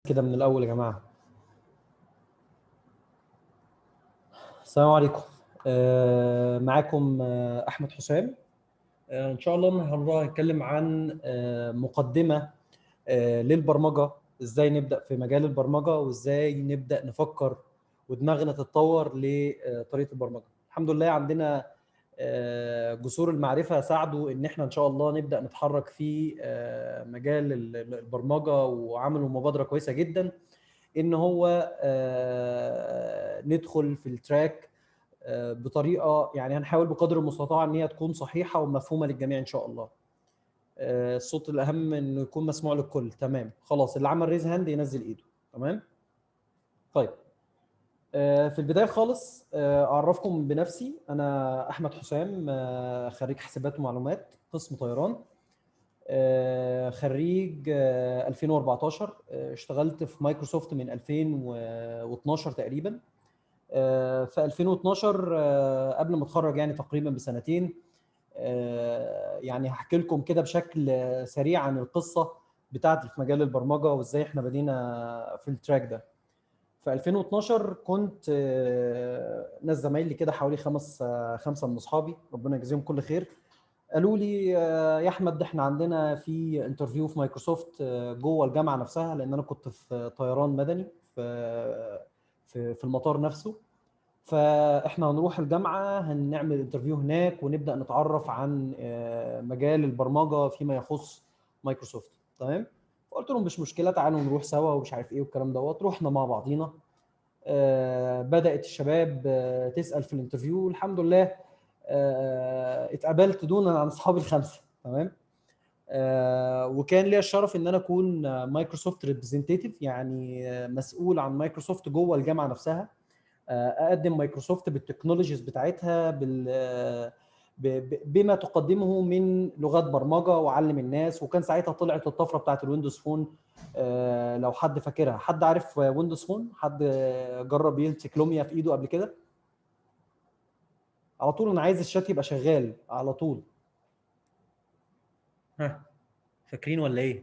كده من الاول يا جماعة. السلام عليكم. معاكم احمد حسام. ان شاء الله النهارده هنتكلم عن مقدمه للبرمجه، ازاي نبدا في مجال البرمجة وازاي نبدا نفكر ودماغنا تتطور لطريقه البرمجة. الحمد لله عندنا جسور المعرفة ساعدوا ان احنا ان شاء الله نبدا نتحرك في مجال البرمجة، وعملوا مبادرة كويسة جدا ان هو ندخل في ال track بطريقة، يعني هنحاول بقدر المستطاع ان هي تكون صحيحه ومفهومه للجميع ان شاء الله. الصوت الاهم انه يكون مسموع للكل. تمام، خلاص اللي عمل raise hand ينزل ايده. تمام. طيب في البداية خالص اعرفكم بنفسي. انا احمد حسام، خريج حاسبات ومعلومات قسم طيران، خريج 2014. اشتغلت في مايكروسوفت من 2012 تقريبا. في 2012 قبل ما اتخرج يعني تقريبا بسنتين. يعني هحكي لكم كده بشكل سريع عن القصة بتاعتي في مجال البرمجة وازاي احنا بدينا في ال track ده. في 2012 كنت ناس زمايلي كده حوالي خمسة من اصحابي، ربنا يجزيهم كل خير، قالوا لي يا احمد احنا عندنا في interview في مايكروسوفت جوه الجامعة نفسها، لان انا كنت في طيران مدني في المطار نفسه، فاحنا هنروح الجامعة هنعمل interview هناك ونبدا نتعرف عن مجال البرمجة فيما يخص مايكروسوفت. تمام. فقلت لهم مش مشكلة، تعالوا نروح سوا ومش عارف ايه والكلام دوت. رحنا مع بعضينا. بدات الشباب تسال في ال interview، الحمد لله اتقبلت دونا عن اصحابي الخمسة. تمام. وكان ليا الشرف ان انا اكون مايكروسوفت representative، يعني مسؤول عن مايكروسوفت جوه الجامعة نفسها، اقدم مايكروسوفت بال technologies بتاعتها، بما تقدمه من لغات برمجة، واعلم الناس. وكان ساعتها طلعت الطفرة بتاعت ال Windows Phone، لو حد فاكرها. حد عارف Windows Phone؟ حد جرب يمسك لوميا في ايده قبل كده؟ على طول انا عايز الشات يبقى شغال على طول. ها، فاكرين ولا ايه؟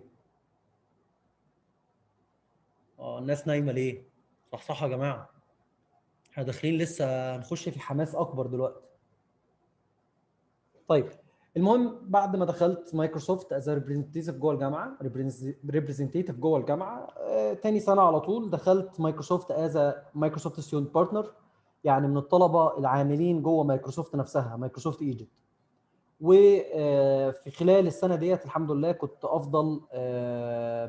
الناس نايمة ليه؟ صح صح يا جماعة، احنا داخلين لسه هنخش في حماس اكبر دلوقتي. طيب المهم بعد ما دخلت مايكروسوفت as representative جوه الجامعة، representative جوه الجامعة، تاني سنة على طول دخلت مايكروسوفت as مايكروسوفت student partner، يعني من الطلبة العاملين جوه مايكروسوفت نفسها، مايكروسوفت Egypt. وفي خلال السنة ديت الحمد لله كنت افضل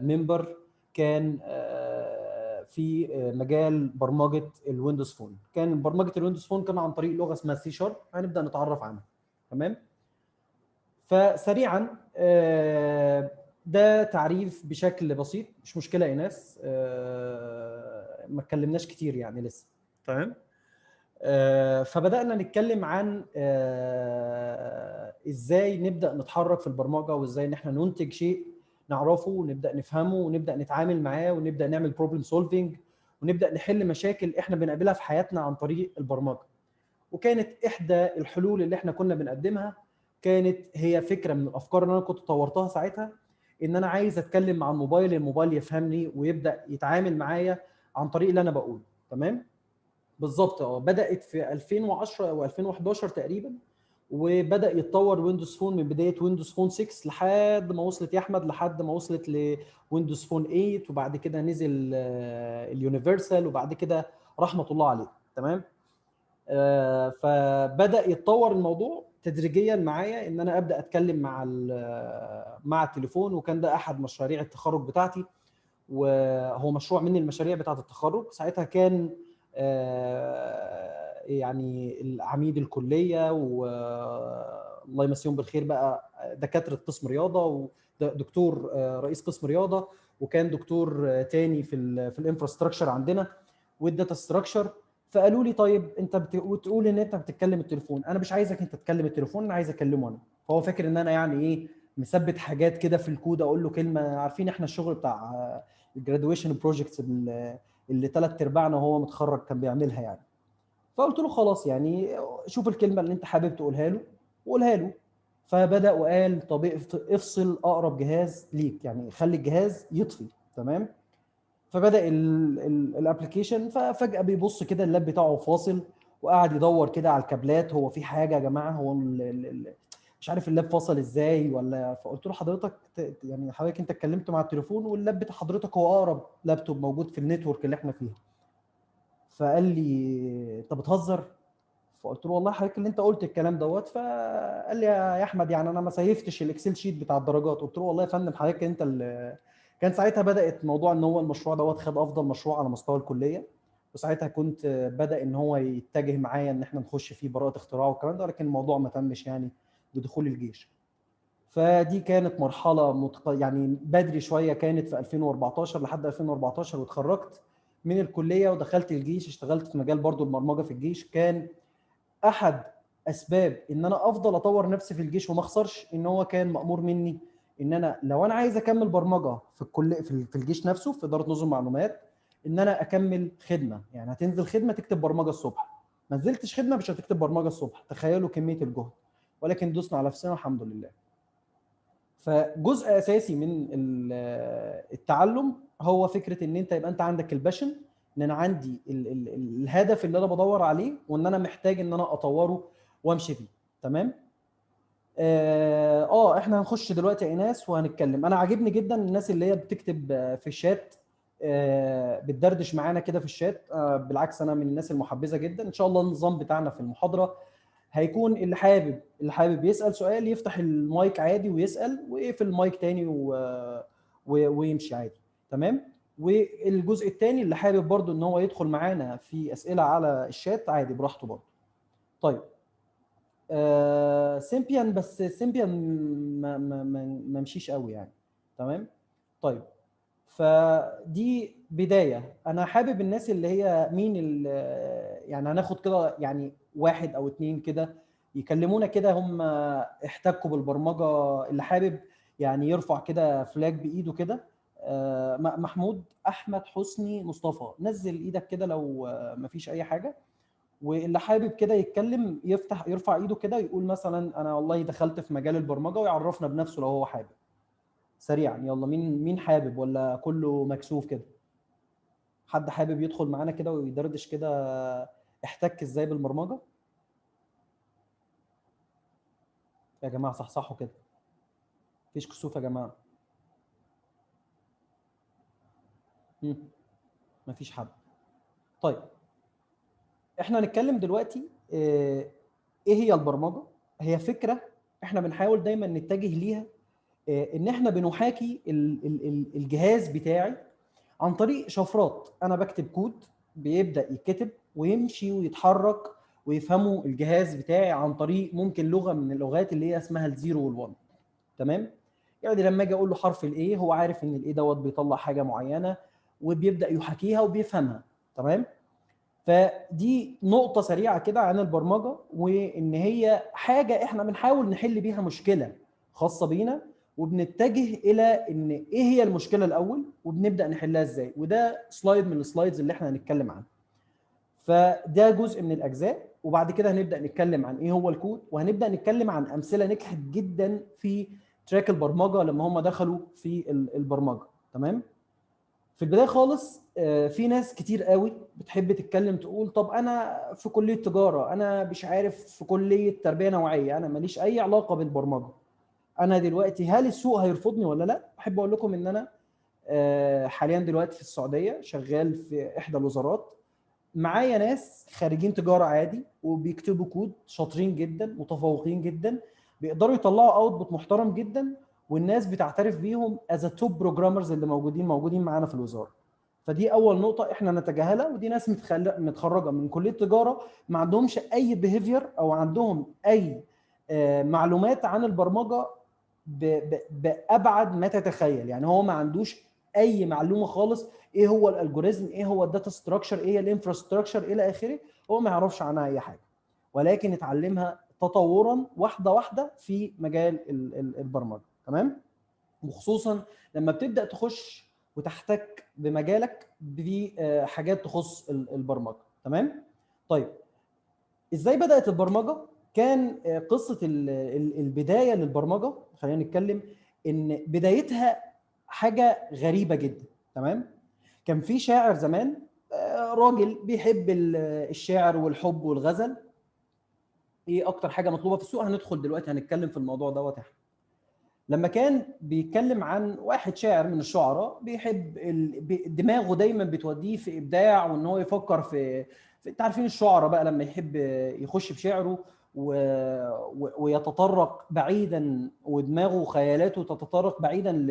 member كان في مجال برمجة ال Windows Phone. كان برمجة ال Windows Phone كان عن طريق لغة اسمها سي شارب، هنبدا نتعرف عنها. تمام. فسريعا ده تعريف بشكل بسيط، مش مشكلة يا ناس، ما اتكلمناش كتير يعني لسه. تمام. فبدانا نتكلم عن ازاي نبدا نتحرك في البرمجة، وازاي ان احنا ننتج شيء نعرفه ونبدا نفهمه ونبدا نتعامل معاه ونبدا نعمل problem solving ونبدا نحل مشاكل احنا بنقابلها في حياتنا عن طريق البرمجة. وكانت احدى الحلول اللي احنا كنا بنقدمها كانت هي فكرة من الافكار اللي انا كنت طورتها ساعتها، ان انا عايز اتكلم مع الموبايل، الموبايل يفهمني ويبدا يتعامل معايا عن طريق اللي انا بقوله. تمام. بالظبط. بدات في 2010 او 2011 تقريبا، وبدا يتطور Windows Phone من بداية Windows Phone 6 لحد ما وصلت يا احمد، لحد ما وصلت ل Windows Phone 8، وبعد كده نزل ال Universal، وبعد كده رحمه الله عليه. تمام. فبدا يتطور الموضوع تدريجيا معايا ان انا ابدا اتكلم مع التليفون، وكان ده احد مشاريع التخرج بتاعتي، وهو مشروع من المشاريع بتاعه التخرج. ساعتها كان يعني العميد الكلية، والله يمسيهم بالخير بقى، دكاترة قسم رياضة، ودكتور رئيس قسم رياضة، وكان دكتور تاني في ال infrastructure عندنا وال data structure. فقالوا لي طيب انت بتقول ان انت بتتكلم التليفون، انا مش عايزك انت تتكلم التليفون، انا عايز اكلمه انا. فهو فاكر ان انا يعني ايه، مثبت حاجات كده في الكود، اقول له كلمة. عارفين احنا الشغل بتاع ال graduation projects اللي ثلاث ارباعنا وهو متخرج كان بيعملها يعني. فقلت له خلاص يعني شوف الكلمة اللي انت حابب تقولها له وقولها له. فبدا وقال طب افصل اقرب جهاز ليك، يعني خلي الجهاز يطفي. تمام. فبدا ال application، ففجاه بيبص كده ال lap بتاعه فاصل، وقعد يدور كده على الكابلات، هو في حاجة يا جماعه؟ هو ال مش عارف ال lap فصل ازاي ولا. فقلت له حضرتك يعني حضرتك انت اتكلمت مع التليفون، وال lap بتاع حضرتك هو اقرب لابتوب موجود في ال network اللي احنا فيها. فقال لي انت بتهزر؟ فقلت له والله حضرتك اللي انت قلت الكلام دوت. فقال لي يا احمد يعني انا ما سيفتش ال Excel sheet بتاع الدرجات. قلت له والله يا فندم حضرتك انت اللي كان ساعتها بدات موضوع ان هو المشروع دوت خد افضل مشروع على مستوى الكليه، وساعتها كنت بدا ان هو يتجه معايا ان احنا نخش فيه براءه اختراع والكلام ده، ولكن الموضوع ما تمش يعني بدخول الجيش. فدي كانت مرحلة يعني بدري شويه، كانت في 2014 لحد 2014، واتخرجت من الكلية ودخلت الجيش. اشتغلت في مجال برضو البرمجة في الجيش. كان احد اسباب ان انا افضل اطور نفسي في الجيش وما اخسرش ان هو كان مامور مني ان انا لو انا عايز اكمل برمجة في الكل في الجيش نفسه في ادارة نظم معلومات، ان انا اكمل خدمه. يعني هتنزل خدمة تكتب برمجة الصبح، ما نزلتش خدمة مش هتكتب برمجة الصبح. تخيلوا كمية الجهد، ولكن دوسنا على نفسنا الحمد لله. فجزء اساسي من التعلم هو فكرة ان انت يبقى انت عندك ال passion، ان انا عندي ال ال الهدف اللي انا بدور عليه، وان انا محتاج ان انا اطوره وامشي فيه. تمام. احنا هنخش دلوقتي يا ايناس وهنتكلم. انا عاجبني جدا الناس اللي هي بتكتب في الشات، بتدردش معانا كده في الشات. بالعكس انا من الناس المحبذه جدا. ان شاء الله النظام بتاعنا في المحاضرة هيكون اللي حابب يسال سؤال يفتح المايك عادي ويسال، ويقفل المايك تاني ويمشي عادي. تمام. والجزء الثاني اللي حابب برضو ان هو يدخل معانا في اسئلة على الشات عادي براحته برضو. طيب Symbian، بس Symbian ما مشيش قوي يعني. تمام. طيب فدي بداية. انا حابب الناس اللي هي مين يعني هناخد كده يعني واحد او اتنين كده يكلمونا كده هم احتكوا بالبرمجة، اللي حابب يعني يرفع كده flag بايده كده. محمود، احمد، حسني، مصطفى، نزل ايدك كده لو مفيش اي حاجة. واللي حابب كده يتكلم يفتح يرفع ايده كده يقول مثلا انا والله دخلت في مجال البرمجة، ويعرفنا بنفسه لو هو حابب. سريعا يلا، مين حابب ولا كله مكسوف كده؟ حد حابب يدخل معانا كده ويدردش كده احتك ازاي بالبرمجة؟ يا جماعة صحصحوا كده، مفيش كسوف يا جماعة. مفيش حد. طيب احنا هنتكلم دلوقتي ايه هي البرمجة. هي فكرة احنا بنحاول دايما نتجه ليها، ان احنا بنحاكي الجهاز بتاعي عن طريق شفرات. انا بكتب كود بيبدا يتكتب ويمشي ويتحرك ويفهمه الجهاز بتاعي عن طريق ممكن لغة من اللغات اللي هي اسمها ال zero وال one. تمام. يعني لما اجي اقول له حرف ال A هو عارف ان ال A دوت بيطلع حاجة معينة وبيبدا يحاكيها وبيفهمها. تمام. فدي نقطة سريعة كده عن البرمجة، وان هي حاجة احنا بنحاول نحل بيها مشكلة خاصة بينا، وبنتجه الى ان ايه هي المشكلة الاول وبنبدا نحلها ازاي. وده slide من ال slides اللي احنا هنتكلم عنها. فده جزء من الاجزاء، وبعد كده هنبدا نتكلم عن ايه هو الكود، وهنبدا نتكلم عن امثلة نجحت جدا في track البرمجة لما هم دخلوا في البرمجة. تمام. في البداية خالص في ناس كتير قوي بتحب تتكلم تقول طب انا في كليه تجارة، انا مش عارف في كليه تربيه نوعية، انا ماليش اي علاقة بالبرمجة، انا دلوقتي هل السوق هيرفضني ولا لا؟ احب اقول لكم ان انا حاليا دلوقتي في السعودية شغال في احدى الوزارات، معايا ناس خارجين تجارة عادي وبيكتبوا كود، شاطرين جدا متفوقين جدا، بيقدروا يطلعوا output محترم جدا، والناس بتعترف بيهم as top programmers اللي موجودين معانا في الوزارة. فدي اول نقطة احنا نتجاهلها، ودي ناس متخرجة من كليه تجارة ما عندهمش اي behavior او عندهم اي معلومات عن البرمجة بابعد ما تتخيل. يعني هو ما عندوش اي معلومة خالص ايه هو ال algorithm، ايه هو ال data structure، ايه هي ال infrastructure الى اخره، هو ما يعرفش عنها اي حاجة، ولكن اتعلمها تطورا واحدة واحدة في مجال البرمجة. تمام. وخصوصا لما بتبدا تخش وتحتك بمجالك بحاجات تخص البرمجة. تمام. طيب ازاي بدات البرمجة؟ كان قصة البداية للبرمجه، خلينا نتكلم ان بدايتها حاجة غريبة جدا. تمام. كان في شاعر زمان، راجل بيحب الشعر والحب والغزل. ايه اكتر حاجة مطلوبه في السوق؟ هندخل دلوقتي هنتكلم في الموضوع دوت. احنا لما كان بيتكلم عن واحد شاعر من الشعراء بيحب دماغه دايما بتوديه في ابداع، وان هو يفكر في انت عارفين الشعراء بقى لما يحب يخش في شعره ويتطرق بعيدا، ودماغه وخيالاته تتطرق بعيدا ل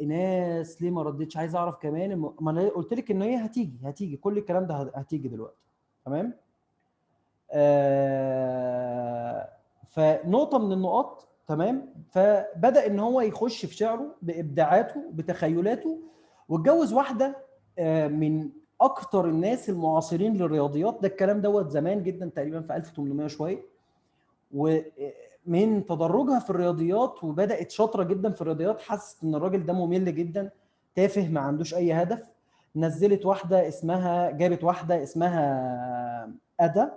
ايناس. ليه ما ردتش؟ عايز اعرف كمان. ما انا قلت لك ان هي هتيجي كل الكلام ده هتيجي دلوقتي. تمام. فنقطه من النقاط، تمام. فبدا ان هو يخش في شعره بابداعاته بتخيلاته، واتجوز واحدة من اكتر الناس المعاصرين للرياضيات. ده الكلام دوت زمان جدا، تقريبا في 1800 شوية. ومن تدرجها في الرياضيات وبدات شاطرة جدا في الرياضيات، حست ان الراجل ده ممل جدا، تافه، ما عندوش اي هدف. نزلت واحدة اسمها، جابت واحدة اسمها أدا.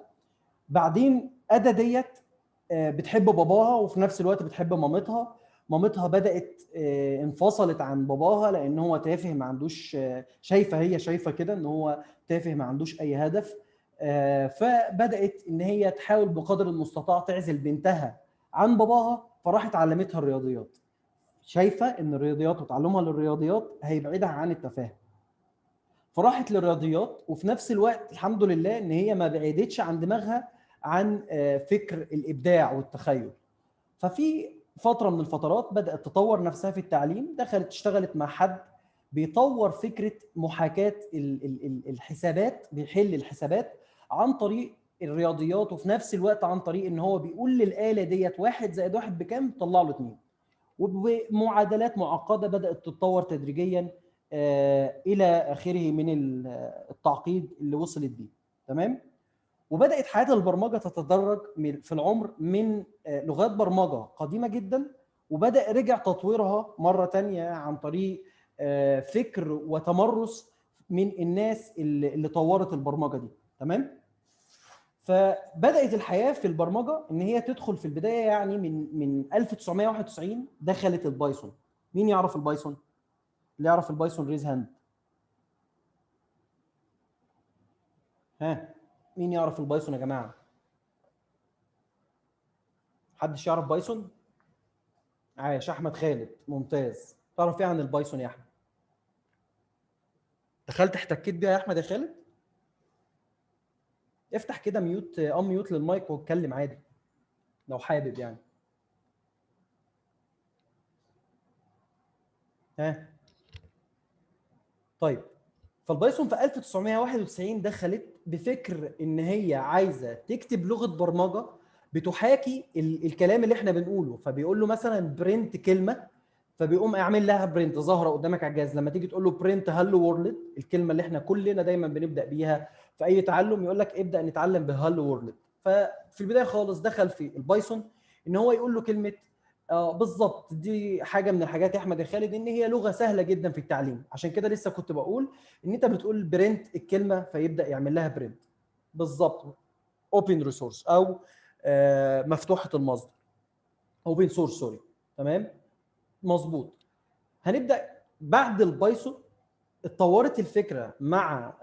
بعدين أدا ديت بتحب باباها وفي نفس الوقت بتحب مامتها. مامتها بدأت انفصلت عن باباها لأن هو تافه ما عندوش، شايفة، هي شايفة كده إن هو تافه ما عندوش أي هدف. فبدأت إن هي تحاول بقدر المستطاع تعزل بنتها عن باباها، فراحت علمتها الرياضيات. شايفة إن الرياضيات وتعلمها للرياضيات هيبعدها عن التفاهة، فراحت للرياضيات. وفي نفس الوقت الحمد لله إن هي ما بعدتش عن دماغها عن فكر الإبداع والتخيل. ففي فترة من الفترات بدأت تطور نفسها في التعليم، دخلت اشتغلت مع حد بيطور فكرة محاكاة الحسابات، بيحل الحسابات عن طريق الرياضيات، وفي نفس الوقت عن طريق ان هو بيقول للآلة ديت 1 زائد 1 بكام، طلع له 2. وبمعادلات معقدة بدأت تتطور تدريجيا إلى آخره من التعقيد اللي وصلت بيه. تمام. وبدأت حياة البرمجة تتدرج في العمر من لغات برمجة قديمة جدا، وبدأ رجع تطويرها مرة تانية عن طريق فكر وتمرس من الناس اللي طورت البرمجة دي. تمام. فبدأت الحياة في البرمجة إن هي تدخل في البداية، يعني من 1991 دخلت ال Python. مين يعرف ال Python؟ اللي يعرف ال Python raise hand. ها، مين يعرف ال Python يا جماعة؟ حدش يعرف Python؟ عايش احمد خالد، ممتاز. تعرف ايه عن ال Python يا احمد؟ دخلت احتكيت بيها يا احمد يا خالد؟ افتح كده mute، unmute للمايك واتكلم عادي لو حابب يعني. ها، طيب. فال Python في 1991 دخلت بفكر ان هي عايزه تكتب لغة برمجة بتحاكي الكلام اللي احنا بنقوله. فبيقول له مثلا print كلمة، فبيقوم اعمل لها print ظاهره قدامك على الجهاز. لما تيجي تقول له print hello world، الكلمة اللي احنا كلنا دايما بنبدا بيها في اي تعلم، يقول لك ابدا نتعلم ب hello world. ففي البداية خالص دخل في ال Python ان هو يقول له كلمة بالظبط. دي حاجة من الحاجات يا احمد يا خالد، ان هي لغة سهلة جدا في التعليم. عشان كده لسه كنت بقول ان انت بتقول print الكلمة فيبدا يعمل لها print بالظبط. open resource او مفتوحة المصدر، open source sorry. تمام، مظبوط. هنبدا بعد ال Python اتطورت الفكرة مع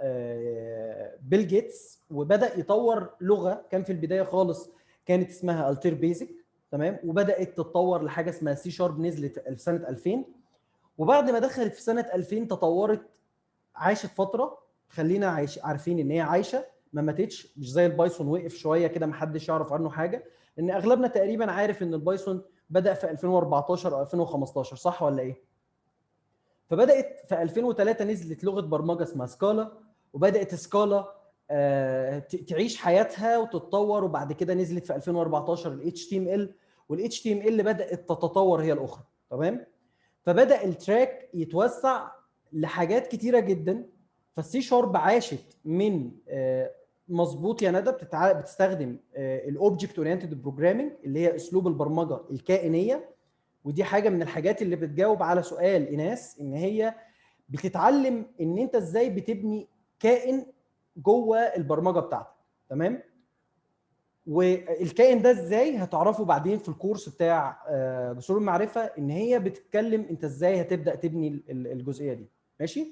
بيل جيتس، وبدا يطور لغة كان في البداية خالص كانت اسمها Altair Basic. تمام. وبدات تتطور لحاجة اسمها سي شارب، نزلت في سنة 2000. وبعد ما دخلت في سنة 2000 تطورت، عاشت فترة، خلينا عارفين ان هي عايشه، ما ماتتش، مش زي ال Python وقف شوية كده ما حدش يعرف عنه حاجة، لان اغلبنا تقريبا عارف ان ال Python بدا في 2014 او 2015، صح ولا ايه؟ فبدات في 2003 نزلت لغة برمجة اسمها Scala، وبدات Scala تعيش حياتها وتتطور. وبعد كده نزلت في 2014 ال HTML، وال HTML بدات تتطور هي الاخرى. تمام. فبدا ال track يتوسع لحاجات كتيرة جدا. فالسي شارب عاشت من مظبوط يا ندى، بتستخدم ال object oriented programming اللي هي اسلوب البرمجة الكائنيه. ودي حاجة من الحاجات اللي بتجاوب على سؤال ايناس، ان هي بتتعلم ان انت ازاي بتبني كائن جوه البرمجة بتاعتك. تمام. والكائن ده ازاي هتعرفه بعدين في الكورس بتاع جسور المعرفه، ان هي بتتكلم انت ازاي هتبدا تبني الجزئية دي. ماشي؟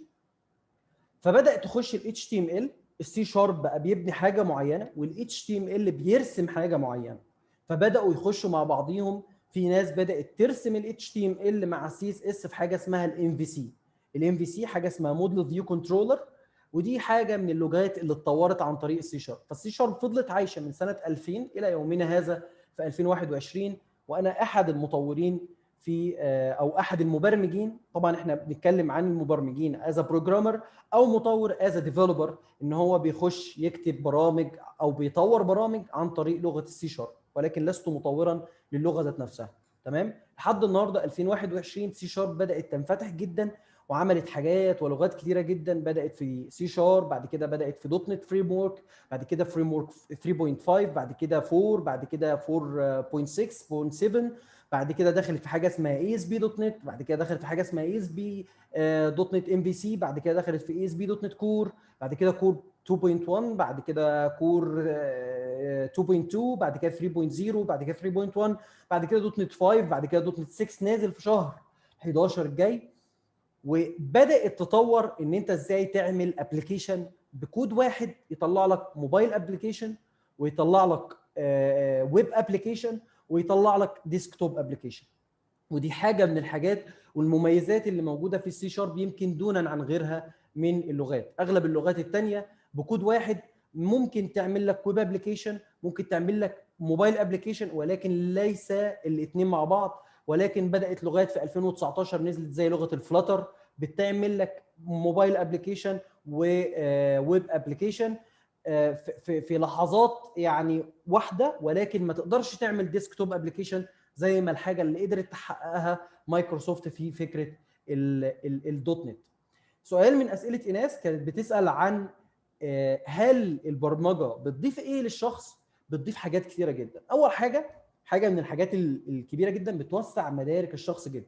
فبدات تخش ال HTML، ال C sharp بقى بيبني حاجة معينة وال HTML بيرسم حاجة معينة، فبداوا يخشوا مع بعضيهم. في ناس بدات ترسم ال HTML مع ال CSS في حاجة اسمها ال MVC. ال MVC حاجة اسمها model view controller، ودي حاجة من اللغات اللي اتطورت عن طريق ال C sharp. فال C sharp فضلت عايشه من سنة 2000 الى يومنا هذا في 2021، وانا احد المطورين في او احد المبرمجين. طبعا احنا بنتكلم عن المبرمجين as programmer او مطور as developer، ان هو بيخش يكتب برامج او بيطور برامج عن طريق لغة ال C sharp، ولكن لست مطورا للغة ذات نفسها. تمام؟ لحد النهارده 2021 C sharp بدات تنفتح جدا وعملت حاجات ولغات كتيرة جدا. بدات في C sharp، بعد كده بدات في .NET Framework، بعد كده framework 3.5، بعد كده 4، بعد كده 4.6.7، بعد كده دخلت في حاجة اسمها اي اس بي دوت نت، بعد كده دخلت في حاجة اسمها اي اس بي دوت نت ام في سي، بعد كده دخلت في اي اس بي دوت نت كور، بعد كده Core 2.1، بعد كده Core 2.2، بعد كده 3.0، بعد كده 3.1، بعد كده .NET 5، بعد كده .NET 6 نازل في شهر 11 الجاي. وبدات تطور ان انت ازاي تعمل application بكود واحد يطلع لك mobile application، ويطلع لك web application، ويطلع لك desktop application. ودي حاجة من الحاجات والمميزات اللي موجودة في ال C sharp يمكن دونا عن غيرها من اللغات. اغلب اللغات الثانية بكود واحد ممكن تعمل لك web application، ممكن تعمل لك mobile application، ولكن ليس الاثنين مع بعض. ولكن بدات لغات في 2019 نزلت زي لغة ال Flutter بتعمل لك mobile application و web application في لحظات يعني واحده، ولكن ما تقدرش تعمل desktop application زي ما الحاجة اللي قدرت تحققها مايكروسوفت في فكرة الدوت نت. سؤال من اسئلة ايناس كانت بتسال عن هل البرمجة بتضيف ايه للشخص؟ بتضيف حاجات كثيرة جدا. اول حاجة من الحاجات الكبيرة جدا، بتوسع مدارك الشخص جدا.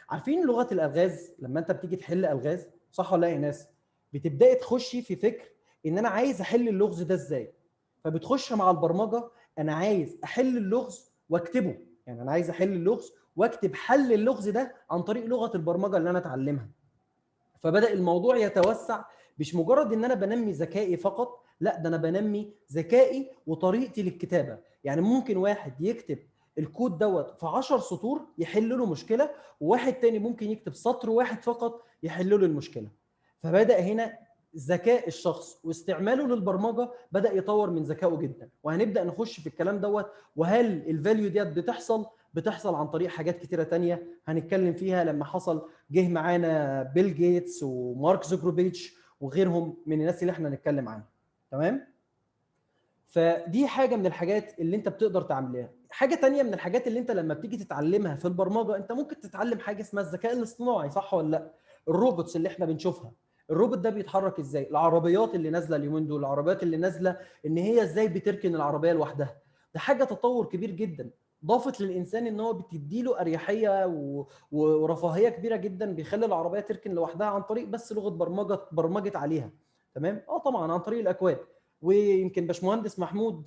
عارفين لغة الالغاز لما انت بتيجي تحل الغاز، صح ولا لا يا ايناس؟ بتبداي تخشي في فكر ان انا عايز احل اللغز ده ازاي، فبتخش مع البرمجة انا عايز احل اللغز واكتبه، يعني انا عايز احل اللغز واكتب حل اللغز ده عن طريق لغة البرمجة اللي انا اتعلمها. فبدا الموضوع يتوسع، مش مجرد ان انا بنمي ذكائي فقط، لا ده انا بنمي ذكائي وطريقتي للكتابة. يعني ممكن واحد يكتب الكود دوت في 10 سطور يحل له مشكلة، وواحد تاني ممكن يكتب سطر واحد فقط يحل له المشكلة. فبدا هنا ذكاء الشخص واستعماله للبرمجه بدا يطور من ذكائه جدا. وهنبدا نخش في الكلام دوت، وهل ال value ديت بتحصل عن طريق حاجات كتيرة تانية هنتكلم فيها. لما حصل جه معانا بيل جيتس ومارك زوكربيرج وغيرهم من الناس اللي احنا هنتكلم عنها. تمام؟ فدي حاجة من الحاجات اللي انت بتقدر تعملها. حاجة تانية من الحاجات اللي انت لما بتيجي تتعلمها في البرمجة، انت ممكن تتعلم حاجة اسمها الذكاء الاصطناعي، صح ولا لا؟ ال robots اللي احنا بنشوفها، الروبوت ده بيتحرك ازاي؟ العربيات اللي نازله اليومين دول، العربيات اللي نازله ان هي ازاي بتركن العربية لوحدها، ده حاجة تطور كبير جدا ضافت للانسان ان هو بتدي له اريحية ورفاهيه كبيرة جدا، بيخلي العربية تركن لوحدها عن طريق بس لغة برمجة برمجت عليها. تمام؟ طبعا عن طريق الاكواد. ويمكن باشمهندس محمود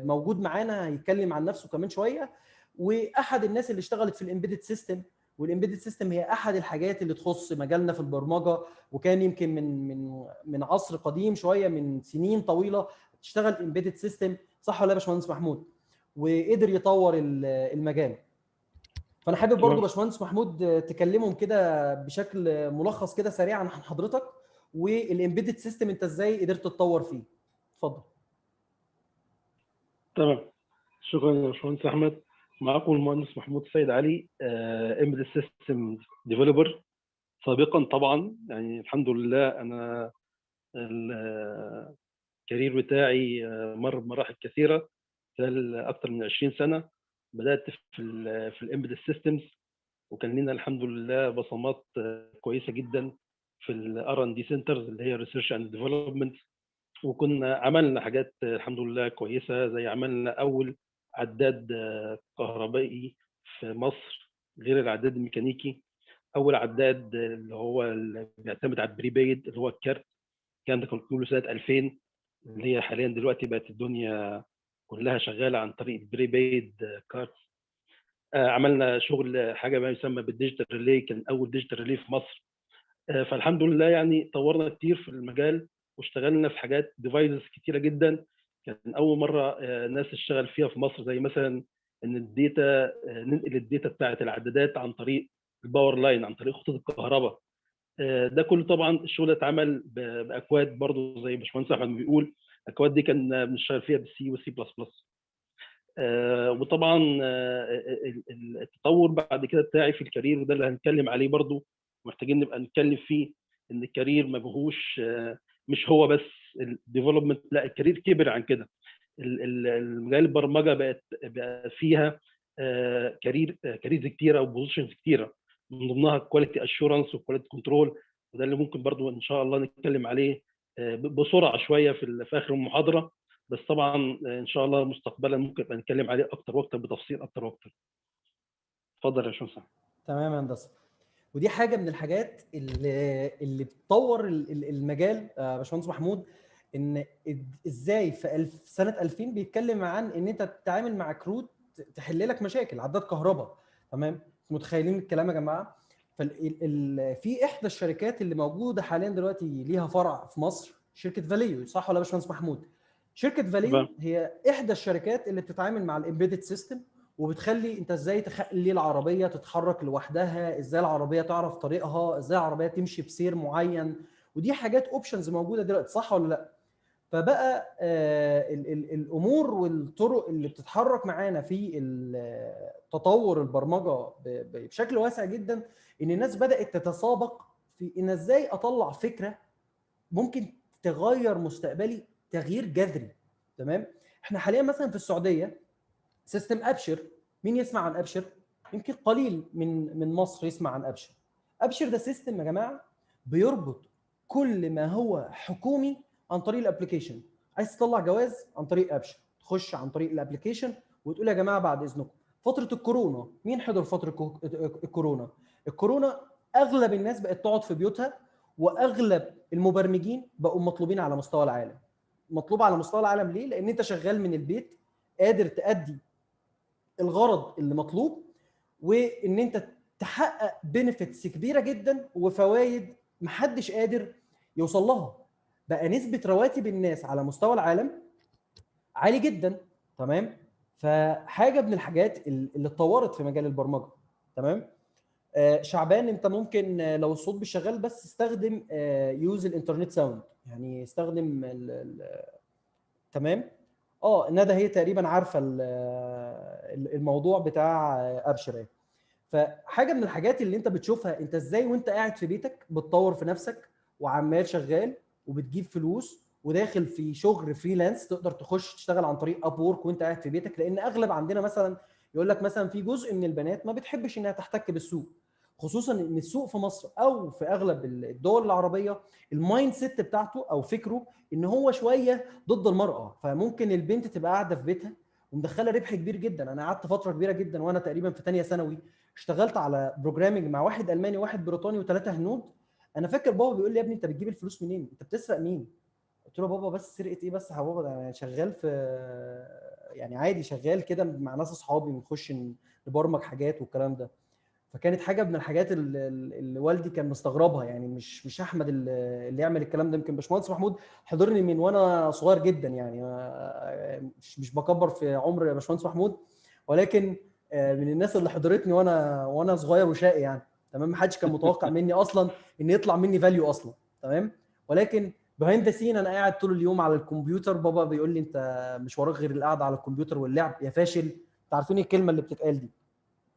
موجود معانا هيتكلم عن نفسه كمان شوية، واحد الناس اللي اشتغلت في ال embedded system، وال embedded system هي احد الحاجات اللي تخص مجالنا في البرمجة، وكان يمكن من عصر قديم شوية، من سنين طويلة تشتغل embedded system، صح ولا يا باشمهندس محمود؟ وقدر يطور المجال. فانا حابب برضو باشمهندس محمود تكلمهم كده بشكل ملخص كده سريعا عن حضرتك وال embedded system انت ازاي قدرت تتطور فيه. اتفضل. تمام، شكرا يا باشمهندس احمد. معاكم المهندس محمود سيد علي، embedded system developer سابقا. طبعا يعني الحمد لله انا ال career بتاعي مر بمراحل كثيرة خلال اكثر من 20 سنة. بدات في ال embedded systems، وكان لنا الحمد لله بصمات كويسة جدا في ال R and D centers اللي هي research and development، وكنا عملنا حاجات الحمد لله كويسة، زي عملنا اول عداد كهربائي في مصر غير العداد الميكانيكي، اول عداد اللي هو اللي بيعتمد على ال prepaid اللي هو الكارت، الكلام ده كان كله سنة 2000، اللي هي حاليا دلوقتي بقت الدنيا كلها شغالة عن طريق ال prepaid cards. عملنا شغل حاجة ما يسمى بال digital relay، كان اول digital relay في مصر. فالحمد لله يعني طورنا كتير في المجال، واشتغلنا في حاجات devices كتيرة جدا كان اول مرة ناس تشتغل فيها في مصر، زي مثلا ان ال data، ننقل ال data بتاعه العدادات عن طريق ال power line، عن طريق خطوط الكهرباء. ده كله طبعا الشغل اتعمل باكواد برضو زي باشمهندس احمد بيقول، الاكواد دي كان بنشتغل فيها بال C وال C plus plus. وطبعا التطور بعد كده بتاعي في ال career، وده اللي هنتكلم عليه برضو، محتاجين نبقى نتكلم فيه، ان ال career ما بهوش مش هو بس ال development، لا ال career كبر عن كده. المجال البرمجة بقى فيها careers كتيرة و positions كتيره، من ضمنها quality assurance و quality control، وده اللي ممكن برضو ان شاء الله نتكلم عليه بسرعة شوية في اخر المحاضرة، بس طبعا ان شاء الله مستقبلا ممكن نبقى نتكلم عليه اكتر واكتر بتفصيل اكتر واكتر. اتفضل يا باشمهندس. تمام يا هندسة. ودي حاجة من الحاجات اللي بتطور المجال باشمهندس محمود، ان ازاي في سنة 2000 بيتكلم عن ان انت تتعامل مع كروت تحل لك مشاكل عداد كهرباء. تمام، متخيلين الكلام يا جماعة؟ في احدى الشركات اللي موجودة حاليا دلوقتي ليها فرع في مصر، شركة Valeo، صح ولا يا باشمهندس محمود؟ شركة Valeo هي احدى الشركات اللي بتتعامل مع ال embedded system، وبتخلي انت ازاي تخلي العربية تتحرك لوحدها، ازاي العربية تعرف طريقها، ازاي العربية تمشي بسير معين، ودي حاجات options موجودة دلوقتي، صح ولا لا؟ فبقى الامور والطرق اللي بتتحرك معانا في تطور البرمجة بشكل واسع جدا، ان الناس بدات تتسابق في ان ازاي اطلع فكرة ممكن تغير مستقبلي تغيير جذري. تمام، احنا حاليا مثلا في السعودية system ابشر، مين يسمع عن ابشر؟ يمكن قليل من مصر يسمع عن ابشر. ابشر ده system يا جماعة بيربط كل ما هو حكومي عن طريق ال application. عايز تطلع جواز عن طريق ابشر، تخش عن طريق ال application وتقول يا جماعة بعد اذنكم. فترة الكورونا، مين حضر فترة الكورونا؟ الكورونا اغلب الناس بقت تقعد في بيوتها، واغلب المبرمجين بقوا مطلوبين على مستوى العالم. مطلوب على مستوى العالم ليه؟ لان انت شغال من البيت، قادر تأدي الغرض اللي مطلوب، وان انت تحقق benefits كبيرة جدا وفوائد محدش قادر يوصل لها. بقى نسبه رواتب الناس على مستوى العالم عالي جدا. تمام، فحاجه من الحاجات اللي اتطورت في مجال البرمجة. تمام، شعبان انت ممكن لو الصوت مش شغال بس استخدم use ال internet sound، يعني استخدم تمام. ندى هي تقريبا عارفه الموضوع بتاع ابشر. فحاجه من الحاجات اللي انت بتشوفها انت ازاي وانت قاعد في بيتك بتطور في نفسك وعمال شغال وبتجيب فلوس وداخل في شغل freelance، تقدر تخش تشتغل عن طريق Upwork وانت قاعد في بيتك. لان اغلب عندنا مثلا يقول لك مثلا في جزء من البنات ما بتحبش انها تحتك بالسوق، خصوصا ان السوق في مصر او في اغلب الدول العربية ال mindset بتاعته او فكرة ان هو شوية ضد المراة. فممكن البنت تبقى قاعدة في بيتها ومدخله ربح كبير جدا. انا قعدت فترة كبيرة جدا وانا تقريبا في ثانية ثانوي اشتغلت على programming مع واحد الماني وواحد بريطاني وثلاثة هنود. انا فاكر بابا بيقول لي يا ابني انت بتجيب الفلوس منين؟ انت بتسرق مين؟ قلت له بابا بس سرقه ايه بس يا بابا، ده انا شغال في يعني عادي، شغال كده مع ناس اصحابي بنخش نبرمج حاجات والكلام ده. فكانت حاجة من الحاجات اللي والدي كان مستغربها، يعني مش احمد اللي يعمل الكلام ده. يمكن باشمهندس محمود حضرني من وانا صغير جدا، يعني مش بكبر في عمر باشمهندس محمود، ولكن من الناس اللي حضرتني وانا صغير وشقي يعني. تمام، ما حدش كان متوقع مني اصلا ان يطلع مني value اصلا. تمام، ولكن behind the scene انا قاعد طول اليوم على الكمبيوتر، بابا بيقول لي انت مش وراك غير القعدة على الكمبيوتر واللعب يا فاشل. انتوا عارفين الكلمة اللي بتتقال دي.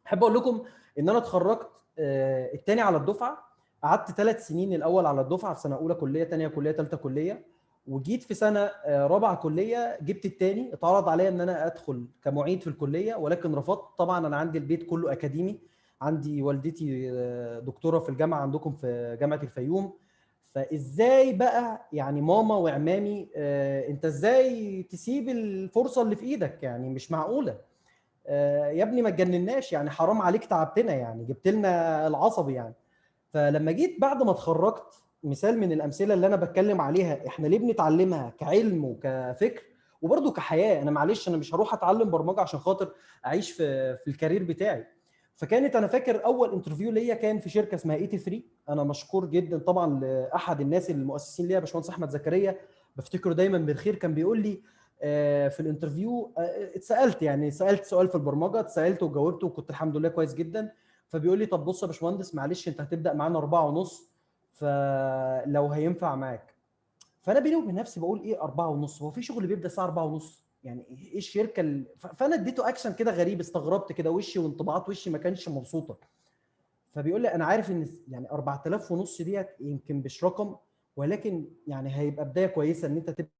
احب اقول لكم ان انا اتخرجت الثاني على الدفعة، قعدت 3 سنين الاول على الدفعة في سنة اولى كليه، ثانية كليه، ثالثة كليه، وجيت في سنة رابعه كليه جبت الثاني. اتعرض عليا ان انا ادخل كمعيد في الكلية ولكن رفضت. طبعا انا عندي البيت كله اكاديمي، عندي والدتي دكتورة في الجامعة عندكم في جامعه الفيوم، فازاي بقى يعني ماما وعمامي انت ازاي تسيب الفرصة اللي في ايدك؟ يعني مش معقولة يا ابني، ما تجنناش يعني، حرام عليك تعبتنا يعني، جبت لنا العصبي يعني. فلما جيت بعد ما اتخرجت، مثال من الامثلة اللي انا بتكلم عليها احنا ليه بنتعلمها كعلم وكفكر وبرده كحياه. انا معلش انا مش هروح اتعلم برمجة عشان خاطر اعيش في ال career بتاعي. فكانت انا فاكر اول interview ليا كان في شركة اسمها 83. انا مشكور جدا طبعا لاحد الناس المؤسسين ليا، باشمهندس احمد زكريا، بفتكره دايما بالخير. كان بيقول لي في ال interview، اتسالت يعني سالت سؤال في البرمجة، اتسالت وجاوبته وكنت الحمد لله كويس جدا. فبيقول لي طب بص يا باشمهندس معلش انت هتبدا معانا 4.5، فلو هينفع معاك. فانا بيني وبين نفسي بقول ايه 4.5؟ هو في شغل بيبدا الساعة 4:30؟ يعني ايه الشركة فانا اديته اكشن كده غريب، استغربت كده وشي وانطباعات وشي ما كانش مبسوطة. فبيقول لي انا عارف ان يعني 4500 ديت يمكن مش رقم، ولكن يعني هيبقى بداية كويسة ان انت تبدا.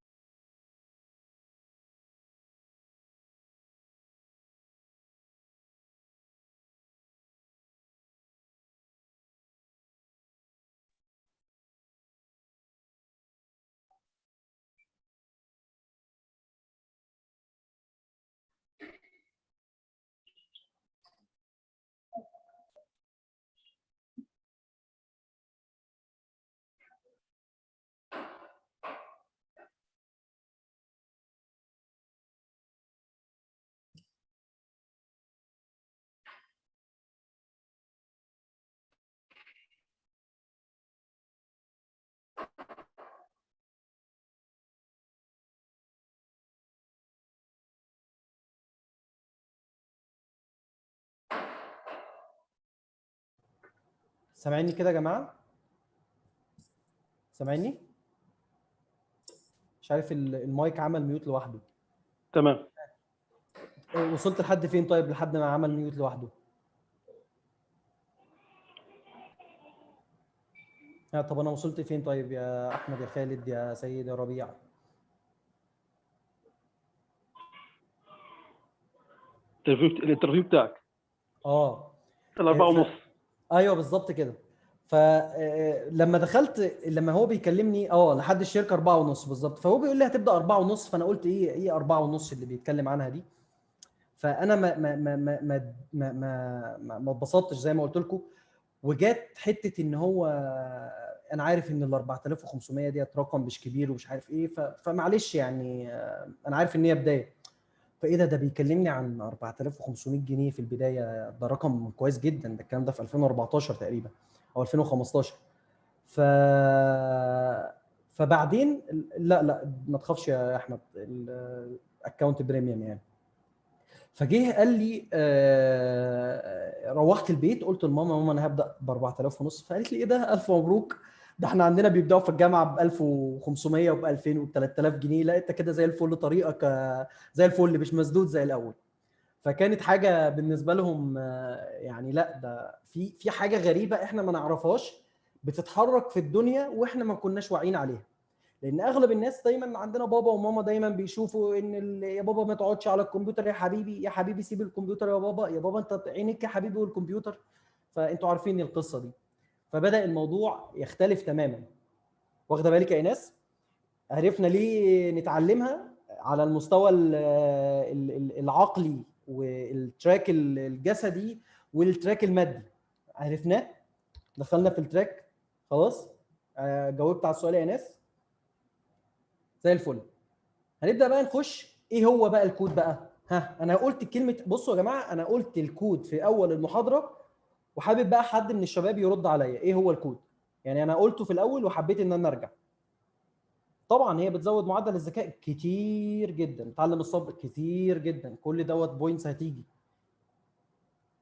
سامعيني كده يا جماعة؟ سامعيني؟ مش عارف المايك عمل mute لوحده. تمام. وصلت لحد فين طيب لحد ما عمل mute لوحده؟ طب انا وصلت فين طيب يا احمد يا خالد يا سيد يا ربيع؟ ال interview بتاعك. 4:30. ايوه بالظبط كده. فلما دخلت، لما هو بيكلمني لحد الشركة 4:30 بالظبط، فهو بيقول لي هتبدا 4:30. فانا قلت ايه 4:30 اللي بيتكلم عنها دي؟ فانا ما ما ما ما ما ما ما, ما اتبسطتش زي ما قلت لكم. وجات حتة ان هو انا عارف ان ال 4500 ديت رقم مش كبير ومش عارف ايه، فمعلش يعني انا عارف ان هي بداية. فايه ده بيكلمني عن 4500 جنيه في البداية، ده رقم كويس جدا. ده الكلام ده في 2014 تقريبا او 2015. فبعدين لا ما تخافش يا احمد، ال account premium يعني. فجه قال لي روحت البيت قلت لماما، ماما انا هبدا ب 4500. فقالت لي ايه ده، الف مبروك، ده احنا عندنا بيبداوا في الجامعة ب 1500 وب 2000 وب 3000 جنيه، لا انت كده زي الفل، طريقك زي الفل مش مسدود زي الاول. فكانت حاجة بالنسبة لهم يعني لا ده في حاجة غريبة احنا ما نعرفهاش بتتحرك في الدنيا واحنا ما كناش واعيين عليها. لان اغلب الناس دايما عندنا بابا وماما دايما بيشوفوا ان يا بابا ما تقعدش على الكمبيوتر، يا حبيبي يا حبيبي سيب الكمبيوتر، يا بابا يا بابا انت عينيك يا حبيبي والكمبيوتر. فانتوا عارفين القصة دي. فبدا الموضوع يختلف تماما. واخده بالك يا ايناس؟ عرفنا ليه نتعلمها على المستوى العقلي وال track الجسدي وال track المادي. عرفناه، دخلنا في ال track خلاص. جاوبت على السؤال يا ايناس زي الفل. هنبدا بقى نخش ايه هو بقى الكود بقى. ها انا قلت كلمة، بصوا يا جماعة انا قلت الكود في اول المحاضرة، وحابب بقى حد من الشباب يرد عليا ايه هو الكود. يعني انا قلته في الاول وحبيت ان انا ارجع. طبعا هي بتزود معدل الذكاء كتير جدا، تعلم الصبر كتير جدا، كل دوت points هتيجي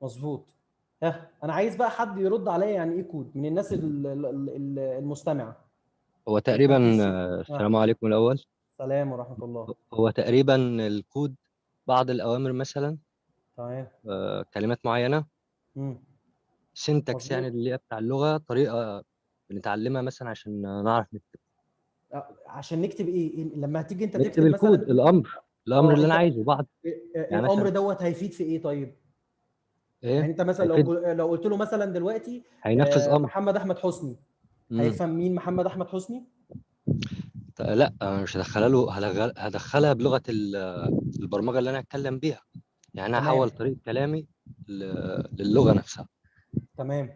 مظبوط. ها انا عايز بقى حد يرد عليا يعني ايه كود من الناس المستمعة. هو تقريبا السلام عليكم الاول. السلام ورحمة الله. هو تقريبا الكود بعض الاوامر مثلا، تمام، كلمات معينة، syntax يعني اللي هي بتاع اللغة، طريقه بنتعلمها مثلا عشان نعرف نكتب. عشان نكتب ايه؟ لما هتيجي انت تكتب الكود، الامر اللي انا عايزه بعض. يعني الامر دوت هيفيد في ايه طيب؟ إيه؟ يعني انت مثلا لو قلت له مثلا دلوقتي هينفذ امر محمد احمد حسني، هيفهم مين محمد احمد حسني؟ لا انا مش هدخلها له، هدخلها بلغه البرمجة اللي انا هتكلم بيها. يعني انا هحول طريقه كلامي للغة نفسها. تمام،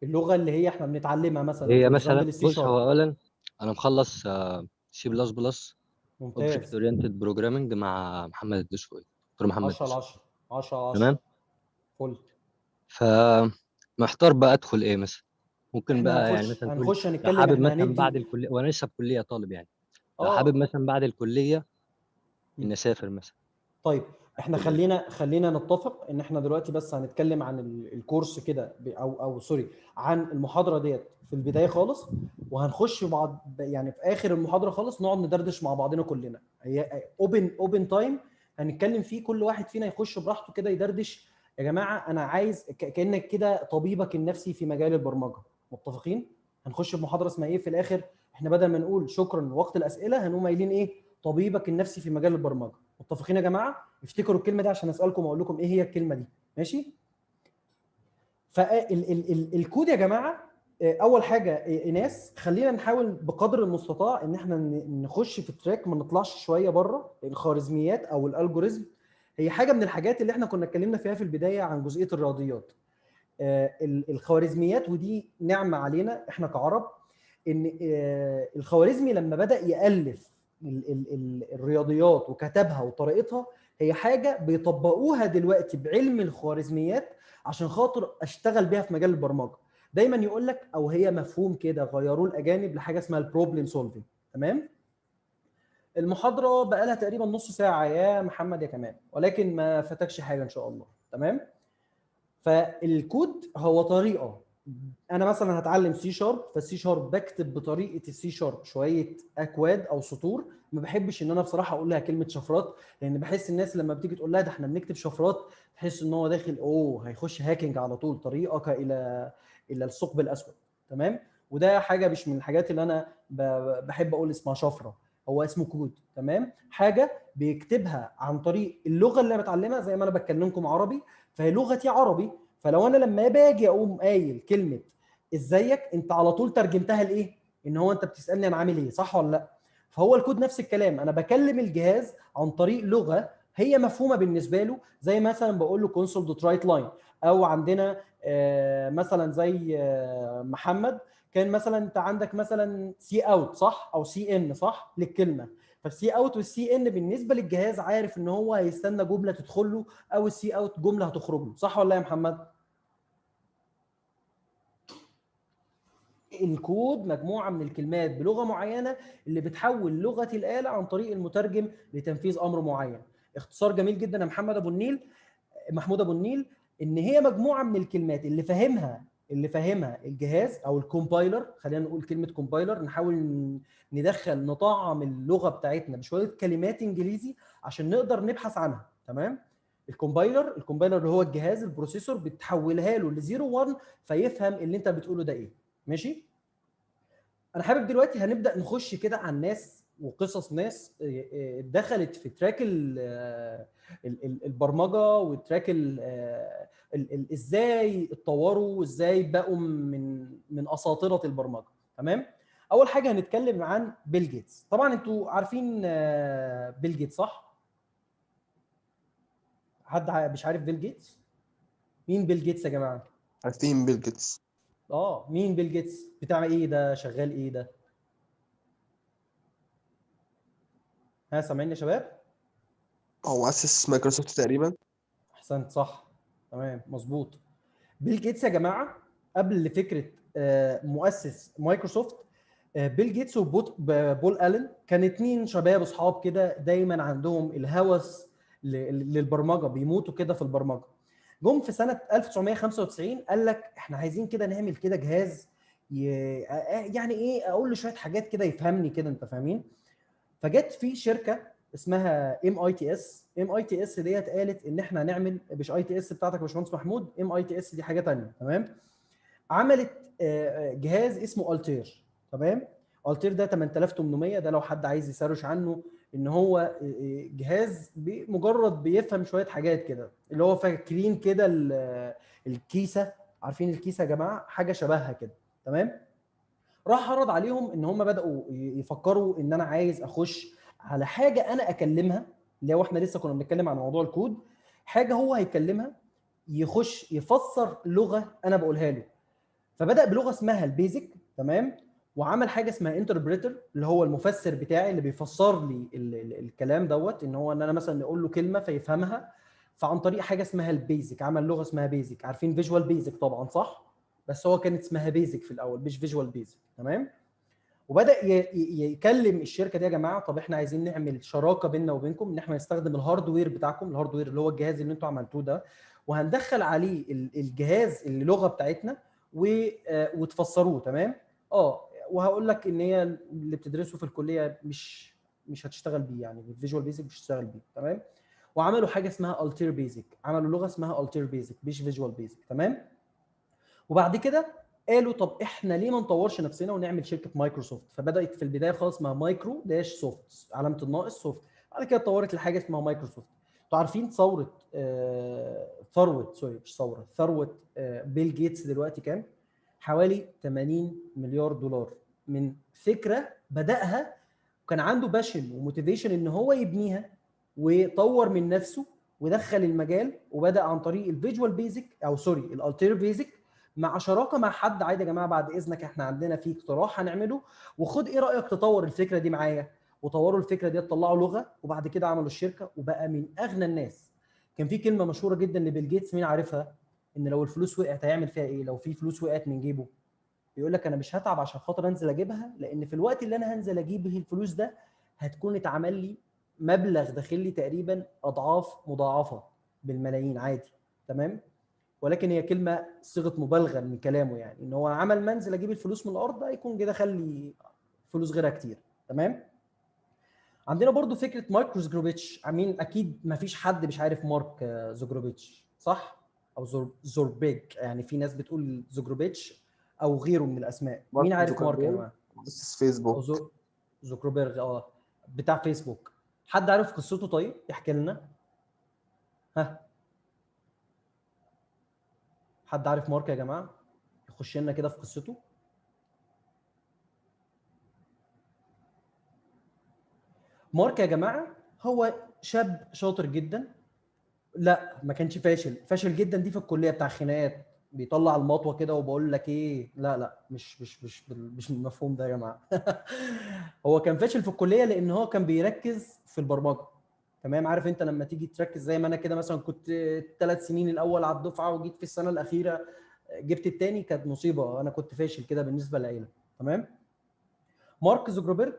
اللغة اللي هي احنا بنتعلمها مثلا. هي مثلا بص، هو اولا انا مخلص سي بلس بلس object ممتاز. oriented programming مع محمد الدسوقي، دكتور محمد 10 على الدسوقي. 10، 10 على 10. تمام. فل. فمحتار بقى ادخل ايه مثلا. ممكن احنا بقى يعني هنخش مثلا تقول هنخش لو هنتكلم، حابب احنا مثلا بعد هندي الكلية، وانا لسه في كليه طالب يعني، لو حابب اه. مثلا بعد الكلية ان اسافر مثلا. طيب احنا ادخل ايه؟ خلينا نتفق ان احنا دلوقتي بس هنتكلم عن الكورس كده، او sorry، عن المحاضرة ديت في البداية خالص، وهنخش بعض يعني في اخر المحاضرة خالص نقعد ندردش مع بعضنا كلنا. هي open time هنتكلم فيه، كل واحد فينا يخش براحته كده يدردش. يا جماعة انا عايز كانك كده طبيبك النفسي في مجال البرمجة، متفقين؟ هنخش بمحاضره اسمها ايه في الاخر؟ احنا بدل ما نقول شكرا وقت الاسئلة هنقوم قايلين ايه؟ طبيبك النفسي في مجال البرمجة. متفقين يا جماعة؟ افتكروا الكلمة دي عشان اسالكم واقول لكم ايه هي الكلمة دي، ماشي؟ فالكود يا جماعة، اول حاجة ايناس، خلينا نحاول بقدر المستطاع ان احنا نخش في ال track، ما نطلعش شوية بره الخوارزميات او ال algorithm. هي حاجة من الحاجات اللي احنا كنا اتكلمنا فيها في البداية عن جزئية الرياضيات. الخوارزميات، ودي نعمه علينا احنا كعرب، ان الخوارزمي لما بدا يالف الرياضيات وكتبها وطريقتها، هي حاجة بيطبقوها دلوقتي بعلم الخوارزميات عشان خاطر اشتغل بيها في مجال البرمجة. دايما يقول لك، او هي مفهوم كده غيروه الاجانب لحاجة اسمها ال problem solving. تمام؟ المحاضرة بقى لها تقريبا نص ساعة يا محمد يا كمال، ولكن ما فاتكش حاجة ان شاء الله. تمام؟ فالكود هو طريقه، انا مثلا هتعلم C sharp، فال C sharp بكتب بطريقة ال C sharp شوية اكواد او سطور. ما بحبش ان انا بصراحة اقول لها كلمة شفرات، لان بحس الناس لما بتيجي تقول لها ده احنا بنكتب شفرات، تحس ان هو داخل اوه هيخش hacking على طول، طريقك الى الثقب الاسود. تمام؟ وده حاجة مش من الحاجات اللي انا بحب اقول اسمها شفرة، هو اسمه كود. تمام؟ حاجة بيكتبها عن طريق اللغة اللي انا بتعلمها، زي ما انا بتكلمكم عربي فهي لغتي عربي، فلو انا لما باجي اقوم قايل كلمة ازيك، انت على طول ترجمتها لايه؟ ان هو انت بتسالني انا عامل ايه، صح ولا لا؟ فهو الكود نفس الكلام، انا بكلم الجهاز عن طريق لغة هي مفهومه بالنسبة له، زي مثلا بقول له console dot write line، او عندنا مثلا زي محمد كان مثلا انت عندك مثلا C out صح، او C in صح للكلمة، فال C out وال C in بالنسبة للجهاز عارف ان هو هيستنى جملة تدخل له، او ال C out جملة هتخرج له، صح ولا يا محمد؟ الكود مجموعة من الكلمات بلغه معينة اللي بتحول لغة الاله عن طريق المترجم لتنفيذ امر معين. اختصار جميل جدا يا محمد ابو النيل، محمود ابو النيل، ان هي مجموعة من الكلمات اللي فاهمها الجهاز او ال compiler، خلينا نقول كلمة compiler، نحاول ندخل نطعم اللغة بتاعتنا بشوية كلمات انجليزي عشان نقدر نبحث عنها. تمام؟ ال compiler اللي هو الجهاز ال processor، بتحولها له ل 0 1 فيفهم اللي انت بتقوله ده ايه. ماشي؟ انا حابب دلوقتي هنبدا نخش كده على الناس وقصص ناس دخلت في track البرمجة و track ازاي اتطوروا وازاي بقوا من اساطره البرمجة. تمام؟ اول حاجة هنتكلم عن بيل جيتس. طبعا انتوا عارفين بيل جيتس صح؟ حد مش عارف بيل جيتس؟ مين بيل جيتس يا جماعة؟ عارفين بيل جيتس. مين بيل جيتس؟ بتاع ايه ده؟ شغال ايه ده؟ ها سامعيني يا شباب؟ هو اسس مايكروسوفت تقريبا. احسنت صح، تمام مظبوط. بيل جيتس يا جماعة قبل فكرة مؤسس مايكروسوفت، بيل جيتس وبول الن كان اتنين شباب اصحاب كده، دايما عندهم الهوس للبرمجه، بيموتوا كده في البرمجة. جم في سنة 1995 قال لك احنا عايزين كده نعمل كده جهاز يعني ايه، اقول له شوية حاجات كده يفهمني كده، انت فاهمين؟ فجت في شركة اسمها ام اي تي اس. ام اي تي اس ديت قالت ان احنا هنعمل، مش ITS بتاعتك يا باشمهندس محمود، MITS دي حاجة ثانية. تمام؟ عملت جهاز اسمه التير. تمام؟ التير ده 8800، ده لو حد عايز ي search عنه، ان هو جهاز مجرد بيفهم شوية حاجات كده، اللي هو فاكرين كده الكيسة، عارفين الكيسة يا جماعة؟ حاجة شبهها كده. تمام؟ راح عرض عليهم ان هم بداوا يفكروا ان انا عايز اخش على حاجة انا اكلمها، اللي هو احنا لسه كنا بنتكلم عن موضوع الكود، حاجة هو هيكلمها يخش يفسر لغة انا بقولها له. فبدا بلغه اسمها ال BASIC. تمام؟ وعمل حاجة اسمها interpreter اللي هو المفسر بتاعي اللي بيفسر لي الكلام دوت، ان هو ان انا مثلا اقول له كلمة فيفهمها، فعن طريق حاجة اسمها ال BASIC. عمل لغة اسمها BASIC، عارفين Visual Basic طبعا صح؟ بس هو كانت اسمها BASIC في الاول مش Visual Basic، تمام؟ وبدا يكلم الشركة دي، يا جماعة طب احنا عايزين نعمل شراكة بيننا وبينكم، ان احنا نستخدم ال hardware بتاعكم، ال hardware اللي هو الجهاز اللي انتوا عملتوه ده، وهندخل عليه الجهاز اللغة بتاعتنا وتفسروه، تمام؟ وهقول لك ان هي اللي بتدرسه في الكلية مش هتشتغل بيه، يعني ال Visual Basic مش هتشتغل بيه، تمام؟ وعملوا حاجة اسمها Altair BASIC، عملوا لغة اسمها Altair BASIC مش Visual Basic، تمام؟ وبعد كده قالوا طب احنا ليه ما نطورش نفسنا ونعمل شركة مايكروسوفت؟ فبدات في البداية خالص اسمها micro dash soft، علامة الناقص soft، بعد كده اتطورت لحاجة اسمها مايكروسوفت. انتوا عارفين ثورة ثروة sorry مش ثورة، ثروة بيل جيتس دلوقتي كام؟ حوالي 80 مليار دولار من فكرة بداها وكان عنده passion و motivation ان هو يبنيها، وطور من نفسه ودخل المجال، وبدا عن طريق ال Visual Basic او sorry ال Altair BASIC مع شراكة مع حد. عادي يا جماعة بعد اذنك احنا عندنا في اقتراح هنعمله، وخد ايه رايك تطور الفكرة دي معايا؟ وطوروا الفكرة دي، طلعوا لغة، وبعد كده عملوا الشركة وبقى من اغنى الناس. كان في كلمة مشهورة جدا لبيل جيتس، مين عارفها؟ ان لو الفلوس وقعت هيعمل فيها ايه؟ لو في فلوس وقعت من جيبه بيقول لك انا مش هتعب عشان خاطر انزل اجيبها، لان في الوقت اللي انا هنزل اجيب به الفلوس ده هتكون اتعمل لي مبلغ داخل لي تقريبا اضعاف مضاعفه بالملايين عادي، تمام؟ ولكن هي كلمة صيغة مبالغه من كلامه، يعني ان هو عمل منزل اجيب الفلوس من الارض هيكون كده خلي فلوس غيرها كتير، تمام؟ عندنا برضو فكرة مارك زوكربيتش، مين اكيد ما فيش حد مش عارف مارك زوكربيتش صح؟ او زوربيج، يعني في ناس بتقول زوكربيتش او غيره من الاسماء. مين عارف مارك يا جماعة؟ فيسبوك، زوكربيرج بتاع فيسبوك. حد عارف قصته؟ طيب يحكي لنا. ها، حد عارف مارك يا جماعة؟ يخش لنا كده في قصته. مارك يا جماعة هو شاب شاطر جدا، لا ما كانش فاشل، فاشل جدا دي في الكلية بتاع خناقات، بيطلع المطوه كده وبقول لك ايه، لا لا مش مش مش مش المفهوم ده يا جماعة. هو كان فاشل في الكلية لان هو كان بيركز في البرمجة، تمام؟ عارف انت لما تيجي تركز زي ما انا كده مثلا كنت 3 سنين الاول على الدفعة وجيت في السنة الاخيرة جبت الثاني، كانت مصيبة، انا كنت فاشل كده بالنسبة للعيلة، تمام؟ مارك زوكربيرج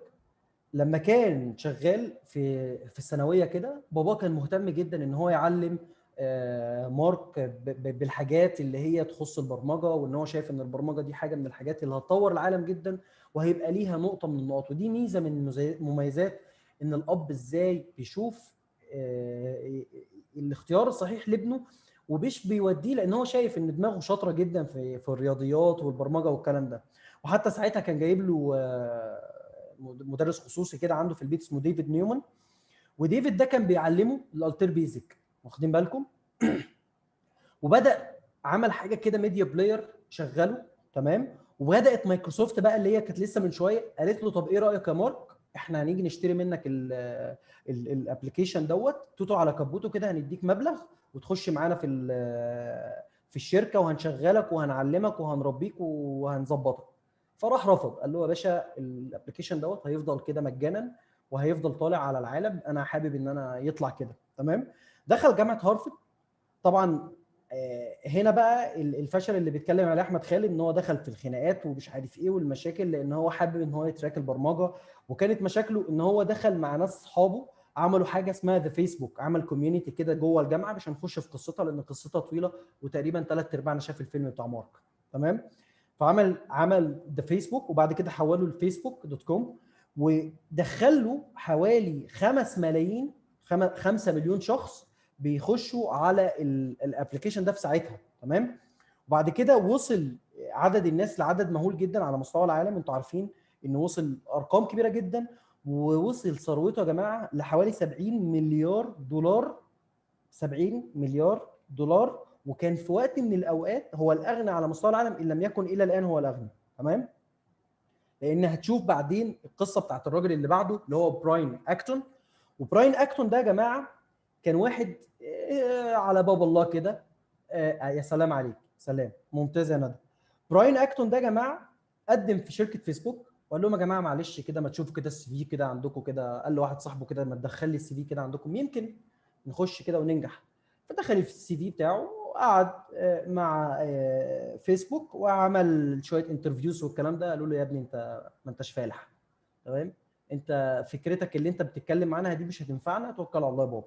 لما كان شغال في الثانوية كده، باباه كان مهتم جدا ان هو يعلم مارك بالحاجات اللي هي تخص البرمجة، وان هو شايف ان البرمجة دي حاجة من الحاجات اللي هتطور العالم جدا وهيبقى ليها نقطة من النقط. ودي ميزة من مميزات ان الاب ازاي بيشوف الاختيار الصحيح لابنه ومش بيوديه، لان هو شايف ان دماغه شاطرة جدا في الرياضيات والبرمجة والكلام ده. وحتى ساعتها كان جايب له مدرس خصوصي كده عنده في البيت اسمه ديفيد نيومان، وديفيد ده كان بيعلمه ال Altair BASIC، واخدين بالكم؟ وبدا عمل حاجة كده media player شغله، تمام؟ وبدات مايكروسوفت بقى اللي هي كانت لسه من شوية قالت له طب ايه رايك يا مارك، احنا هنيجي نشتري منك ال application دوت توتو على كبوته كده، هنديك مبلغ وتخش معانا في الشركة وهنشغلك وهنعلمك وهنربيك وهنظبطك. فراح رفض، قال له يا باشا ال application دوت هيفضل كده مجانا وهيفضل طالع على العالم، انا حابب ان انا يطلع كده، تمام؟ دخل جامعه هارفرد. طبعا هنا بقى الفشل اللي بيتكلم عليه احمد خالد، ان هو دخل في الخناقات ومش عارف ايه والمشاكل، لان هو حابب ان هو ي track البرمجة، وكانت مشاكله ان هو دخل مع ناس اصحابه عملوا حاجة اسمها the Facebook، عمل community كده جوه الجامعة، مش هنخش في قصتها لان قصتها طويلة وتقريبا 3/4 شاف الفيلم بتاع مارك، تمام؟ فعمل the Facebook، وبعد كده حوله ل Facebook dot com، ودخل له حوالي 5 ملايين 5 مليون شخص بيخشوا على ال application ده في ساعتها، تمام؟ وبعد كده وصل عدد الناس لعدد مهول جدا على مستوى العالم، انتوا عارفين ان وصل ارقام كبيرة جدا، ووصل ثروته يا جماعة لحوالي 70 مليار دولار، 70 مليار دولار، وكان في وقت من الاوقات هو الاغنى على مستوى العالم ان لم يكن الى الان هو الاغنى، تمام؟ لان هتشوف بعدين القصة بتاعت الراجل اللي بعده اللي هو براين اكتون. وبراين اكتون ده يا جماعة كان واحد على باب الله كده، يا سلام عليك، سلام، ممتاز يا ندى. براين اكتون ده يا جماعة قدم في شركة فيسبوك، وقال لهم يا جماعة معلش كده، ما تشوفوا كده ال CV كده عندكم كده. قال له واحد صاحبه كده، ما تدخل لي ال CV كده عندكم، يمكن نخش كده وننجح. فدخل ال CV بتاعه وقعد مع فيسبوك وعمل شوية interviews والكلام ده. قالوا له يا ابني انت ما انتش فالح، تمام؟ انت فكرتك اللي انت بتتكلم عنها دي مش هتنفعنا، توكل على الله يا بابا.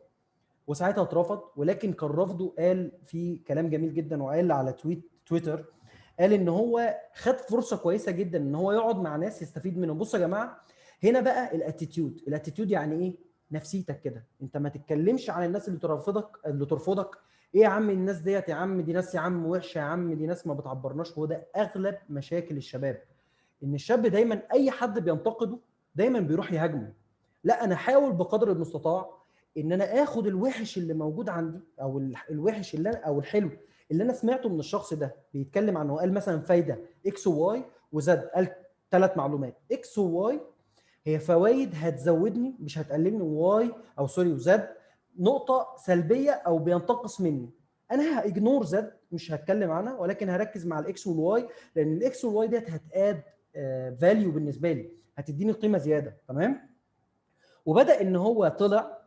وساعتها اترفض، ولكن كان رفضه قال في كلام جميل جدا، وقال على تويتر، قال ان هو خد فرصة كويسة جدا ان هو يقعد مع ناس يستفيد منهم. بصوا يا جماعة، هنا بقى ال attitude. ال attitude يعني ايه؟ نفسيتك كده، انت ما تتكلمش عن الناس اللي ترفضك. ايه يا عم الناس ديت، يا عم دي ناس يا عم وحشة، يا عم دي ناس ما بتعبرناش. هو ده اغلب مشاكل الشباب، ان الشاب دايما اي حد بينتقده دايما بيروح يهاجمه. لا، انا احاول بقدر المستطاع ان انا اخد الوحش اللي موجود عندي، او الوحش اللي انا، او الحلو اللي انا سمعته من الشخص ده بيتكلم عنه. قال مثلا فايده X و Y و Z، قال ثلاث معلومات، X و Y هي فوائد هتزودني مش هتقللني، Y او sorry و Z نقطة سلبية او بينتقص مني. انا ه ignore Z، مش هتكلم عنها، ولكن هركز مع ال X وال Y، لان ال X وال Y ديت هت add value بالنسبة لي، هتديني قيمة زياده، تمام؟ وبدا ان هو طلع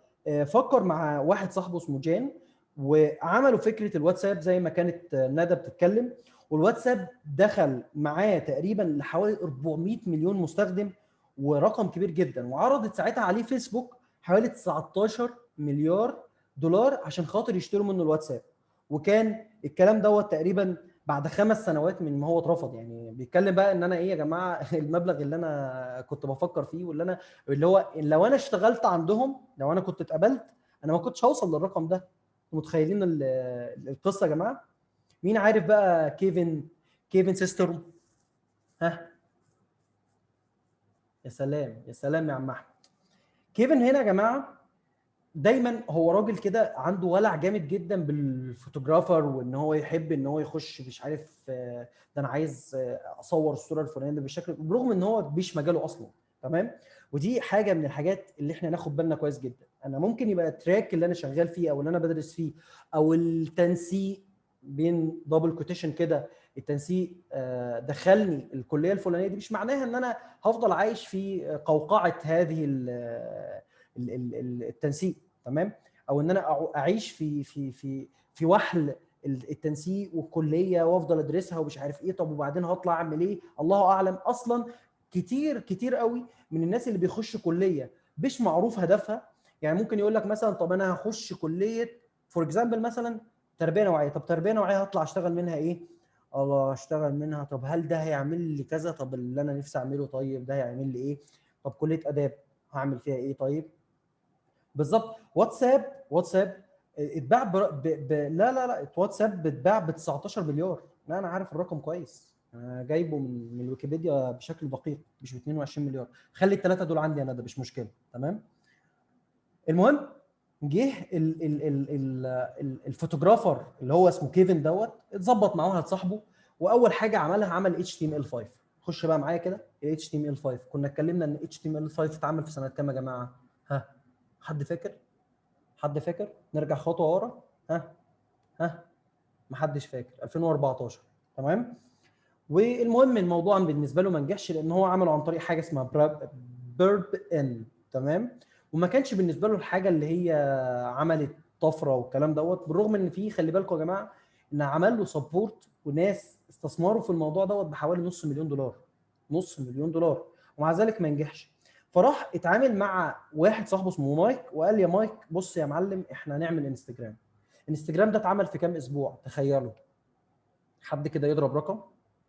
فكر مع واحد صاحبه اسمه جان، وعملوا فكرة الواتساب زي ما كانت ندى بتتكلم. والواتساب دخل معاه تقريبا لحوالي 400 مليون مستخدم، ورقم كبير جدا. وعرضت ساعتها عليه فيسبوك حوالي 19 مليار دولار عشان خاطر يشتروا منه الواتساب. وكان الكلام دوت تقريبا بعد 5 سنوات من ما هو اترفض. يعني بيتكلم بقى ان انا ايه يا جماعه، المبلغ اللي انا كنت بفكر فيه واللي انا اللي هو لو انا اشتغلت عندهم، لو انا كنت اتقبلت، انا ما كنتش هوصل للرقم ده. متخيلين القصة يا جماعه؟ مين عارف بقى كيفن سيستروم؟ ها، يا سلام يا سلام يا عم احمد. كيفن هنا يا جماعة دايما هو راجل كده عنده ولع جامد جدا بال photographer، وان هو يحب ان هو يخش مش عارف ده انا عايز اصور الصورة الفلانية بالشكل، برغم ان هو مش مجاله اصلا، تمام؟ ودي حاجة من الحاجات اللي احنا ناخد بالنا كويس جدا. انا ممكن يبقى ال track اللي انا شغال فيه او اللي انا بدرس فيه او التنسيق بين double quotation كده، التنسيق دخلني الكلية الفلانية دي، مش معناها ان انا هفضل عايش في قوقعه هذه التنسيق، تمام؟ او ان انا اعيش في وحل التنسيق والكلية وافضل ادرسها ومش عارف ايه. طب وبعدين هطلع اعمل ايه؟ الله اعلم اصلا. كتير كتير قوي من الناس اللي بيخش كليه مش معروف هدفها. يعني ممكن يقول لك مثلا طب انا هخش كليه for example مثلا تربيه نوعيه. طب تربيه نوعية هطلع اشتغل منها ايه؟ الله اشتغل منها. طب هل ده هيعمل لي كذا؟ طب اللي انا نفسي اعمله، طيب ده هيعمل لي ايه؟ طب كليه اداب هعمل فيها ايه؟ طيب بالظبط. واتساب اتباع لا لا لا، واتساب اتباع ب 19 مليار. لا، انا عارف الرقم كويس، انا جايبه من الويكيبيديا بشكل دقيق، مش ب 22 مليار. خلي الثلاثة دول عندي انا، ده مش مشكله، تمام؟ المهم جه ال ال ال ال ال ال photographer اللي هو اسمه كيفن دوت، اتظبط مع واحد صاحبه، واول حاجة عملها عمل HTML5. خش بقى معايا كده HTML5. كنا اتكلمنا ان HTML5 اتعمل في سنة كام يا جماعة؟ ها، حد فاكر؟ حد فاكر؟ نرجع خطوة ورا. ها ها، محدش فاكر؟ 2014، تمام؟ والمهم الموضوع بالنسبة له ما نجحش، لان هو عمله عن طريق حاجة اسمها Burp in، تمام؟ وما كانش بالنسبة له الحاجة اللي هي عملت طفرة والكلام دوت، بالرغم ان في، خلي بالكم يا جماعه، ان عمل له support وناس استثمروا في الموضوع دوت بحوالي نص مليون دولار، نص مليون دولار، ومع ذلك ما نجحش. فراح اتعامل مع واحد صاحبه اسمه مايك، وقال يا مايك بص يا معلم، احنا هنعمل انستجرام. انستجرام ده اتعمل في كام اسبوع؟ تخيلوا، حد كده يضرب رقم.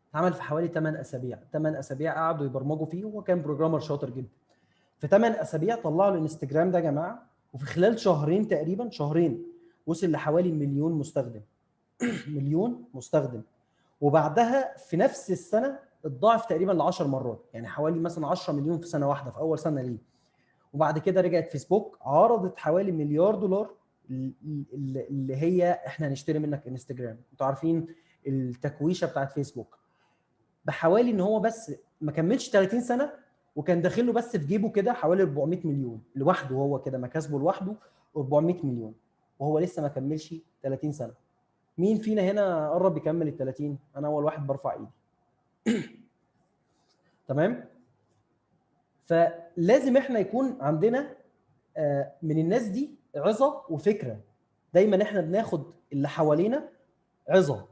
اتعمل في حوالي 8 اسابيع. 8 اسابيع قعدوا يبرمجوا فيه، وهو كان programmer شاطر جدا. في 8 اسابيع طلعوا الانستجرام ده يا جماعه، وفي خلال شهرين تقريبا، شهرين، وصل لحوالي مليون مستخدم، مليون مستخدم. وبعدها في نفس السنة اتضاعف تقريبا ل 10 مرات، يعني حوالي مثلا 10 مليون في سنة واحده، في اول سنة ليه. وبعد كده رجعت فيسبوك عرضت حوالي مليار دولار اللي هي احنا هنشتري منك انستجرام. انتوا عارفين التكويشه بتاعت فيسبوك. بحوالي ان هو بس ما كملش 30 سنة وكان داخل له بس في جيبه كده حوالي 400 مليون لوحده، هو كده مكاسبه لوحده 400 مليون، وهو لسه ما كملش 30 سنه. مين فينا هنا قرب يكمل ال 30؟ انا اول واحد برفع ايدي، تمام؟ فلازم احنا يكون عندنا من الناس دي عظه وفكره. دايما احنا بناخد اللي حوالينا عظه،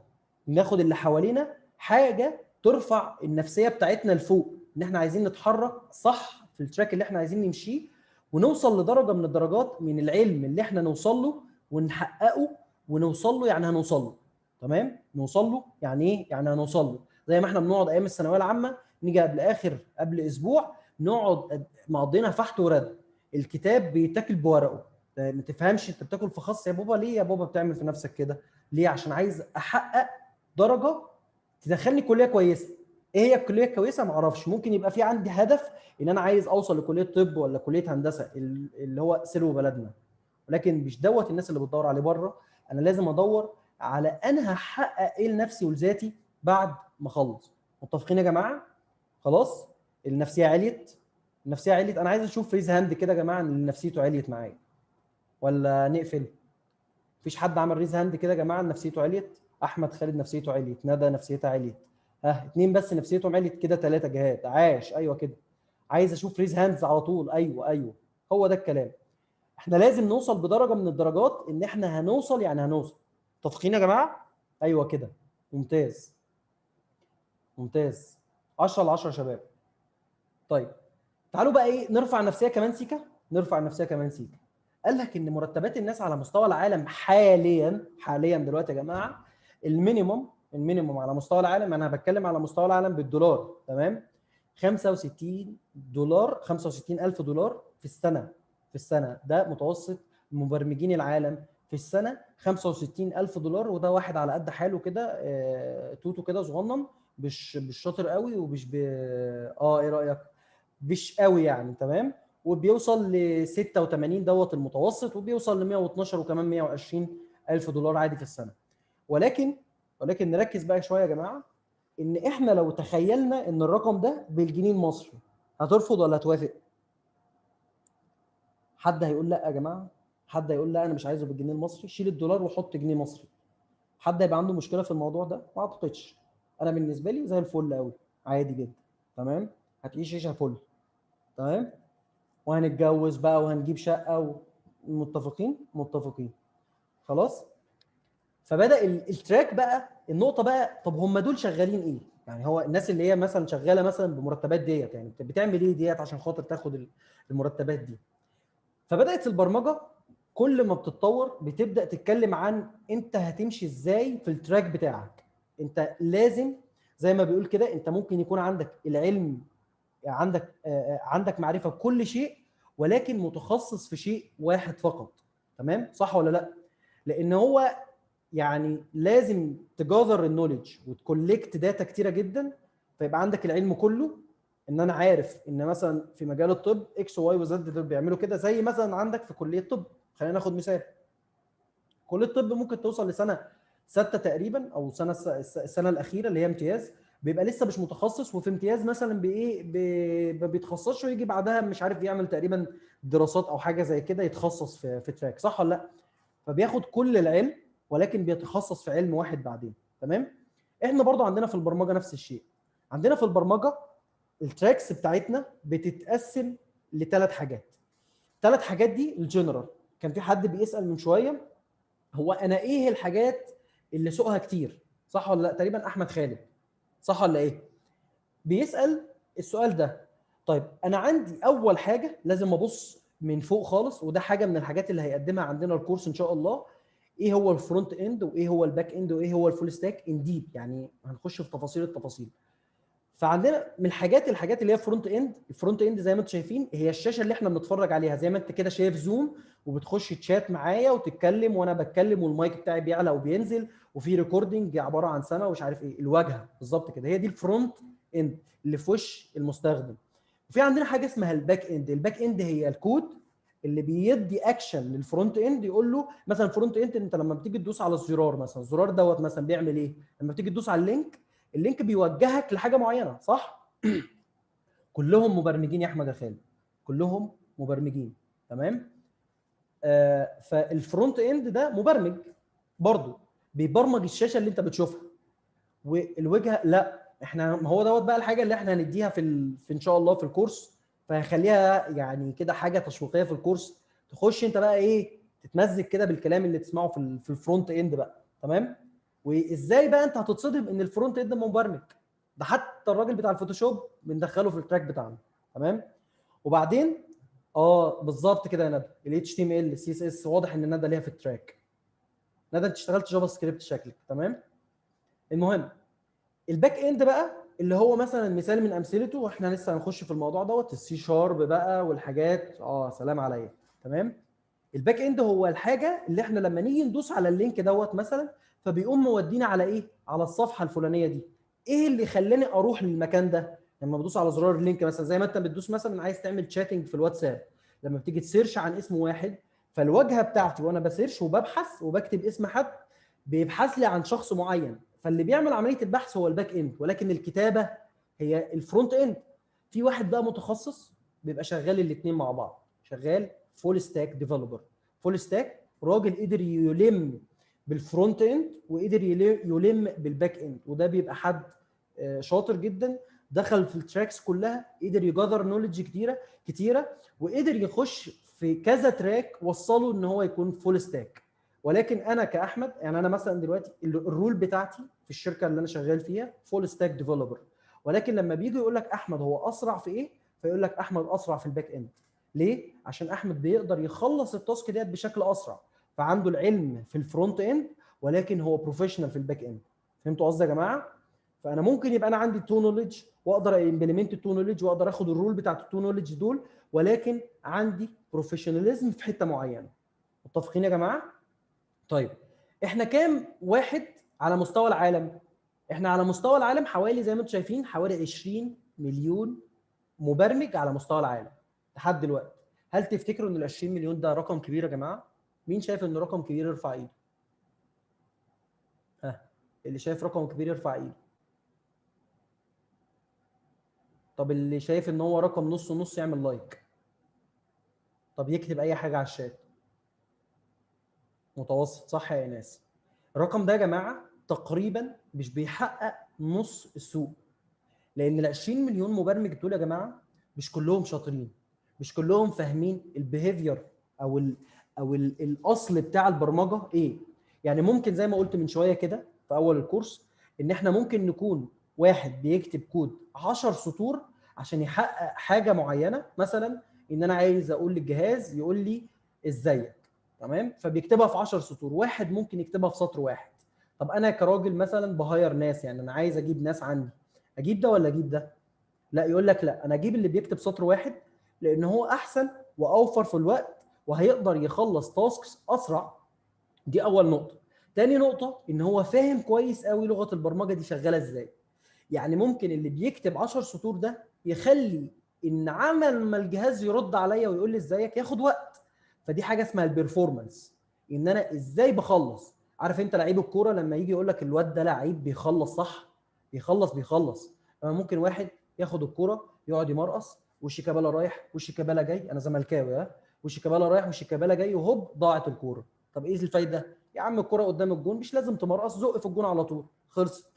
بناخد اللي حوالينا حاجة ترفع النفسية بتاعتنا لفوق، ان احنا عايزين نتحرك صح في ال track اللي احنا عايزين نمشيه، ونوصل لدرجة من الدرجات من العلم اللي احنا نوصل له ونحققه ونوصل له. يعني هنوصل له، تمام؟ نوصل له يعني ايه؟ يعني هنوصل له زي ما احنا بنقعد ايام الثانوية العامة، نيجي قبل اخر قبل اسبوع نقعد مقضينا فحت ورد، الكتاب بيتاكل بورقه، ما تفهمش انت بتاكل في خس يا بابا، ليه يا بابا بتعمل في نفسك كده؟ ليه؟ عشان عايز احقق درجه تدخلني كليه كويسة. ايه هي الكلية الكويسة؟ ما اعرفش. ممكن يبقى في عندي هدف ان انا عايز اوصل لكليه طب ولا كليه هندسة اللي هو سلو بلدنا، ولكن مش دوت الناس اللي بتدور عليه بره. انا لازم ادور على انا هحقق ايه لنفسي ولذاتي بعد ما اخلص. متفقين يا جماعة؟ خلاص النفسية عليت، النفسية عليت. انا عايز اشوف raise hand كده يا جماعة ان نفسيته عليت معايا، ولا نقفل؟ مفيش حد عمل raise hand كده يا جماعة نفسيته عليت؟ احمد خالد نفسيته عليت، ندى نفسيتها عليت، ها 2 بس نفسيتهم عليت كده، 3 جهات. عاش، ايوه كده. عايز اشوف raise hands على طول. ايوه ايوه، هو ده الكلام. احنا لازم نوصل بدرجة من الدرجات ان احنا هنوصل، يعني هنوصل. متفقين يا جماعة؟ ايوه كده، ممتاز ممتاز، 10 على 10 يا شباب. طيب تعالوا بقى ايه، نرفع النفسية كمان سيكه، نرفع النفسية كمان سيكه. قال لك ان مرتبات الناس على مستوى العالم حاليا، حاليا دلوقتي يا جماعة، ال minimum، ال minimum على مستوى العالم، انا بتكلم على مستوى العالم بالدولار، تمام؟ 65 دولار، 65000 دولار في السنة، في السنة. ده متوسط مبرمجين العالم في السنة 65000 دولار. وده واحد على قد حاله كده، توتو كده صغنن، مش شاطر قوي ومش ايه رايك؟ مش قوي يعني، تمام؟ وبيوصل ل 86 دوت المتوسط، وبيوصل ل 112 وكمان 120 الف دولار عادي في السنة. ولكن نركز بقى شوية يا جماعة، ان احنا لو تخيلنا ان الرقم ده بالجنيه المصري، هترفض ولا هتوافق؟ حد هيقول لا يا جماعة؟ حد هيقول لا انا مش عايزه بالجنيه المصري، شيل الدولار وحط جنيه مصري. حد هيبقى عنده مشكلة في الموضوع ده؟ ما اعتقدش. انا بالنسبة لي زي الفل قوي، عادي جدا، تمام؟ هتعيش عيشه فل، تمام؟ وهنتجوز بقى وهنجيب شقه متفقين؟ متفقين، خلاص. فبدا ال track بقى، النقطة بقى، طب هم دول شغالين ايه؟ يعني هو الناس اللي هي مثلا شغالة مثلا بمرتبات ديت، يعني بتعمل ايه ديت عشان خاطر تاخد المرتبات دي؟ فبدات البرمجة كل ما بتتطور بتبدا تتكلم عن انت هتمشي ازاي في ال track بتاعك. انت لازم زي ما بيقول كده، انت ممكن يكون عندك العلم، عندك معرفة بكل شيء، ولكن متخصص في شيء واحد فقط، تمام؟ صح ولا لا؟ لان هو يعني لازم ت gather ال knowledge وت collect data كتيرة جدا، فيبقى عندك العلم كله. ان انا عارف ان مثلا في مجال الطب اكس وواي وزد دول بيعملوا كده، زي مثلا عندك في كليه الطب، خلينا ناخد مثال كليه الطب ممكن توصل لسنه 6 تقريبا، او سنة السنة الاخيرة اللي هي امتياز، بيبقى لسه مش متخصص، وفي امتياز مثلا بايه ما بيتخصصش، ويجي بعدها مش عارف يعمل تقريبا دراسات او حاجة زي كده يتخصص في track، صح ولا لا؟ فبياخد كل العلم ولكن بيتخصص في علم واحد بعدين، تمام؟ احنا برضو عندنا في البرمجة نفس الشيء. عندنا في البرمجة ال tracks بتاعتنا بتتقسم لثلاث حاجات. ثلاث حاجات دي الجنرال. كان في حد بيسال من شوية هو انا ايه الحاجات اللي سوقها كتير، صح ولا لا؟ تقريبا احمد خالد، صح ولا ايه؟ بيسال السؤال ده. طيب انا عندي اول حاجة لازم ابص من فوق خالص، وده حاجة من الحاجات اللي هيقدمها عندنا الكورس ان شاء الله، ايه هو ال front end وايه هو ال back end وايه هو ال full stack in deep، يعني هنخش في تفاصيل التفاصيل. فعندنا من الحاجات اللي هي front end. ال front end زي ما انتم شايفين هي الشاشة اللي احنا بنتفرج عليها، زي ما انت كده شايف زوم وبتخش تشات معايا وتتكلم وانا بتكلم والمايك بتاعي بيعلى وبينزل وفي recording عبارة عن سنة ومش عارف ايه، الواجهة بالظبط كده هي دي ال front end اللي في وش المستخدم. وفي عندنا حاجة اسمها ال back end. ال back end هي الكود اللي بيدي action لل front end، يقول له مثلا front end انت لما بتيجي تدوس على الزرار مثلا، الزرار دوت مثلا بيعمل ايه؟ لما بتيجي تدوس على ال link، ال link بيوجهك لحاجة معينة، صح؟ كلهم مبرمجين يا احمد يا خالد، كلهم مبرمجين، تمام؟ فال front end ده مبرمج برضه، بيبرمج الشاشة اللي انت بتشوفها والوجهه. لا احنا ما هو دوت بقى الحاجة اللي احنا هنديها في ان شاء الله في الكورس فهخليها يعني كده حاجة تشويقيه في الكورس، تخش انت بقى ايه تتمزج كده بالكلام اللي تسمعه في ال front end بقى. تمام؟ وازاي بقى انت هتتصدم ان ال front end مبرمج ده، حتى الراجل بتاع ال Photoshop بندخله في ال track بتاعنا. تمام؟ وبعدين بالظبط كده يا ندى، ال HTML CSS، واضح ان ندى ليها في ال track. ندى انت اشتغلت JavaScript شكلك. تمام؟ المهم ال back end بقى اللي هو مثلا مثال من امثلته، واحنا لسه هنخش في الموضوع دوت، ال C sharp بقى والحاجات، سلام عليا. تمام؟ ال back end هو الحاجة اللي احنا لما نيجي ندوس على ال link دوت مثلا، فبيقوم مودينا على ايه؟ على الصفحة الفلانية دي. ايه اللي خلاني اروح للمكان ده؟ لما بدوس على زرار ال link مثلا، زي ما انت بتدوس مثلا عايز تعمل chatting في الواتساب، لما بتيجي ت search عن اسم واحد، فالواجهه بتاعتي وانا ب search وببحث وبكتب اسم حد، بيبحث لي عن شخص معين، فاللي بيعمل عملية البحث هو ال back end، ولكن الكتابة هي ال front end. في واحد بقى متخصص بيبقى شغال الاثنين مع بعض، شغال full stack developer. full stack راجل قدر يلم بال front end وقدر يلم بال back end، وده بيبقى حد شاطر جدا، دخل في ال tracks كلها، قدر ي gather knowledge كتيرة كتيرة، وقدر يخش في كذا track وصله ان هو يكون full stack. ولكن انا كاحمد، يعني انا مثلا دلوقتي ال role بتاعتي في الشركة اللي انا شغال فيها full stack developer، ولكن لما بيجي يقول لك احمد هو اسرع في ايه، فيقول لك احمد اسرع في ال back end. ليه؟ عشان احمد بيقدر يخلص ال task ديت بشكل اسرع، فعنده العلم في ال front end ولكن هو professional في ال back end. فهمتوا قصدي يا جماعة؟ فانا ممكن يبقى انا عندي two knowledge واقدر implement ال two knowledge واقدر اخد ال role بتاعت ال two knowledge دول، ولكن عندي professionalism في حتة معينة. متفقين يا جماعة؟ طيب احنا كام واحد على مستوى العالم؟ احنا على مستوى العالم حوالي زي ما انتم شايفين حوالي 20 مليون مبرمج على مستوى العالم لحد دلوقتي. هل تفتكروا ان ال 20 مليون ده رقم كبير يا جماعة؟ مين شايف ان رقم كبير يرفع ايده؟ ها، اللي شايف رقم كبير يرفع ايده. طب اللي شايف ان هو رقم نص نص يعمل like. طب يكتب اي حاجة على الشات. متوسط صح يا ايناس؟ الرقم ده يا جماعة تقريبا مش بيحقق نص السوق، لان ال 20 مليون مبرمج دول يا جماعة مش كلهم شاطرين، مش كلهم فاهمين ال behavior او ال الاصل بتاع البرمجة ايه. يعني ممكن زي ما قلت من شوية كده في اول الكورس ان احنا ممكن نكون واحد بيكتب كود 10 سطور عشان يحقق حاجة معينة، مثلا ان انا عايز اقول للجهاز يقول لي ازيك، تمام؟ فبيكتبها في 10 سطور، واحد ممكن يكتبها في سطر واحد. طب انا كراجل مثلا ب hire ناس، يعني انا عايز اجيب ناس عندي، اجيب ده ولا اجيب ده؟ لا، يقول لك لا انا اجيب اللي بيكتب سطر واحد لان هو احسن واوفر في الوقت وهيقدر يخلص tasks اسرع. دي اول نقطة. تاني نقطة ان هو فاهم كويس قوي لغة البرمجة دي شغالة ازاي. يعني ممكن اللي بيكتب 10 سطور ده يخلي ان عمل ما الجهاز يرد عليا ويقول لي ازيك ياخد وقت. فدي حاجة اسمها ال performance، ان انا ازاي بخلص. عارف انت لعيب الكورة لما يجي يقول لك الواد ده لعيب بيخلص صح، بيخلص بيخلص. ممكن واحد ياخد الكورة يقعد يمرقص وشيكابالا رايح وشيكابالا جاي، انا زملكاوي ها، وشيكابالا رايح وشيكابالا جاي وهوب ضاعت الكورة. طب ايه الفايدة؟ يا عم الكورة قدام الجون مش لازم تمرقص، زق في الجون على طول، خلصت.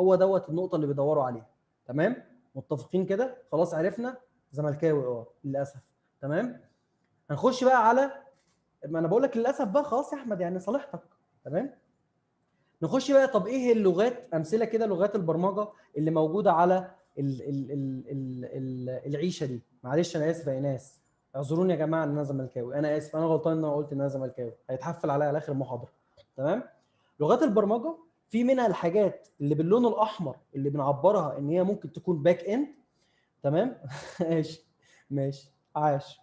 هو دوت النقطة اللي بيدوروا عليها. تمام؟ متفقين كده؟ خلاص عرفنا زملكاوي للاسف. تمام؟ هنخش بقى على ما انا بقول لك للاسف بقى، خلاص يا احمد يعني صالحتك. تمام؟ نخش بقى، طب ايه اللغات، امثلة كده لغات البرمجة اللي موجودة على ال ال ال ال ال العيشة دي. معلش انا اسف يا ايناس، اعذروني يا جماعة ان انا زملكاوي، انا اسف، انا غلطان ان انا قلت ان انا زملكاوي، هيتحفل عليا على اخر المحاضرة. تمام؟ لغات البرمجة في منها الحاجات اللي باللون الاحمر اللي بنعبرها ان هي ممكن تكون back end. تمام؟ ماشي ماشي عاش.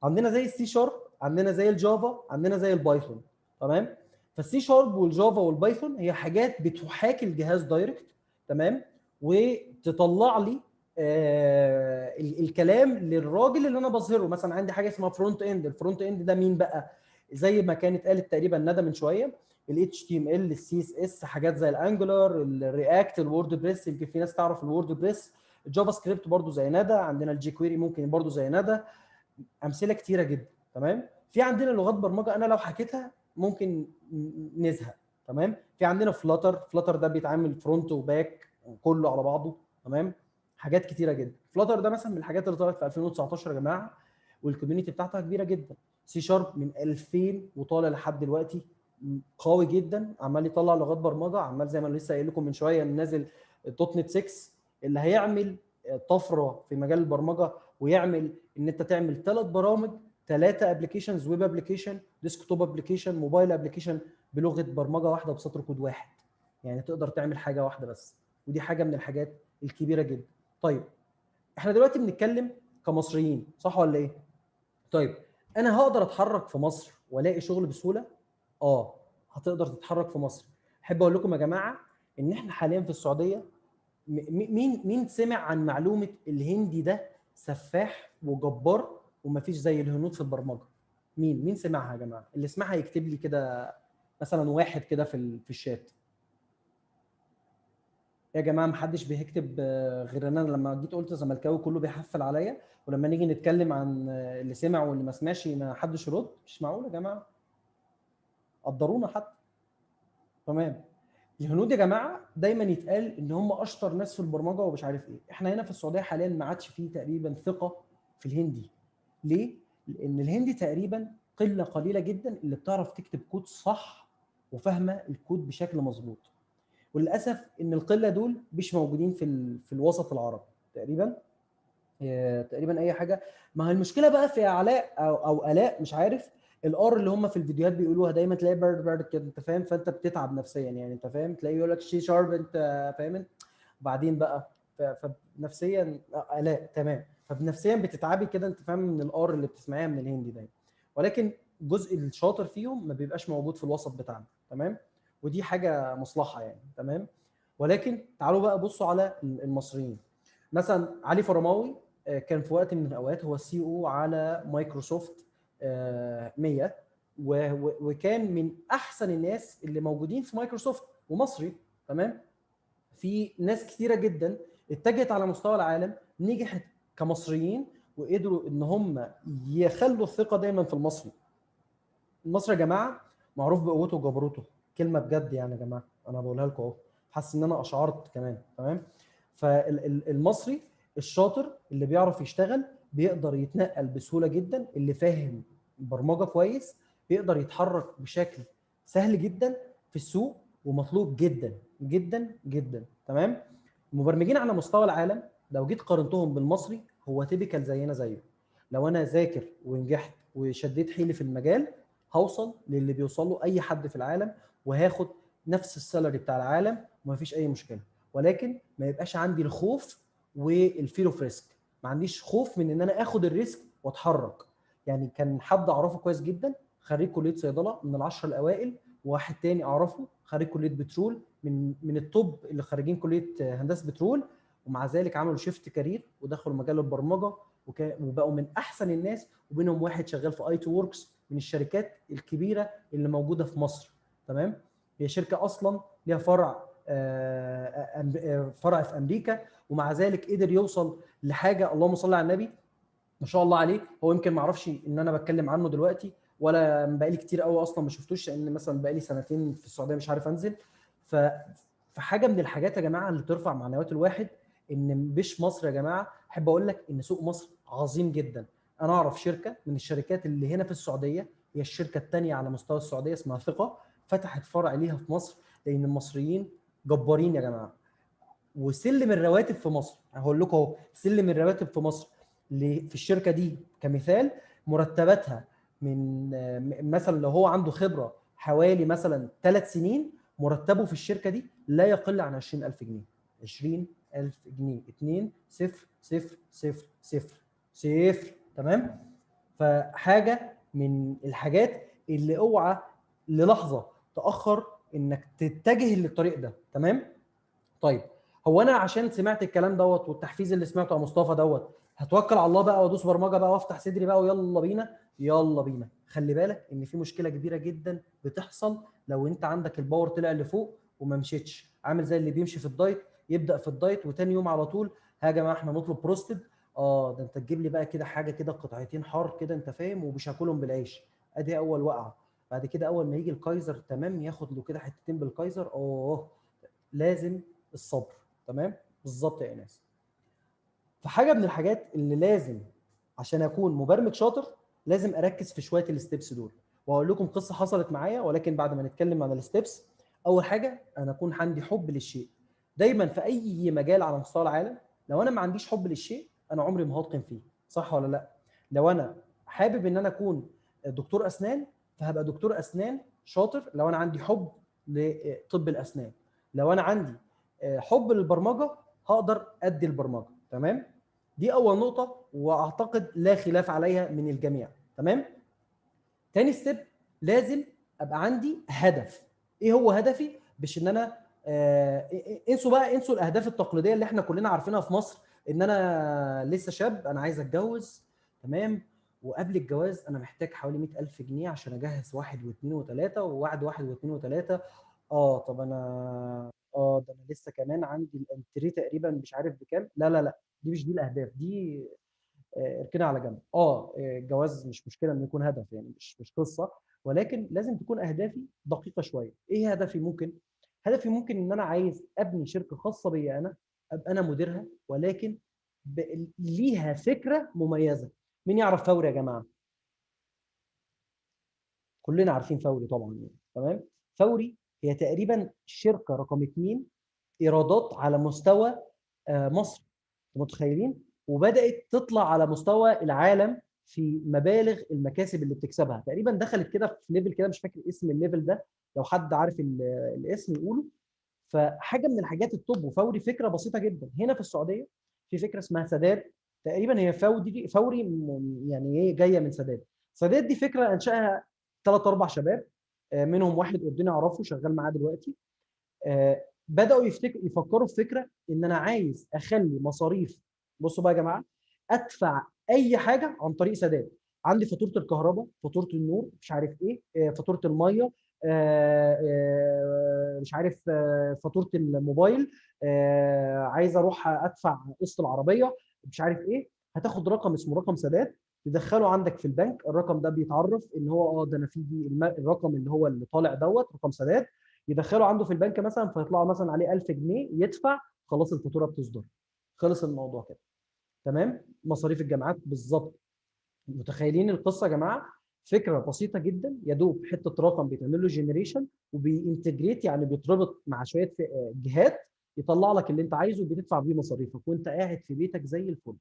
عندنا زي ال C sharp، عندنا زي ال Java، عندنا زي ال Python. تمام؟ فال C sharp وال Java وال Python هي حاجات بتحاكي الجهاز direct، تمام، وتطلع لي الكلام للراجل اللي انا بظهره. مثلا عندي حاجة اسمها front end، ال front end ده مين بقى؟ زي ما كانت قالت تقريبا ندى من شوية، ال HTML، ال CSS، حاجات زي ال Angular، ال React، ال WordPress، يمكن في ناس تعرف ال WordPress، ال JavaScript برضو زي ندى، عندنا ال jQuery ممكن برضو زي ندى، امثلة كتيرة جدا. تمام؟ في عندنا لغات برمجة انا لو حكيتها ممكن نزهق. تمام؟ في عندنا Flutter، Flutter ده بيتعامل front و back كله على بعضه. تمام؟ حاجات كتيرة جدا. Flutter ده مثلا من الحاجات اللي طلعت في 2019 يا جماعة، وال community بتاعتها كبيرة جدا. C sharp من 2000 وطالع لحد دلوقتي قوي جدا، عمال يطلع لغات برمجة، عمال زي ما انا لسه قايل لكم من شوية نازل .NET 6 اللي هيعمل طفرة في مجال البرمجة، ويعمل ان انت تعمل 3 برامج، 3 applications، web application، desktop application، mobile application، بلغه برمجة واحدة بسطر كود واحد. يعني تقدر تعمل حاجة واحدة بس، ودي حاجة من الحاجات الكبيرة جدا. طيب احنا دلوقتي بنتكلم كمصريين، صح ولا ايه؟ طيب انا هقدر اتحرك في مصر والاقي شغل بسهولة؟ اه هتقدر تتحرك في مصر. احب اقول لكم يا جماعة ان احنا حاليا في السعودية، مين سمع عن معلومة الهندي ده سفاح وجبار ومفيش زي الهنود في البرمجة؟ مين سمعها يا جماعة؟ اللي سمعها يكتب لي كده مثلا واحد كده في الشات. يا جماعة محدش بيكتب غير ان انا لما جيت قلت زملكاوي كله بيحفل عليا، ولما نيجي نتكلم عن اللي سمع واللي ما سمعش ما حدش يرد. مش معقول يا جماعة، قدرونا حتى. تمام. الهنود يا جماعة دايما يتقال ان هم اشطر ناس في البرمجة ومش عارف ايه. احنا هنا في السعودية حاليا ما عادش فيه تقريبا ثقة في الهندي. ليه؟ لان الهندي تقريبا قلة قليله جدا اللي بتعرف تكتب كود صح وفاهمه الكود بشكل مظبوط، وللاسف ان القلة دول مش موجودين في الوسط العربي تقريبا. تقريبا اي حاجة. ما هي المشكلة بقى في علاء او الاء مش عارف ال R اللي هم في الفيديوهات بيقولوها دايما، تلاقي bird bird كده انت فاهم، فانت بتتعب نفسيا يعني انت فاهم، تلاقيه يقول لك C sharp انت فاهم، وبعدين بقى فنفسيا الاء تمام، فنفسيا بتتعبي كده انت فاهم من ال R اللي بتسمعيها من الهندي دايما. ولكن الجزء الشاطر فيهم ما بيبقاش موجود في الوسط بتاعنا، تمام، ودي حاجة مصلحة يعني، تمام. ولكن تعالوا بقى بصوا على المصريين. مثلا علي فرماوي كان في وقت من الاوقات هو ال CEO على مايكروسوفت 100، وكان من احسن الناس اللي موجودين في مايكروسوفت ومصري، تمام. في ناس كثيرة جدا اتجهت على مستوى العالم، نجحت كمصريين وقدروا ان هم يخلوا الثقة دايما في المصري. المصري يا جماعة معروف بقوته وجبروته، كلمة بجد يعني يا جماعة انا بقولها لكم اهو، حاسس ان انا اشعرت كمان، تمام. فالمصري الشاطر اللي بيعرف يشتغل بيقدر يتنقل بسهولة جدا، اللي فاهم برمجة كويس بيقدر يتحرك بشكل سهل جدا في السوق، ومطلوب جدا جدا جدا، تمام. المبرمجين على مستوى العالم لو جيت قارنتهم بالمصري هو typical زينا زيه. لو انا ذاكر ونجحت وشديت حيلي في المجال هوصل للي بيوصل له اي حد في العالم، وهاخد نفس ال salary بتاع العالم ومفيش اي مشكلة. ولكن ما يبقاش عندي الخوف وال fear of risk، ما عنديش خوف من ان انا اخد ال risk واتحرك. يعني كان حد اعرفه كويس جدا خريج كليه صيدلة من ال10 الاوائل، وواحد تاني اعرفه خريج كليه بترول من ال top اللي خارجين كليه هندسة بترول، ومع ذلك عملوا shift career ودخلوا مجال البرمجة وبقوا من احسن الناس، وبينهم واحد شغال في ITWorx من الشركات الكبيرة اللي موجودة في مصر، تمام. هي شركة اصلا ليها فرع فرع في امريكا، ومع ذلك قدر يوصل لحاجة اللهم صل على النبي ما شاء الله عليه. هو يمكن ما اعرفش ان انا بتكلم عنه دلوقتي، ولا بقالي كتير قوي اصلا ما شفتوش، لان مثلا بقالي سنتين في السعودية مش عارف انزل. فحاجه من الحاجات يا جماعة اللي ترفع معنويات الواحد ان مش مصر يا جماعة. احب اقول لك ان سوق مصر عظيم جدا. انا اعرف شركة من الشركات اللي هنا في السعودية، هي الشركة الثانية على مستوى السعودية اسمها ثقة، فتحت فرع ليها في مصر لان المصريين جبارين يا جماعة. وسلم الرواتب في مصر، هقول لكم اهو، سلم الرواتب في مصر في الشركة دي كمثال، مرتباتها من مثلا لو هو عنده خبره حوالي مثلا 3 سنين، مرتبه في الشركة دي لا يقل عن 20000 جنيه. 20000 جنيه، 2 0 0 0 0 0، تمام. فحاجه من الحاجات اللي اوعى للحظة تاخر انك تتجه للطريق ده، تمام. طيب هو انا عشان سمعت الكلام دوت والتحفيز اللي سمعته يا مصطفى دوت هتوكل على الله بقى وادوس برمجة بقى وافتح صدري بقى ويلا بينا؟ يلا بينا. خلي بالك ان في مشكلة كبيرة جدا بتحصل لو انت عندك ال power طلع لفوق وما مشيتش. عامل زي اللي بيمشي في ال diet، يبدا في ال diet وتاني يوم على طول ها يا جماعة احنا نطلب بروستد، ده انت تجيب لي بقى كده حاجة كده قطعتين حار كده انت فاهم، ومش هاكلهم بالعيش. ادي اول وقعه. بعد كده اول ما يجي الكايزر تمام ياخد له كده حتتين بالكايزر. لازم الصبر، تمام بالظبط يا ايناس. فحاجه من الحاجات اللي لازم عشان اكون مبرمج شاطر لازم اركز في شوية ال steps دول، وهقول لكم قصة حصلت معايا، ولكن بعد ما نتكلم عن ال steps. اول حاجة انا اكون عندي حب للشيء. دايما في اي مجال على مستوى العالم لو انا ما عنديش حب للشيء انا عمري ما هتقن فيه، صح ولا لا؟ لو انا حابب ان انا اكون دكتور اسنان فهبقى دكتور اسنان شاطر لو انا عندي حب لطب الاسنان. لو انا عندي حب للبرمجه هقدر ادي البرمجة. تمام؟ دي اول نقطة واعتقد لا خلاف عليها من الجميع. تمام؟ تاني step لازم ابقى عندي هدف. ايه هو هدفي؟ مش ان انا انسوا بقى، انسوا الاهداف التقليدية اللي احنا كلنا عارفينها في مصر، ان انا لسه شاب انا عايز اتجوز، تمام، وقبل الجواز انا محتاج حوالي 100,000 جنيه عشان اجهز 1 و2 و3 ووعد 1 و2 و3. طب انا ده انا لسه كمان عندي الانتري تقريبا مش عارف بكام. لا لا لا، دي مش دي الاهداف، دي اركنها على جنب. الجواز مش مشكلة انه يكون هدف، يعني مش قصة، ولكن لازم تكون اهدافي دقيقة شوية. ايه هدفي؟ ممكن هدفي ممكن ان انا عايز ابني شركة خاصة بيا انا، ابقى انا مديرها، ولكن ليها فكرة مميزة. مين يعرف فوري يا جماعة؟ كلنا عارفين فوري طبعا يعني. تمام؟ فوري هي تقريبا شركة رقم 2 ايرادات على مستوى مصر، متخيلين؟ وبدات تطلع على مستوى العالم في مبالغ المكاسب اللي بتكسبها. تقريبا دخلت كده في level كده، مش فاكر اسم ال level ده، لو حد عارف الاسم يقوله. فحاجه من الحاجات ال top. وفوري فكرة بسيطة جدا. هنا في السعودية في فكرة اسمها سداد، تقريبا هي فوري يعني ايه، جاية من سداد. سداد دي فكرة انشاها 3 4 شباب، منهم واحد اردني اعرفه شغال معاه دلوقتي. بداوا يفكروا في فكرة ان انا عايز اخلي مصاريف، بصوا بقى يا جماعة، ادفع اي حاجة عن طريق سداد. عندي فاتورة الكهرباء، فاتورة النور، مش عارف ايه، فاتورة المية، مش عارف، فاتورة الموبايل، عايز اروح ادفع قسط العربية، مش عارف ايه. هتاخد رقم اسمه رقم سداد، تدخله عندك في البنك. الرقم ده بيتعرف ان هو ده انا في دي الرقم اللي هو اللي طالع دوت رقم سداد، يدخله عنده في البنك مثلا، فيطلع مثلا عليه 1000 جنيه، يدفع، خلاص الفاتورة بتصدر، خلص الموضوع كده. تمام؟ مصاريف الجامعات بالظبط. متخيلين القصة يا جماعة؟ فكرة بسيطة جدا، يا دوب حتة رقم بيتعمل له generation وبي integrate، يعني بيتربط مع شوية جهات، يطلع لك اللي انت عايزه وبتدفع بيه مصاريفك وانت قاعد في بيتك زي الفل.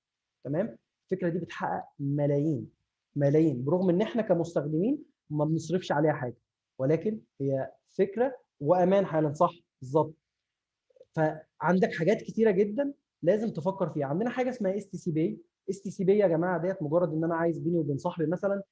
تمام؟ الفكرة دي بتحقق ملايين ملايين، برغم ان احنا كمستخدمين ما بنصرفش عليها حاجة، ولكن هي فكرة وامان حالا. صح بالظبط. فعندك حاجات كتيرة جدا لازم تفكر فيها. عندنا حاجة اسمها اس تي سي بي. اس تي سي بي يا جماعة ديت مجرد ان انا عايز بيني وبين صاحبي مثلا،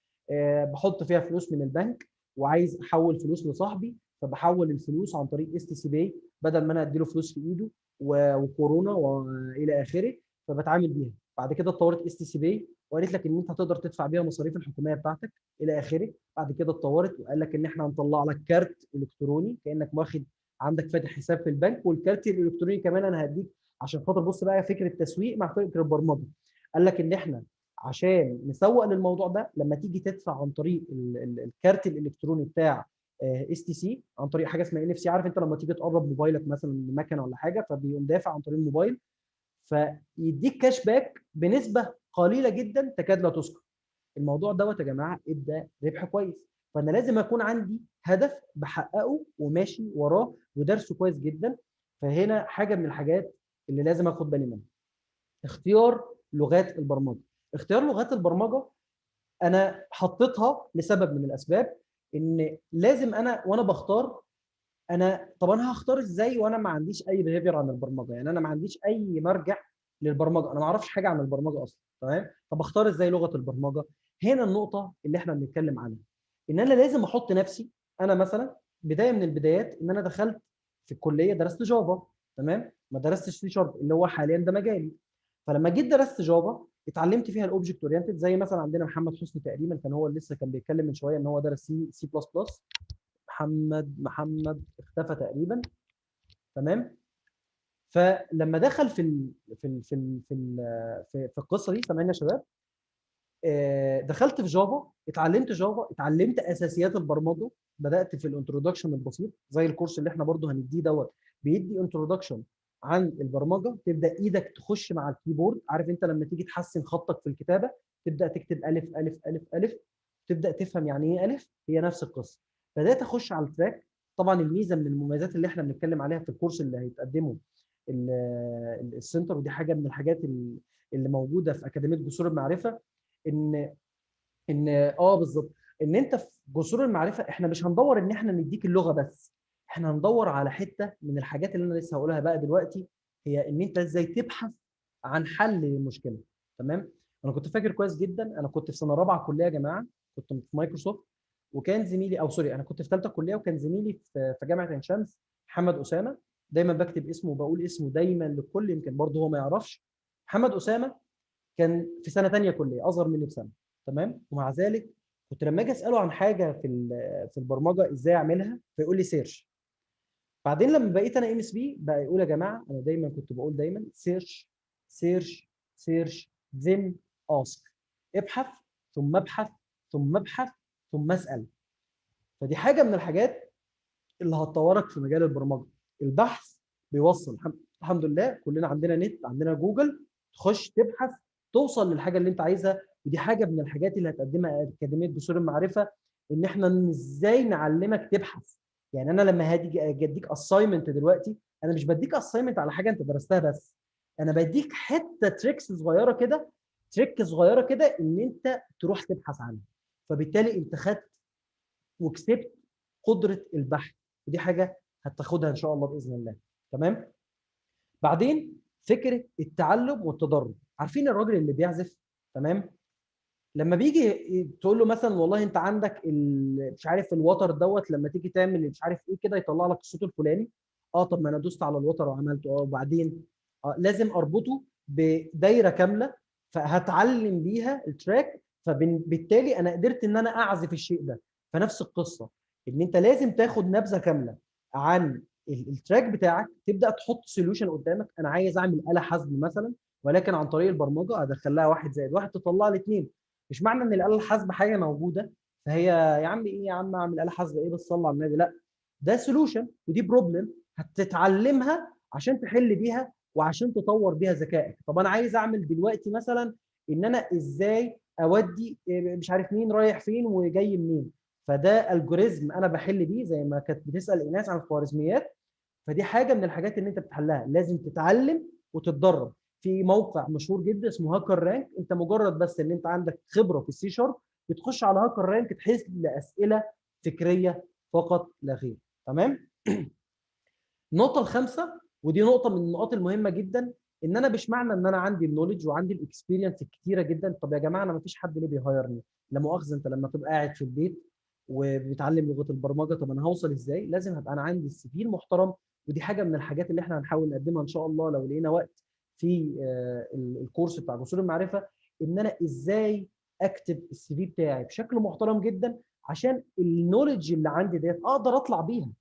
بحط فيها فلوس من البنك وعايز احول فلوس لصاحبي، فبحول الفلوس عن طريق STC Pay بدل ما انا اديله فلوس في ايده وكورونا والى اخره، فبتعامل بيها. بعد كده اتطورت STC Pay وقالت لك ان انت هتقدر تدفع بيها مصاريف الحكومية بتاعتك الى اخره. بعد كده اتطورت وقال لك ان احنا هنطلع لك كارت الكتروني كانك واخد عندك فاتح حساب في البنك، والكارت الالكتروني كمان انا هديك عشان خاطر، بص بقى فكرة تسويق مع فكرة برمجة. قال لك ان احنا عشان نسوق للموضوع ده لما تيجي تدفع عن طريق الكارت الالكتروني بتاع STC عن طريق حاجة اسمها NFC، عارف انت لما تيجي تقرب موبايلك مثلا من مكنه ولا حاجة فبيقوم دافع عن طريق الموبايل، فيديك cash back بنسبة قليله جدا تكاد لا تذكر. الموضوع دوت يا جماعة ادى ربح كويس. فانا لازم اكون عندي هدف بحققه وماشي وراه ودرسه كويس جدا. فهنا حاجة من الحاجات اللي لازم اخد بالي منها، اختيار لغات البرمجة. اختيار لغات البرمجة انا حطيتها لسبب من الاسباب، ان لازم انا وانا بختار، انا طب انا هختار ازاي وانا ما عنديش اي behavior عن البرمجة؟ يعني انا ما عنديش اي مرجع للبرمجه، انا ما اعرفش حاجة عن البرمجة اصلا. تمام؟ طب اختار ازاي لغة البرمجة؟ هنا النقطة اللي احنا بنتكلم عنها، ان انا لازم احط نفسي، انا مثلا بداية من البدايات ان انا دخلت في الكلية درست Java، تمام؟ ما درستش سي شارب اللي هو حاليا ده مجالي. فلما جيت درست Java اتعلمت فيها ال object oriented، زي مثلا عندنا محمد حسني تقريبا كان هو لسه كان بيتكلم من شوية ان هو درس C C plus plus. محمد اختفى تقريبا. تمام؟ فلما دخل في ال في ال في ال في ال في, في القصة دي، سامعين يا شباب؟ دخلت في Java، اتعلمت Java، اتعلمت اساسيات البرمجة، بدات في ال introduction البسيط زي الكورس اللي احنا برضو هنديه دوت، بيدي introduction عن البرمجة، تبدا ايدك تخش مع ال keyboard. عارف انت لما تيجي تحسن خطك في الكتابة تبدا تكتب الف الف الف الف، تبدا تفهم يعني ايه الف، هي نفس القصة. بدات اخش على ال track. طبعا الميزة من المميزات اللي احنا بنتكلم عليها في الكورس اللي هيتقدمه ال center، ودي حاجة من الحاجات اللي موجودة في اكاديمية جسور المعرفة، ان بالظبط ان انت في جسور المعرفة احنا مش هندور ان احنا نديك اللغة بس، احنا هندور على حتة من الحاجات اللي انا لسه هقولها بقى دلوقتي، هي ان انت ازاي تبحث عن حل للمشكلة. تمام؟ انا كنت فاكر كويس جدا، انا كنت في سنة رابعه كليه يا جماعة، كنت في مايكروسوفت، وكان زميلي او sorry انا كنت في ثالثة كليه، وكان زميلي في جامعه عين شمس محمد اسامة. دايما بكتب اسمه وبقول اسمه دايما للكل، يمكن برضه هو ما يعرفش. محمد اسامة كان في سنة ثانية كليه، اصغر مني بسنة. تمام؟ ومع ذلك كنت لما اجي اساله عن حاجة في البرمجة ازاي اعملها، فيقول لي search. بعدين لما بقيت انا MSP بقى يقول يا جماعة، انا دايما كنت بقول دايما search search search then ask، ابحث ثم ابحث ثم ابحث ثم اسال. فدي حاجة من الحاجات اللي هتطورك في مجال البرمجة. البحث بيوصل، الحمد لله كلنا عندنا نت، عندنا جوجل، تخش تبحث توصل للحاجة اللي انت عايزها. ودي حاجة من الحاجات اللي هتقدمها اكاديمية جسور المعرفة، ان احنا ازاي نعلمك تبحث. يعني انا لما هاجي اديك assignment دلوقتي، انا مش بديك assignment على حاجة انت درستها بس، انا بديك حتة tricks صغيرة كده، trick صغيرة كده ان انت تروح تبحث عنها. فبالتالي انت خدت وكسبت قدره البحث، ودي حاجة هتاخدها ان شاء الله باذن الله. تمام؟ بعدين فكرة التعلم والتدرب. عارفين الراجل اللي بيعزف؟ تمام؟ لما بيجي تقول له مثلا والله انت عندك مش عارف الوتر دوت، لما تيجي تعمل مش عارف ايه كده يطلع لك الصوت الفلاني. طب ما انا دوست على الوتر وعملته، وبعدين لازم اربطه بدايره كاملة فهتعلم بيها ال track، فبالتالي انا قدرت ان انا اعزف الشيء ده. فنفس القصة ان انت لازم تاخد نبذه كاملة عن ال track بتاعك، تبدا تحط solution قدامك. انا عايز اعمل آلة حاسبه مثلا، ولكن عن طريق البرمجة ادخل لها 1 زائد 1 تطلع لي 2. مش معنى ان الآلة الحاسبة حاجة موجودة فهي يا عم ايه يا عم اعمل آلة حاسبه ايه بس صلى على النبي، لا، ده solution ودي problem هتتعلمها عشان تحل بيها وعشان تطور بيها ذكائك. طب انا عايز اعمل دلوقتي مثلا ان انا ازاي اودي مش عارف مين رايح فين وجاي منين، فده algorithm انا بحل بيه، زي ما كانت بتسال ايناس عن الخوارزميات. فدي حاجة من الحاجات اللي انت بتحلها، لازم تتعلم وتتدرب. في موقع مشهور جدا اسمه HackerRank، انت مجرد بس ان انت عندك خبره في السي شارب بتخش على HackerRank تحل اسئلة فكرية فقط لا غير. تمام؟ النقطة الخامسة، ودي نقطة من النقاط المهمة جدا، ان انا مش معنى ان انا عندي ال knowledge وعندي ال experience الكتيرة جدا، طب يا جماعة انا ما فيش حد ليه بي hire ني؟ لا مؤاخذة، انت لما تبقى قاعد في البيت وبتعلم لغة البرمجة، طب انا هوصل ازاي؟ لازم هبقى انا عندي ال CV المحترم. ودي حاجة من الحاجات اللي احنا هنحاول نقدمها ان شاء الله لو لقينا وقت في الكورس بتاع جسور المعرفة، ان انا ازاي اكتب ال CV بتاعي بشكل محترم جدا عشان ال knowledge اللي عندي ديت اقدر اطلع بيها.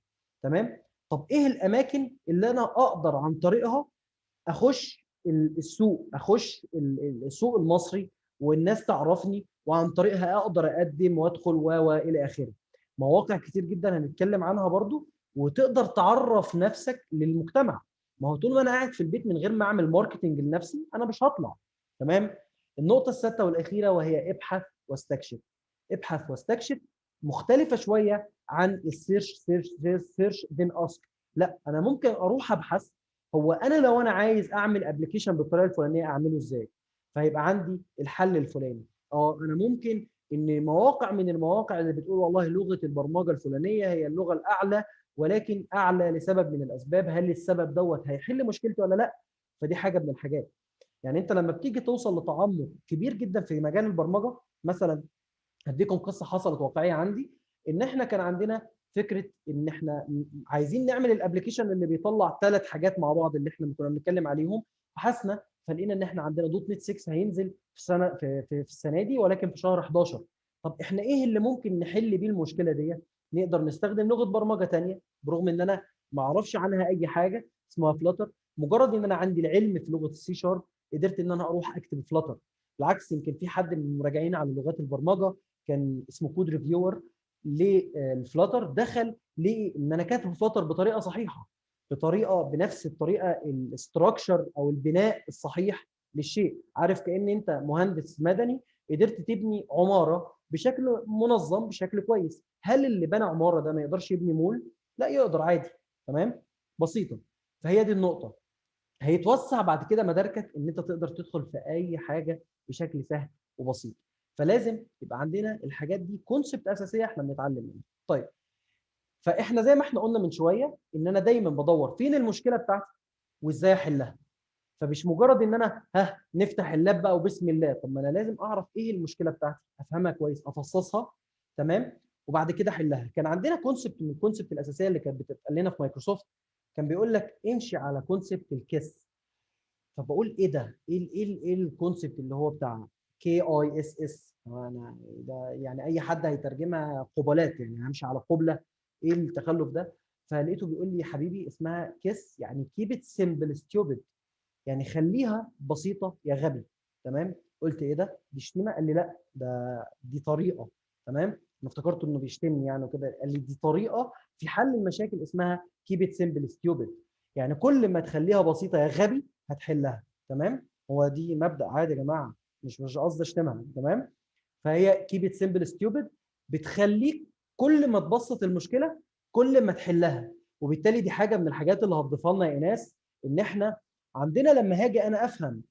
تمام؟ طب ايه الاماكن اللي انا اقدر عن طريقها اخش السوق، اخش السوق المصري والناس تعرفني، وعن طريقها اقدر اقدم وادخل و الى اخره؟ مواقع كتير جدا هنتكلم عنها برضو، وتقدر تعرف نفسك للمجتمع. ما هو طول ما انا قاعد في البيت من غير ما اعمل marketing لنفسي انا مش هطلع. تمام؟ النقطة السادسة والاخيرة، وهي ابحث واستكشف. ابحث واستكشف مختلفة شوية عن ال search search search search then ask. لا، انا ممكن اروح ابحث، هو انا لو انا عايز اعمل application بالطريقة الفلانية اعمله ازاي؟ فهيبقى عندي الحل الفلاني. انا ممكن ان مواقع من المواقع اللي بتقول والله لغة البرمجة الفلانية هي اللغة الاعلى، ولكن اعلى لسبب من الاسباب، هل السبب دوت هيحل مشكلتي ولا لا؟ فدي حاجة من الحاجات. يعني انت لما بتيجي توصل لتعمق كبير جدا في مجال البرمجة، مثلا هديكم قصة حصلت واقعية عندي، ان احنا كان عندنا فكرة ان احنا عايزين نعمل ال application اللي بيطلع 3 حاجات مع بعض اللي احنا كنا بنتكلم عليهم. بحثنا فلقينا ان احنا عندنا .NET 6 هينزل في سنة في السنة دي، ولكن في شهر 11. طب احنا ايه اللي ممكن نحل بيه المشكلة دي؟ نقدر نستخدم لغة برمجة ثانية برغم ان انا ما اعرفش عنها اي حاجة، اسمها Flutter. مجرد ان انا عندي العلم في لغة السي شارب قدرت ان انا اروح اكتب Flutter. بالعكس، يمكن في حد من المراجعين على لغات البرمجة كان اسمه code reviewer لل Flutter، دخل لقي ان انا كاتب Flutter بطريقة صحيحه. بطريقة بنفس الطريقة ال structure او البناء الصحيح للشيء. عارف كأن انت مهندس مدني قدرت تبني عمارة بشكل منظم بشكل كويس. هل اللي بنى عمارة ده ما يقدرش يبني مول؟ لا يقدر عادي، تمام؟ بسيطة. فهي دي النقطة. هيتوسع بعد كده مداركك ان انت تقدر تدخل في اي حاجة بشكل سهل وبسيط. فلازم يبقى عندنا الحاجات دي concept اساسية احنا بنتعلم منها. طيب فاحنا زي ما احنا قلنا من شوية ان انا دايما بدور فين المشكلة بتاعتي وازاي احلها. فمش مجرد ان انا نفتح ال lap بقى وبسم الله، طب ما انا لازم اعرف ايه المشكلة بتاعتي، افهمها كويس، افصصها، تمام، وبعد كده احلها. كان عندنا concept من ال concept الاساسية اللي كانت بتتقال لنا في مايكروسوفت، كان بيقول لك امشي على concept ال KISS. فبقول ايه ده؟ ايه ايه ايه ال concept اللي هو بتاع KISS؟ انا ده يعني اي حد هيترجمها قبلات، يعني همشي على قبله، ايه التخلف ده؟ فلقيته بيقول لي يا حبيبي اسمها KISS، يعني keep it simple stupid، يعني خليها بسيطة يا غبي، تمام؟ قلت ايه ده؟ دي شتيمه؟ قال لي لا، ده دي طريقه، تمام؟ انا افتكرته انه بيشتمني يعني وكده، قال لي دي طريقه في حل المشاكل اسمها keep it simple stupid، يعني كل ما تخليها بسيطة يا غبي هتحلها، تمام؟ هو دي مبدا عادي يا جماعة، مش قصدي اشتمها، تمام؟ فهي keep it simple stupid بتخليك كل ما تبسط المشكلة كل ما تحلها، وبالتالي دي حاجة من الحاجات اللي هتضيفها لنا يا ايناس، ان احنا عندنا لما هاجي انا افهم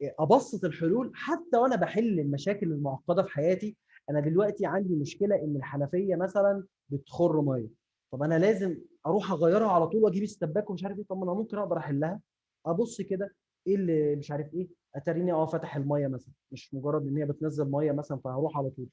ابسط الحلول حتى وانا بحل المشاكل المعقدة في حياتي. انا دلوقتي عندي مشكلة ان الحنفية مثلا بتخر مية، طب انا لازم اروح اغيرها على طول واجيب السباك ومش عارف ايه، طب ما انا ممكن اقدر احلها، ابص كده ايه اللي مش عارف ايه، اتاريني فتح المية مثلا، مش مجرد ان هي بتنزل مية مثلا فهروح على طول.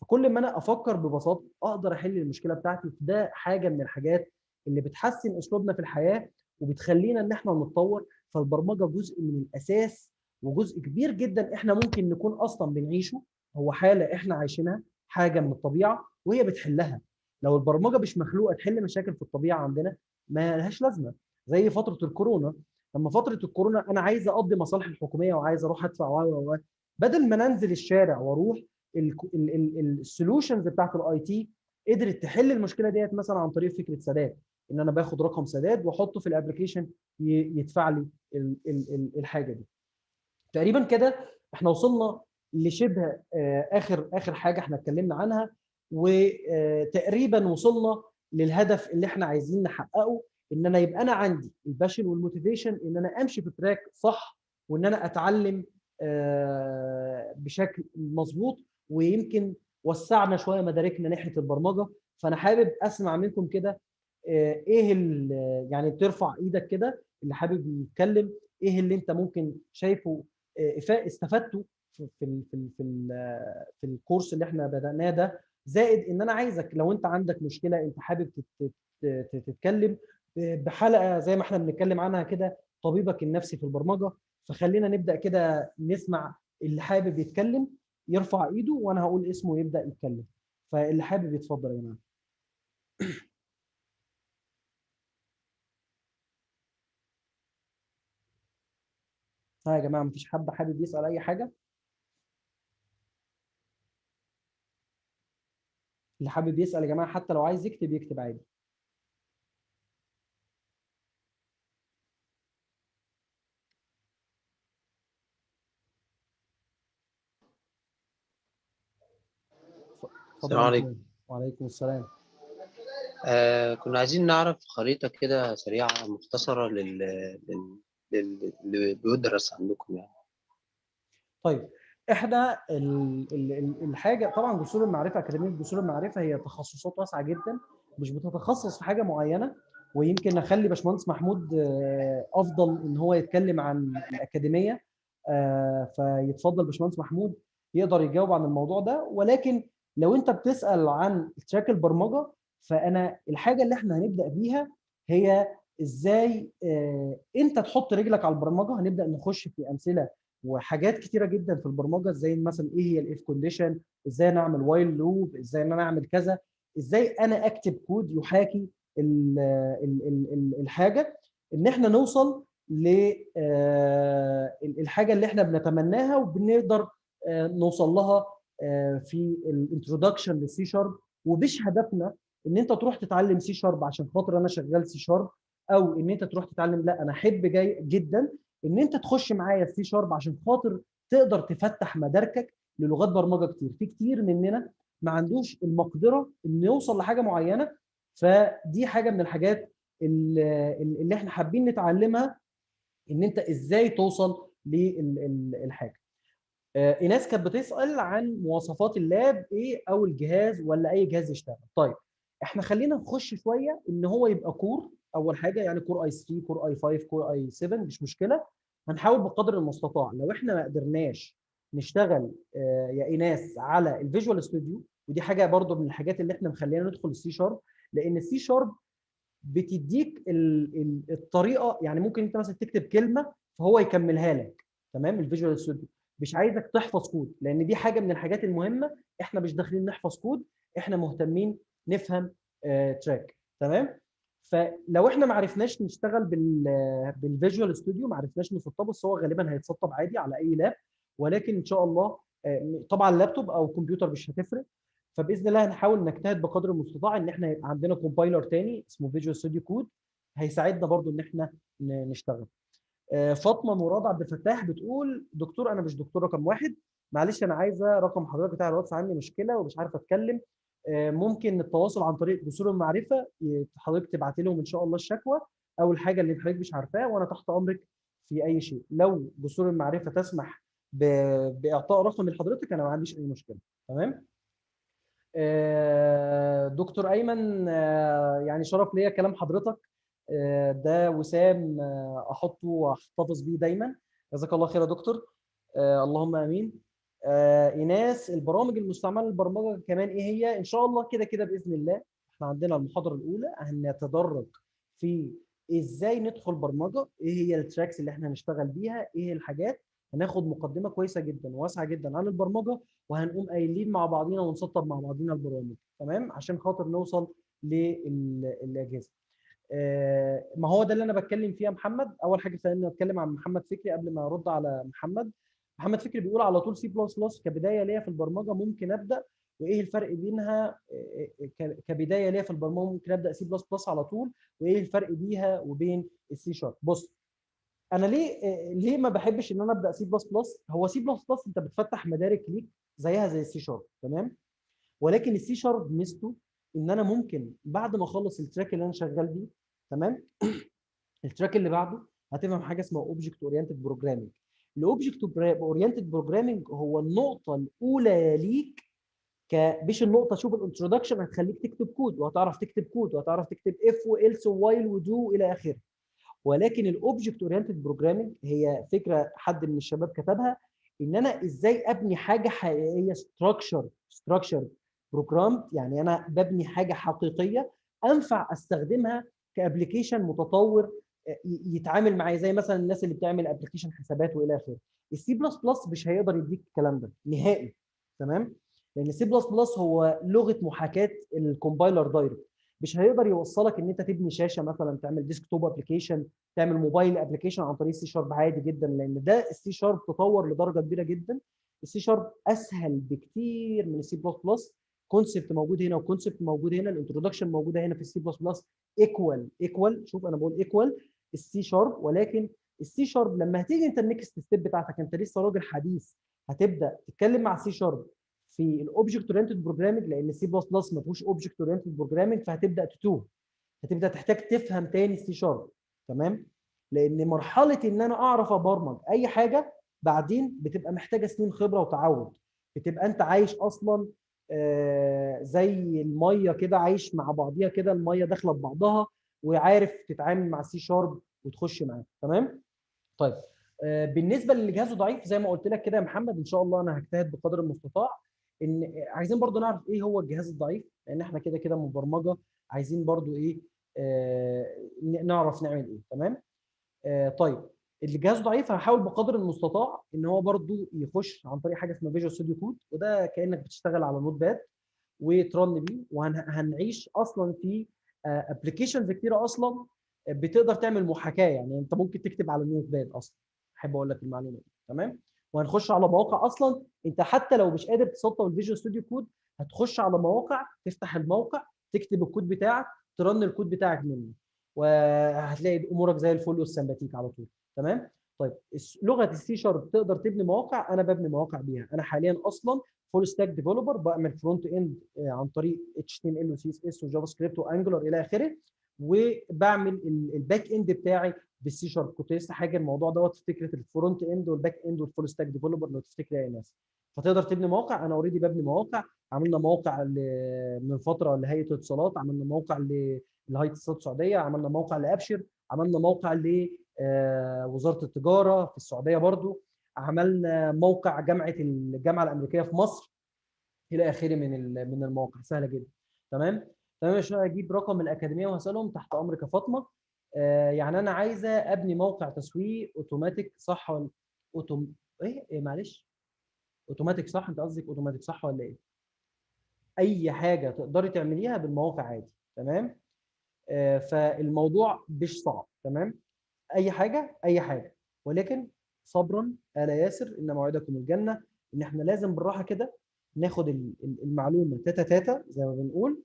فكل ما انا افكر ببساطة اقدر احل المشكلة بتاعتي. ده حاجة من الحاجات اللي بتحسن اسلوبنا في الحياة وبتخلينا ان احنا نتطور. فالبرمجه جزء من الاساس وجزء كبير جدا احنا ممكن نكون اصلا بنعيشه، هو حاله احنا عايشينها، حاجة من الطبيعة وهي بتحلها. لو البرمجة مش مخلوقه تحل مشاكل في الطبيعة عندنا ما لهاش لازمه. زي فترة الكورونا، لما فترة الكورونا انا عايز اقضي مصالحي الحكومية وعايز اروح ادفع و بدل ما ننزل الشارع واروح، ال solutions بتاعت ال IT قدرت تحل المشكلة ديت مثلا عن طريق فكرة سداد، ان انا باخد رقم سداد واحطه في ال application يدفع لي الحاجة دي. تقريبا كده احنا وصلنا لشبه اخر حاجة احنا اتكلمنا عنها، وتقريبا وصلنا للهدف اللي احنا عايزين نحققه، ان انا يبقى انا عندي ال passion وال motivation ان انا امشي في track صح، وان انا اتعلم بشكل مظبوط، ويمكن وسعنا شوية مداركنا ناحية البرمجة. فانا حابب اسمع منكم كده ايه يعني ترفع ايدك كده اللي حابب يتكلم، ايه اللي انت ممكن شايفه استفدته في في في في, في الكورس اللي احنا بدأناه ده، زائد ان انا عايزك لو انت عندك مشكلة انت حابب تتكلم بحلقة زي ما احنا بنتكلم عنها كده، طبيبك النفسي في البرمجة. فخلينا نبدأ كده نسمع اللي حابب يتكلم يرفع ايده وانا هقول اسمه ويبدأ يتكلم. فاللي حابب يتفضل يا جماعة. ها يا جماعة، مفيش حد حابب يسأل اي حاجة؟ اللي حابب يسأل يا جماعة حتى لو عايز يكتب يكتب عادي. السلام عليكم. وعليكم السلام. كنا عايزين نعرف خريطة كده سريعة مختصرة للي بيدرس عندكم يعني. طيب احنا الحاجة طبعا جسور المعرفة، اكاديمية جسور المعرفة هي تخصصات واسعة جدا، مش بتتخصص في حاجة معينة، ويمكن نخلي باشمهندس محمود افضل ان هو يتكلم عن الاكاديمية، فيتفضل باشمهندس محمود يقدر يجاوب عن الموضوع ده. ولكن لو انت بتسال عن track البرمجة، فانا الحاجة اللي احنا هنبدا بيها هي ازاي انت تحط رجلك على البرمجة. هنبدا نخش في امثلة وحاجات كتيرة جدا في البرمجة، ازاي مثلا ايه هي ال if condition، ازاي انا اعمل while loop، ازاي ان انا اعمل كذا، ازاي انا اكتب كود يحاكي ال ال ال الحاجة، ان احنا نوصل للحاجة اللي احنا بنتمناها وبنقدر نوصل لها في ال introduction لل C sharp. ومش هدفنا ان انت تروح تتعلم C sharp عشان خاطر انا شغال C sharp، او ان انت تروح تتعلم. لا، انا احب جاي جدا ان انت تخش معايا السي شارب عشان خاطر تقدر تفتح مداركك للغات برمجة كتير. في كتير مننا ما عندوش المقدرة انه يوصل لحاجة معينة، فدي حاجة من الحاجات اللي احنا حابين نتعلمها، ان انت ازاي توصل للحاجة. ايناس كانت بتسال عن مواصفات ال lap ايه، او الجهاز، ولا اي جهاز يشتغل. طيب احنا خلينا نخش شوية ان هو يبقى core اول حاجة، يعني core i3، core i5، core i7 مش مشكلة. هنحاول بقدر المستطاع لو احنا ما قدرناش نشتغل يا ايناس على ال Visual Studio، ودي حاجة برضو من الحاجات اللي احنا مخلينا ندخل السي شارب، لان السي شارب بتديك الطريقة، يعني ممكن انت مثلا تكتب كلمة فهو يكملها لك. تمام؟ ال Visual Studio مش عايزك تحفظ كود، لان دي حاجة من الحاجات المهمة، احنا مش داخلين نحفظ كود، احنا مهتمين نفهم track. تمام؟ فلو احنا ما عرفناش نشتغل بال Visual Studio، ما عرفناش نسطبه، بس هو غالبا هيتسطب عادي على اي lap، ولكن ان شاء الله طبعا لابتوب او كمبيوتر مش هتفرق. فباذن الله هنحاول نجتهد بقدر المستطاع ان احنا يبقى عندنا compiler تاني اسمه Visual Studio Code هيساعدنا برضو ان احنا نشتغل. فاطمة مراد عبد الفتاح بتقول دكتور انا مش دكتور رقم واحد، معلش انا عايزه رقم حضرتك بتاع الواتس، عندي مشكلة ومش عارفه اتكلم. ممكن التواصل عن طريق جسور المعرفة، حضرتك تبعتي لهم ان شاء الله الشكوى او الحاجة اللي حضرتك مش عارفاها، وانا تحت امرك في اي شيء. لو جسور المعرفة تسمح باعطاء رقم لحضرتك انا ما عنديش اي مشكلة. تمام؟ دكتور ايمن، يعني شرف ليا كلام حضرتك، ده وسام احطه واحتفظ بيه دايما. جزاك الله خير يا دكتور، اللهم امين. ايناس، البرامج المستعملة للبرمجه كمان ايه هي؟ ان شاء الله كده كده باذن الله احنا عندنا المحاضرة الاولى هنتدرج في ازاي ندخل برمجة، ايه هي ال tracks اللي احنا هنشتغل بيها، ايه الحاجات. هناخد مقدمه كويسة جدا واسعة جدا عن البرمجة، وهنقوم قايلين مع بعضينا ونسطب مع بعضينا البرامج. تمام؟ عشان خاطر نوصل للاجهزة. ما هو ده اللي انا بتكلم فيه يا محمد. اول حاجة خلينا نتكلم عن محمد فكري قبل ما ارد على محمد. محمد فكري بيقول على طول سي بلس بلس كبداية ليا في البرمجة ممكن ابدا، وايه الفرق بينها كبداية ليا في البرمجة ممكن ابدا سي بلس بلس على طول، وايه الفرق بيها وبين السي شارب. بص، انا ليه ما بحبش ان انا ابدا سي بلس بلس؟ هو سي بلس بلس انت بتفتح مدارك ليك زيها زي السي شارب، تمام؟ ولكن السي شارب ميزته ان انا ممكن بعد ما اخلص ال track اللي انا شغال بيه، تمام، ال track اللي بعده هتفهم حاجة اسمها object oriented programming. ال object oriented programming هو النقطة الاولى ليك، مش النقطة، شوف ال introduction هتخليك تكتب كود، وهتعرف تكتب كود، وهتعرف تكتب if و else و while و do الى اخره. ولكن ال object oriented programming هي فكرة حد من الشباب كتبها، ان انا ازاي ابني حاجة حقيقية، structure program، يعني انا ببني حاجة حقيقية انفع استخدمها ك application متطور يتعامل معايا، زي مثلا الناس اللي بتعمل application حسابات والى اخره. السي بلس بلس مش هيقدر يديك الكلام ده نهائي، تمام؟ لان السي بلس بلس هو لغة محاكاة ال compiler direct، مش هيقدر يوصلك ان انت تبني شاشة مثلا، تعمل desktop application، تعمل mobile application عن طريق السي شارب عادي جدا، لان ده السي شارب تطور لدرجة كبيرة جدا. السي شارب اسهل بكتير من السي بلس بلس، concept موجود هنا و concept موجود هنا، ال introduction موجودة هنا في السي بلس بلس equal، شوف انا بقول equal السي شارب. ولكن السي شارب لما هتيجي انت ال next step بتاعتك، انت لسه راجل حديث، هتبدا تتكلم مع السي شارب في ال object oriented programming، لان السي بلس بلس ما فيهوش object oriented programming، فهتبدا تتوه، هتبدا تحتاج تفهم تاني السي شارب، تمام؟ لان مرحلة ان انا اعرف ابرمج اي حاجة بعدين بتبقى محتاجه سنين خبره وتعود، بتبقى انت عايش اصلا زي المية كده، عايش مع بعضيها كده، المية داخله ببعضها، وعارف تتعامل مع السي شارب وتخش معاه. تمام؟ طيب بالنسبة للي جهازه ضعيف زي ما قلت لك كده يا محمد، ان شاء الله انا هجتهد بقدر المستطاع. ان عايزين برضو نعرف ايه هو الجهاز الضعيف، لان احنا كده كده مبرمجه عايزين برضو ايه نعرف نعمل ايه. تمام؟ طيب اللي جهازه ضعيف هحاول بقدر المستطاع ان هو برضو يخش عن طريق حاجة اسمها Visual Studio Code، وده كانك بتشتغل على Notepad وت run بيه، وهنعيش اصلا في applications كتيرة اصلا بتقدر تعمل محاكاة، يعني انت ممكن تكتب على ال Notepad اصلا، احب اقول لك المعلومة دي. تمام؟ وهنخش على مواقع اصلا انت حتى لو مش قادر تسطب ال Visual Studio Code هتخش على مواقع، تفتح الموقع، تكتب الكود بتاعك، ت run الكود بتاعك منه. وهتلاقي امورك زي الفل والسمباتيك على طول. تمام. طيب لغة ال C sharp تقدر تبني مواقع؟ انا ببني مواقع بيها. انا حاليا اصلا full stack developer، بعمل front end عن طريق HTML و CSS و JavaScript و Angular الى اخره، وبعمل ال back end بتاعي بال C sharp. كنت لسه حاجة الموضوع دوت في فكرة ال front end وال back end وال full stack developer لو تفتكر يا ايناس. فتقدر تبني مواقع، انا already ببني مواقع. عملنا موقع من فترة لهيئة الاتصالات، عملنا موقع لهيئة الاتصالات السعودية، عملنا موقع لابشر، عملنا موقع لوزارة التجارة في السعودية برضو، عملنا موقع الجامعة الامريكية في مصر الى اخره من المواقع. سهلة جدا. تمام تمام. عشان اجيب رقم الاكاديمية وهسالهم. تحت امرك يا فاطمة. يعني انا عايزه ابني موقع تسويق اوتوماتيك صح ولا ايه معلش اوتوماتيك صح؟ انت قصدك اوتوماتيك صح ولا ايه؟ اي حاجة تقدري تعمليها بالمواقع عادي. تمام. فالموضوع مش صعب. تمام. اي حاجة اي حاجة، ولكن صبرا آل ياسر ان موعدكم الجنة. ان احنا لازم بالراحة كده ناخد المعلومة تاتا تاتا زي ما بنقول،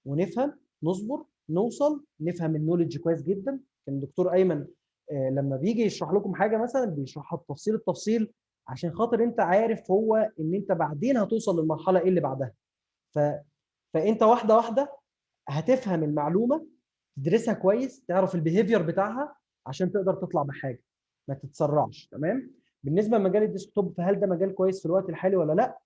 ونفهم، نصبر، نوصل، نفهم ال knowledge كويس جدا. كان الدكتور ايمن لما بيجي يشرح لكم حاجة مثلا بيشرحها بتفصيل التفصيل، عشان خاطر انت عارف هو ان انت بعدين هتوصل للمرحلة ايه اللي بعدها. فانت واحدة واحدة هتفهم المعلومة، تدرسها كويس، تعرف ال behavior بتاعها عشان تقدر تطلع بحاجة، ما تتسرعش. تمام. بالنسبة لمجال ال desktop، فهل ده مجال كويس في الوقت الحالي ولا لا؟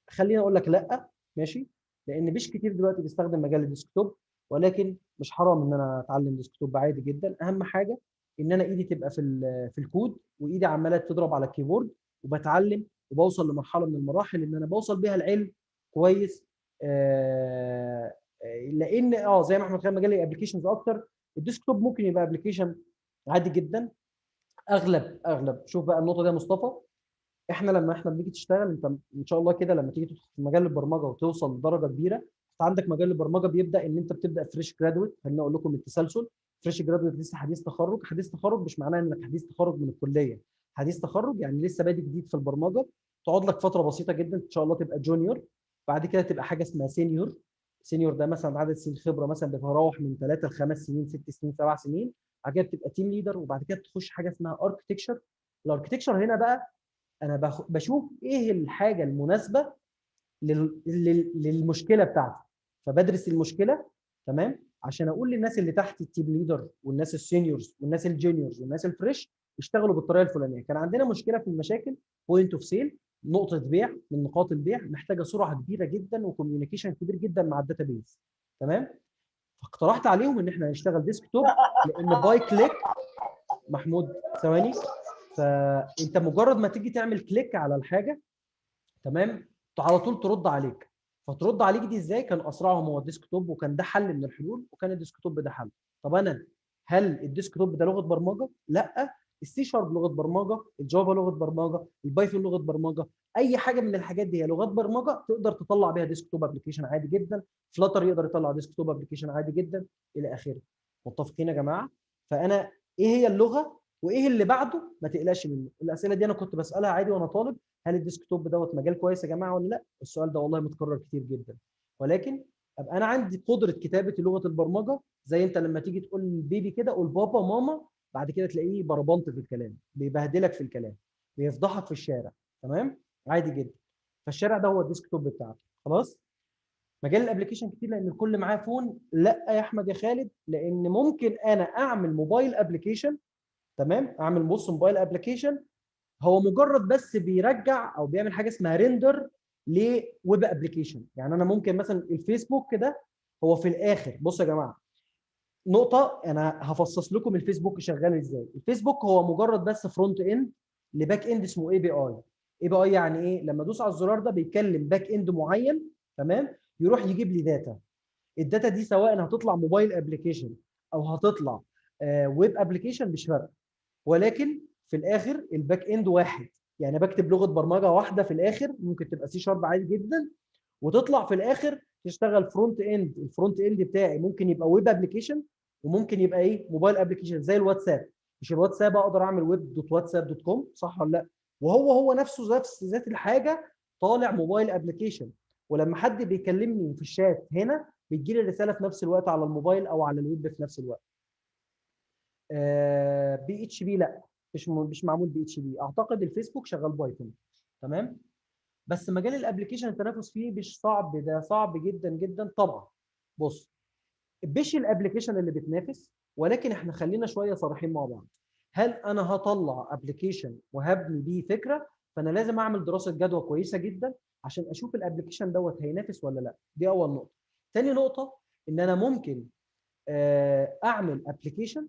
خليني اقول لك لا، ماشي، لان مش كتير دلوقتي بيستخدم مجال ال desktop، ولكن مش حرام ان انا اتعلم desktop عادي جدا. اهم حاجة ان انا ايدي تبقى في الكود، وايدي عماله تضرب على ال keyboard، وبتعلم وبوصل لمرحلة من المراحل ان انا بوصل بيها العلم كويس. لان زي ما احنا بنتكلم مجال ال applications اكتر، ال desktop ممكن يبقى application عادي جدا. اغلب شوف بقى النقطة دي يا مصطفى، احنا لما احنا بنيجي تشتغل انت ان شاء الله كده لما تيجي تدخل في مجال البرمجة وتوصل لدرجة كبيرة، انت عندك مجال البرمجة بيبدا ان انت بتبدا fresh graduate. خليني اقول لكم التسلسل، fresh graduate لسه حديث تخرج. حديث تخرج مش معناه انك حديث تخرج من الكلية، حديث تخرج يعني لسه بادئ جديد في البرمجة، تقعد لك فترة بسيطة جدا ان شاء الله تبقى junior، بعد كده تبقى حاجة اسمها senior. senior ده مثلا عدد سنين خبره مثلا بيتراوح من 3 ل 5 سنين، 6 سنين، 7 سنين. بعد كده بتبقى team leader، وبعد كده بتخش حاجة اسمها architecture. ال architecture هنا بقى انا بشوف ايه الحاجة المناسبة للمشكلة بتاعتي، فبدرس المشكلة. تمام، عشان اقول للناس اللي تحت ال team leader والناس ال seniors والناس ال juniors والناس ال fresh اشتغلوا بالطريقة الفلانية. كان عندنا مشكلة في المشاكل point of sale، نقطة بيع من نقاط البيع محتاجه سرعة كبيرة جدا و communication كبير جدا مع ال database. تمام، فاقترحت عليهم ان احنا هنشتغل desktop، لان by click محمود ثواني، فانت مجرد ما تيجي تعمل click على الحاجة، تمام، على طول ترد عليك. فترد عليك دي ازاي؟ كان اسرعهم هو ال desktop، وكان ده حل من الحلول، وكان ال desktop ده حل. طب انا هل ال desktop ده لغة برمجة؟ لا، ال C sharp لغة برمجة، ال Java لغة برمجة، ال Python لغة برمجة، اي حاجة من الحاجات دي هي لغات برمجة تقدر تطلع بيها desktop application عادي جدا. Flutter يقدر يطلع desktop application عادي جدا الى اخره. متفقين يا جماعة؟ فانا ايه هي اللغة وايه اللي بعده ما تقلقش منه. الاسئلة دي انا كنت بسالها عادي وانا طالب، هل ال desktop دوت مجال كويس يا جماعة ولا لا؟ السؤال ده والله متكرر كتير جدا. ولكن ابقى انا عندي قدره كتابه لغة البرمجة، زي انت لما تيجي تقول لل baby كده قول بابا ماما، بعد كده تلاقيه بربنط في الكلام، بيبهدلك في الكلام، بيفضحك في الشارع. تمام، عادي جدا. فالشارع ده هو ال desktop بتاعك. خلاص، مجال ال application كتير لان الكل معاه phone. لا يا احمد يا خالد، لان ممكن انا اعمل mobile application. تمام، اعمل بص mobile application هو مجرد بس بيرجع او بيعمل حاجة اسمها render ل web application. يعني انا ممكن مثلا الفيسبوك ده هو في الاخر، بصوا يا جماعة نقطة انا هفصص لكم الفيسبوك شغال ازاي. الفيسبوك هو مجرد بس front end ل back end اسمه API. API يعني ايه؟ لما ادوس على الزرار ده بيكلم back end معين، تمام، يروح يجيب لي data. ال data دي سواء هتطلع mobile application او هتطلع web application مش فارقه، ولكن في الاخر ال back end واحد. يعني بكتب لغة برمجة واحدة في الاخر، ممكن تبقى C sharp عادي جدا، وتطلع في الاخر تشتغل front end. ال front end بتاعي ممكن يبقى web application وممكن يبقى ايه؟ mobile application زي الواتساب. مش الواتساب اقدر اعمل web dot WhatsApp dot com، صح ولا لا؟ وهو هو نفسه نفس ذات الحاجة طالع mobile application. ولما حد بيكلمني في الشات هنا بتجي لي الرسالة في نفس الوقت على الموبايل او على الويب في نفس الوقت. PHP لا، مش معمول PHP، اعتقد الفيسبوك شغال Python. تمام. بس مجال ال application التنافس فيه مش صعب، ده صعب جدا جدا طبعا. بص، مش ال application اللي بتنافس، ولكن احنا خلينا شوية صريحين مع بعض. هل انا هطلع application وهبني بيه فكره؟ فانا لازم اعمل دراسة جدوى كويسة جدا عشان اشوف ال application دوت هينافس ولا لا. دي اول نقطة. تاني نقطة، ان انا ممكن اعمل application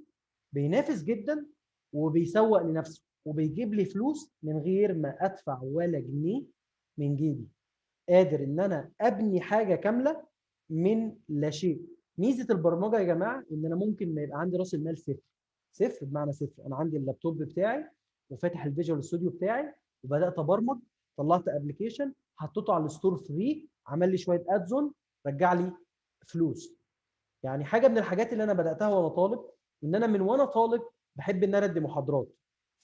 بينافس جدا وبيسوق لنفسه وبيجيب لي فلوس من غير ما ادفع ولا جنيه من جيبي. قادر ان انا ابني حاجة كاملة من لا شيء. ميزة البرمجة يا جماعة ان انا ممكن ما يبقى عندي راس المال صفر، صفر بمعنى صفر. انا عندي اللابتوب بتاعي وفاتح ال Visual Studio بتاعي وبدات ابرمج، طلعت application حطيته على ال store free، عمل لي شوية ads on، رجع لي فلوس. يعني حاجة من الحاجات اللي انا بداتها وانا طالب، ان انا من وانا طالب بحب ان انا ادي محاضرات.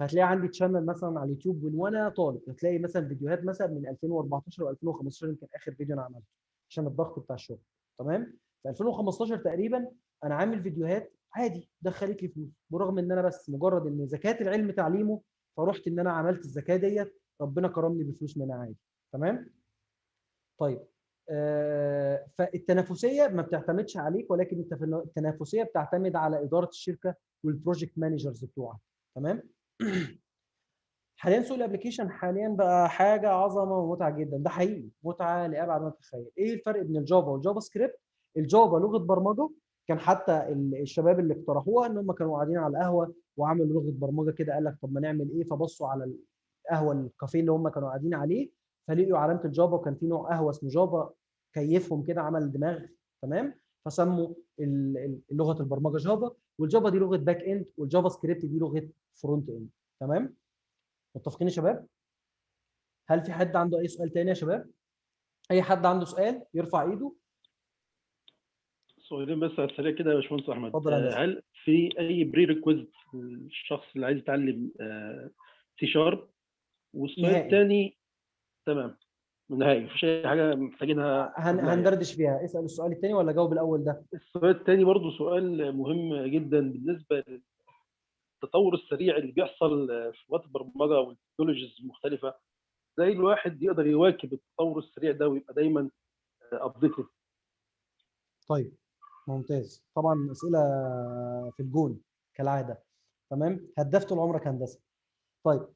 فهتلاقي عندي channel مثلا على اليوتيوب من وانا طالب، هتلاقي مثلا فيديوهات مثلا من 2014 و2015 يمكن اخر فيديو انا عملته عشان الضغط بتاع الشغل. تمام. في 2015 تقريبا انا عامل فيديوهات عادي دخلت لي فلوس، برغم ان انا بس مجرد ان زكاة العلم تعليمه، فرحت ان انا عملت الزكاة ديت، ربنا كرمني بفلوس منها عادي. تمام. طيب فالتنافسيه ما بتعتمدش عليك، ولكن التنافسية بتعتمد على ادارة الشركة وال project managers بتوعك. تمام. حاليا سوق ال application حاليا بقى حاجة عظمه ومتعه جدا، ده حقيقي، متعه لابعد ما تتخيل. ايه الفرق بين ال Java وال JavaScript؟ ال Java لغة برمجة، كان حتى الشباب اللي اقترحوها ان هم كانوا قاعدين على القهوة وعملوا لغة برمجة كده، قال لك طب ما نعمل ايه؟ فبصوا على القهوة الكافيه اللي هم كانوا قاعدين عليه، فلقوا علامة ال Java، وكان في نوع قهوة اسمه Java، كيفهم كده عمل دماغ. تمام. فسموا لغة البرمجة Java، وال Java دي لغة back end، وال JavaScript دي لغة front end. تمام. متفقين يا شباب؟ هل في حد عنده اي سؤال تاني يا شباب؟ اي حد عنده سؤال يرفع ايده. سؤالين بس على السريع كده يا باشمهندس احمد. اتفضل يا هندسة. هل في اي prerequisite للشخص اللي عايز يتعلم C sharp؟ والسؤال نهائي. الثاني، تمام، نهائي مفيش اي حاجة محتاجينها قبلها يعني. هندردش فيها. اسال السؤال الثاني ولا جاوب الاول ده؟ السؤال الثاني برضه سؤال مهم جدا بالنسبة للتطور السريع اللي بيحصل في لغات البرمجة وال technologies المختلفة، ازاي الواحد يقدر يواكب التطور السريع ده ويبقى دايما updated؟ طيب ممتاز. طبعا اسئلة في الجون كالعادة. تمام. هدفت طول عمرك هندسة. طيب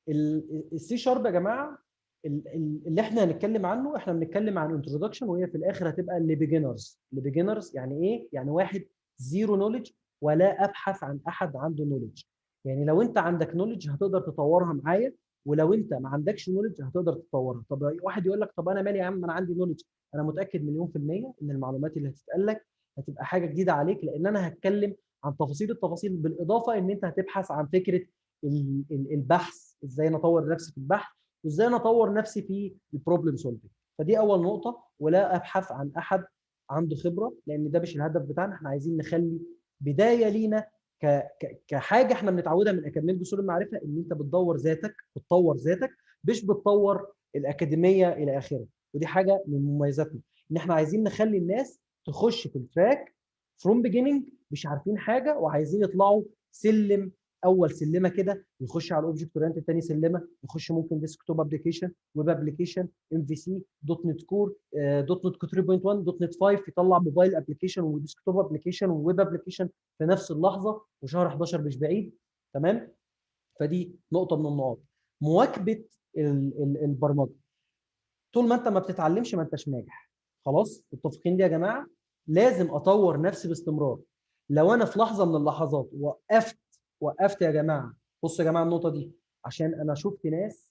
ال C sharp يا جماعة اللي احنا هنتكلم عنه، احنا بنتكلم عن introduction، وهي في الاخر هتبقى ل beginners. ل beginners يعني ايه؟ يعني واحد zero knowledge، ولا ابحث عن احد عنده knowledge. يعني لو انت عندك knowledge هتقدر تطورها معايا، ولو انت ما عندكش knowledge هتقدر تطورها. طب واحد يقول لك طب انا مالي يا عم، انا عندي knowledge. انا متاكد مليون في المية ان المعلومات اللي هتتقال لك هتبقى حاجة جديدة عليك، لان انا هتكلم عن تفاصيل التفاصيل، بالاضافة ان انت هتبحث عن فكرة البحث، ازاي انا اطور نفسي في البحث، وازاي انا اطور نفسي في ال problem solving. فدي اول نقطة. ولا ابحث عن احد عنده خبره، لان ده مش الهدف بتاعنا. احنا عايزين نخلي بداية لينا كحاجة احنا بنتعودها من اكاديمية جسور المعرفة، ان انت بتدور ذاتك، بتطور ذاتك، مش بتطور الاكاديمية الى اخره. ودي حاجة من مميزاتنا، ان احنا عايزين نخلي الناس تخش في ال track from beginning، مش عارفين حاجة وعايزين يطلعوا سلم، اول سلمه كده يخش على ال object oriented، ثاني سلمه يخش ممكن desktop application، web application، MVC، .NET Core، .NET 3.1، .NET 5، يطلع mobile application و desktop application و web application في نفس اللحظة، وشهر 11 مش بعيد. تمام. فدي نقطة من النقاط. مواكبة البرمجة، طول ما انت ما بتتعلمش ما انتش ناجح. خلاص متفقين دي يا جماعة؟ لازم اطور نفسي باستمرار. لو انا في لحظة من اللحظات وقفت يا جماعة، بصوا يا جماعة النقطة دي، عشان انا شفت ناس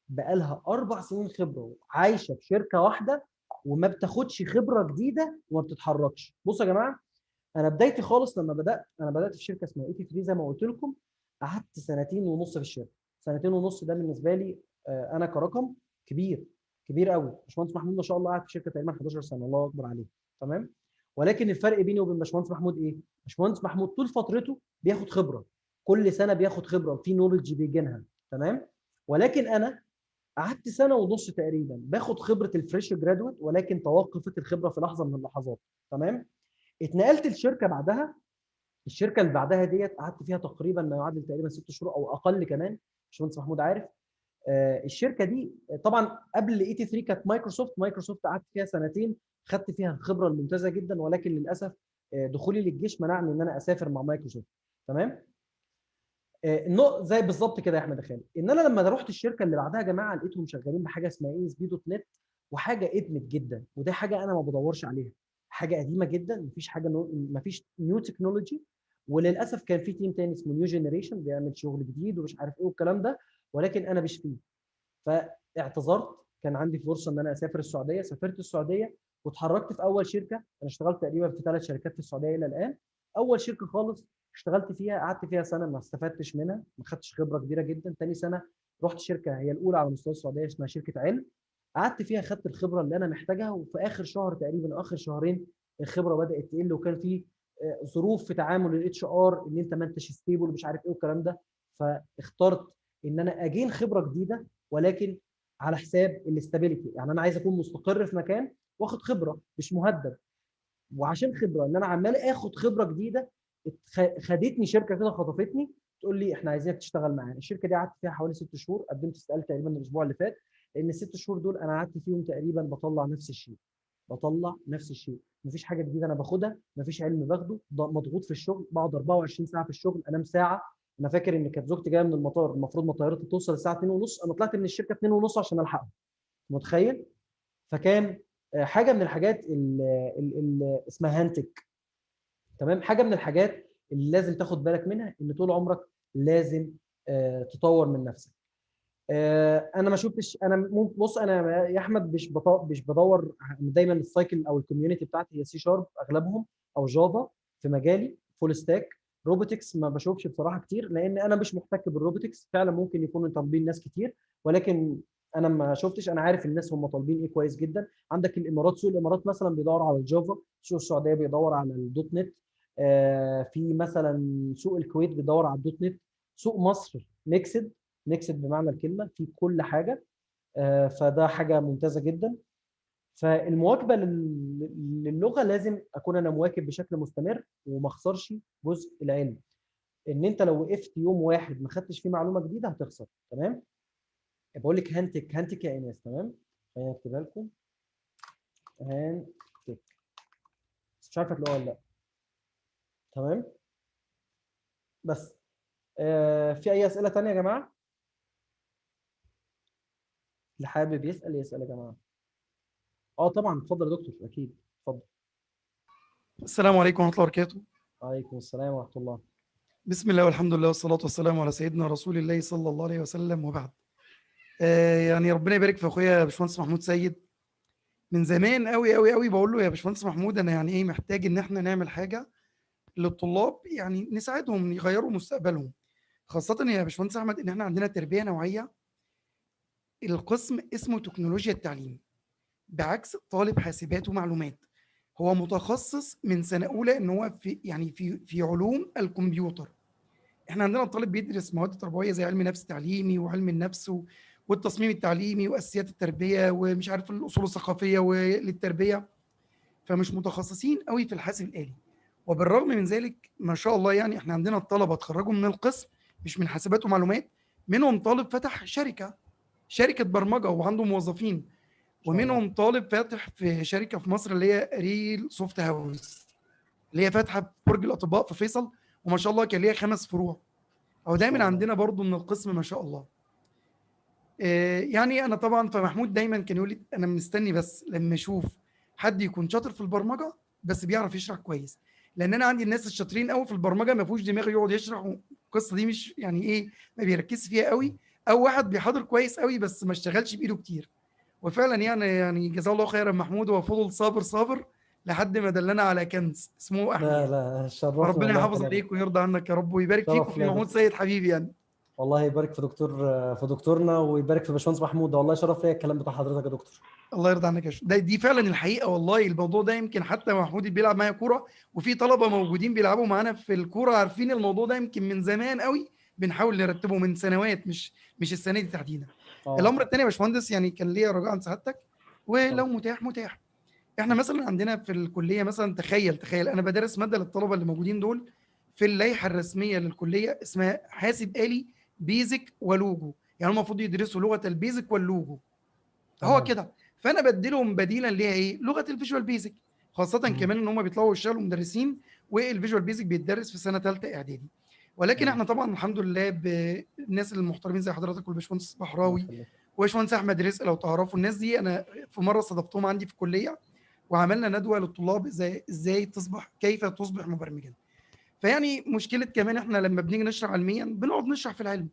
بقالها 4 سنين خبره عايشه في شركة واحدة وما بتاخدش خبره جديدة وما بتتحركش. بصوا يا جماعة، انا بدايتي خالص لما بدات، انا بدات في شركة اسمها 83 زي ما قلت لكم، قعدت 2.5 سنين في الشركة. 2.5 سنين ده بالنسبة لي انا كرقم كبير كبير قوي. باشمهندس محمود ما شاء الله قعد في شركة تقريبا 11 سنة، الله اكبر عليه. تمام. ولكن الفرق بيني وبين باشمهندس محمود ايه؟ باشمهندس محمود طول فترته بياخد خبره، كل سنة بياخد خبره وفي knowledge بيجينها. تمام. ولكن انا قعدت 1.5 سنة تقريبا باخد خبره ال fresh graduate، ولكن توقفت الخبرة في لحظة من اللحظات. تمام. اتنقلت الشركة بعدها الشركة اللي بعدها ديت قعدت فيها تقريبا ما يعادل تقريبا 6 شهور او اقل كمان، باشمهندس محمود عارف. الشركة دي طبعا قبل ET3 كانت مايكروسوفت. مايكروسوفت قعدت فيها سنتين، خدت فيها الخبرة الممتازة جدا، ولكن للاسف دخولي للجيش منعني ان انا اسافر مع مايكروسوفت. تمام. زي بالظبط كده يا احمد خالد، ان انا لما رحت الشركة اللي بعدها يا جماعة لقيتهم شغالين بحاجة اسمها ASP.NET، وحاجه قدمت جدا، وده حاجة انا ما بدورش عليها، حاجة قديمة جدا، مفيش حاجة مفيش new technology. وللاسف كان في team تاني اسمه new generation بيعمل شغل جديد ومش عارف ايه والكلام ده، ولكن انا مش فيه. فاعتذرت، كان عندي فرصة ان انا اسافر السعودية، سافرت السعودية واتحركت في اول شركة. انا اشتغلت تقريبا في 3 شركات في السعودية الى الان. اول شركة خالص اشتغلت فيها قعدت فيها سنة ما استفدتش منها، ما خدتش خبره كبيرة جدا. تاني سنة رحت شركة هي الاولى على مستوى السعودية اسمها شركة علم، قعدت فيها خدت الخبرة اللي انا محتاجها، وفي اخر شهر تقريبا اخر شهرين الخبرة بدات تقل، وكان في ظروف في تعامل ال HR ان انت ما انتش stable ومش عارف ايه والكلام ده. فاخترت ان انا ا gain خبره جديدة ولكن على حساب ال stability، يعني انا عايز اكون مستقر في مكان واخد خبره مش مهدد. وعشان خبره ان انا عمال اخد خبره جديدة، خدتني شركة كده خطفتني تقول لي احنا عايزينك تشتغل معانا. الشركة دي قعدت فيها حوالي 6 شهور، قدمت استقالتي تقريبا الاسبوع اللي فات، لان ال6 شهور دول انا قعدت فيهم تقريبا بطلع نفس الشيء، بطلع نفس الشيء، مفيش حاجة جديدة انا باخدها، مفيش علم باخده، مضغوط في الشغل، بقعد 24 ساعة في الشغل، انام ساعة. انا فاكر ان كانت زوجتي جاية من المطار، المفروض ما طيارتي توصل الساعة 2:30، انا طلعت من الشركة 2:30 عشان الحقها، متخيل؟ فكان حاجة من الحاجات اللي اسمها هانتك. تمام. حاجة من الحاجات اللي لازم تاخد بالك منها ان طول عمرك لازم تطور من نفسك. انا ما شفتش، انا بص انا يا احمد مش بدور دايما ال cycle او ال community بتاعتي هي C sharp اغلبهم او Java في مجالي، full stack. robotics ما بشوفش بصراحة كتير لان انا مش محتك بال robotics، فعلا ممكن يكونوا طالبين ناس كتير ولكن انا ما شفتش. انا عارف الناس هم طالبين ايه كويس جدا. عندك الامارات، سوق الامارات مثلا بيدور على ال Java، سوق السعودية بيدور على ال .NET، في مثلا سوق الكويت بيدور على ال .NET، سوق مصر mixed mixed بمعنى الكلمة في كل حاجة، فده حاجة ممتازة جدا. فالمواكبه للغة لازم اكون انا مواكب بشكل مستمر وما اخسرش جزء العلم. ان انت لو وقفت يوم واحد ما خدتش فيه معلومة جديدة هتخسر. تمام. بقول لك هانتك هانتك يا ايناس. تمام، خليني اكتبها لكم هانتك، بس مش عارفه تلاقوها ولا لا. تمام. بس في اي اسئلة ثانية يا جماعة؟ اللي حابب يسال يسال يا جماعة. طبعا اتفضل يا دكتور، اكيد اتفضل. السلام عليكم ورحمة الله وبركاته. وعليكم السلام ورحمة الله. بسم الله والحمد لله والصلاة والسلام على سيدنا رسول الله صلى الله عليه وسلم، وبعد. يعني ربنا يبارك في اخويا باشمهندس محمود سيد. من زمان قوي قوي قوي بقول له يا باشمهندس محمود انا يعني ايه محتاج ان احنا نعمل حاجة للطلاب، يعني نساعدهم يغيروا مستقبلهم، خاصة يا باشمهندس احمد ان احنا عندنا تربيه نوعية. القسم اسمه تكنولوجيا التعليم، بعكس طالب حاسبات ومعلومات هو متخصص من سنة اولى ان هو في يعني في علوم الكمبيوتر. احنا عندنا الطالب بيدرس مواد تربوية زي علم نفس تعليمي وعلم النفس والتصميم التعليمي واساسيات التربية ومش عارف الاصول الثقافية وللتربيه، فمش متخصصين قوي في الحاسب الالي. وبالرغم من ذلك ما شاء الله يعني احنا عندنا الطلبة اتخرجوا من القسم مش من حاسبات ومعلومات، منهم طالب فتح شركة برمجة وعنده موظفين، ومنهم طالب فاتح في شركة في مصر اللي هي ريل سوفت هاوس اللي هي فاتحة في برج الاطباء في فيصل، وما شاء الله كان ليها 5 فروع. او دايما عندنا برضو من القسم ما شاء الله. يعني انا طبعا فمحمود دايما كان يقول لي انا مستني بس لما اشوف حد يكون شاطر في البرمجة بس بيعرف يشرح كويس، لان انا عندي الناس الشاطرين قوي في البرمجة ما فيهوش دماغ يقعد يشرح، والقصه دي مش يعني ايه ما بيركزش فيها قوي، او واحد بيحاضر كويس قوي بس ما اشتغلش بايده كتير. وفعلا يعني جزاه الله خيرا محمود، هو فضل صابر صابر لحد ما دلنا على كنز اسمه احمد. لا لا شرفنا، ربنا يحافظ عليك ويرضى عنك يا رب ويبارك فيك وفي محمود سيد حبيبي. يعني والله يبارك في دكتور، في دكتورنا، ويبارك في باشمهندس محمود. والله شرف ليا الكلام بتاع حضرتك يا دكتور. الله يرضى عنك يا شو. دي فعلا الحقيقة والله. الموضوع ده يمكن حتى محمود بيلعب معايا كورة، وفي طلبه موجودين بيلعبوا معانا في الكورة عارفين الموضوع ده يمكن من زمان قوي، بنحاول نرتبه من سنوات مش السنة دي تحديدا. الامر الثاني يا باشمهندس يعني كان ليا رجاء عن سعادتك، ولو متاح متاح. احنا مثلا عندنا في الكلية مثلا تخيل انا بدرس مادة للطلبة اللي موجودين دول في اللائحة الرسمية للكليه اسمها حاسب آلي Basic و Logo، يعني هم المفروض يدرسوا لغة ال Basic وال Logo. هو كده. فانا بديلهم بديلا ليها ايه؟ لغة ال Visual Basic، خاصة كمان ان هم بيطلعوا يشتغلوا مدرسين، وال Visual Basic بيتدرس في سنة ثالثة اعدادي. ولكن احنا طبعا الحمد لله بالناس المحترمين زي حضرتك والباشمهندس بحراوي وباشمهندس احمد رزق، لو تعرفوا الناس دي، انا في مرة استضفتهم عندي في الكلية وعملنا ندوه للطلاب ازاي تصبح، كيف تصبح مبرمجا. فيعني مشكلة كمان احنا لما بنيجي نشرح علميا بنقعد نشرح في العلم،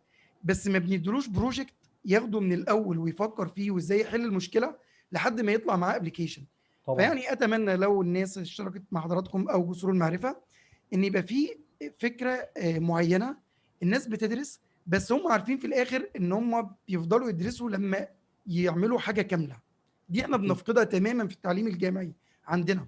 بس ما بندلوش project ياخده من الاول ويفكر فيه وازاي يحل المشكلة لحد ما يطلع معاه application. فيعني اتمنى لو الناس اشتركت مع حضراتكم او جسور المعرفة ان يبقى في فكرة معينة، الناس بتدرس بس هم عارفين في الاخر ان هم بيفضلوا يدرسوا لما يعملوا حاجة كاملة. دي احنا بنفقدها تماما في التعليم الجامعي عندنا.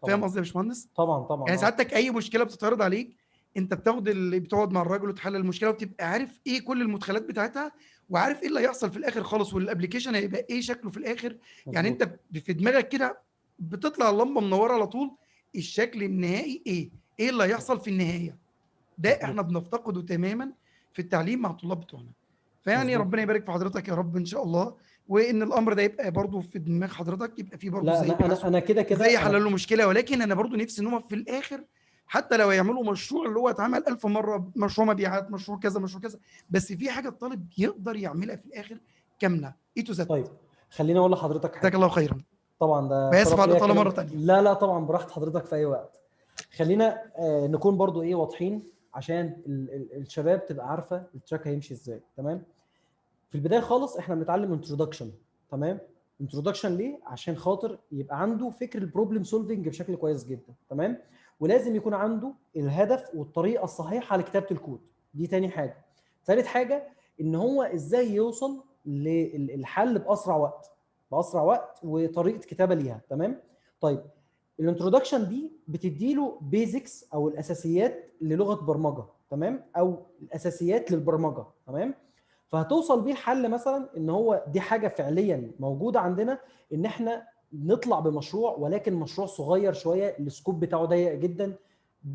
فاهم قصدي يا باشمهندس؟ طبعا طبعا. يعني سعادتك اي مشكلة بتتعرض عليك انت بتاخد اللي بتقعد مع الراجل وتحلل المشكلة وبتبقى عارف ايه كل المدخلات بتاعتها، وعارف ايه اللي هيحصل في الاخر خالص، وال application هيبقى ايه شكله في الاخر. يعني انت في دماغك كده بتطلع اللمبة منورة على طول، الشكل النهائي ايه اللي هيحصل في النهاية. ده احنا بنفتقده تماما في التعليم مع الطلاب بتوعنا. فيعني ربنا يبارك في حضرتك يا رب ان شاء الله، وان الامر ده يبقى برضو في دماغ حضرتك، يبقى فيه برضو زي انا كده كده زي حللوا مشكلة. ولكن انا برضو نفسي ان هم في الاخر حتى لو يعملوا مشروع اللي هو اتعمل 1000 مرة، مشروع مبيعات، مشروع كذا، مشروع كذا، بس في حاجة الطالب يقدر يعملها في الاخر كاملة A to Z. طيب خليني اقول لحضرتك حاجة. جزاك الله خيرا. طبعا ده باسف على الاطالة مرة ثانية. لا لا طبعا براحة حضرتك في اي وقت. خلينا نكون برضو ايه واضحين عشان الشباب تبقى عارفه ال track هيمشي ازاي. تمام. في البداية خالص احنا بنتعلم introduction. تمام. introduction ليه؟ عشان خاطر يبقى عنده فكر ال problem solving بشكل كويس جدا. تمام. ولازم يكون عنده الهدف والطريقة الصحيحة لكتابه الكود. دي تاني حاجة. ثالث حاجة ان هو ازاي يوصل للحل باسرع وقت، باسرع وقت وطريقه كتابه ليها. تمام. طيب ال introduction دي بتديله basics او الاساسيات للغة برمجة. تمام، او الاساسيات للبرمجه. تمام. فهتوصل بيه الحل مثلا ان هو دي حاجة فعليا موجودة عندنا، ان احنا نطلع بمشروع، ولكن مشروع صغير شوية، ال scope بتاعه ضيق جدا،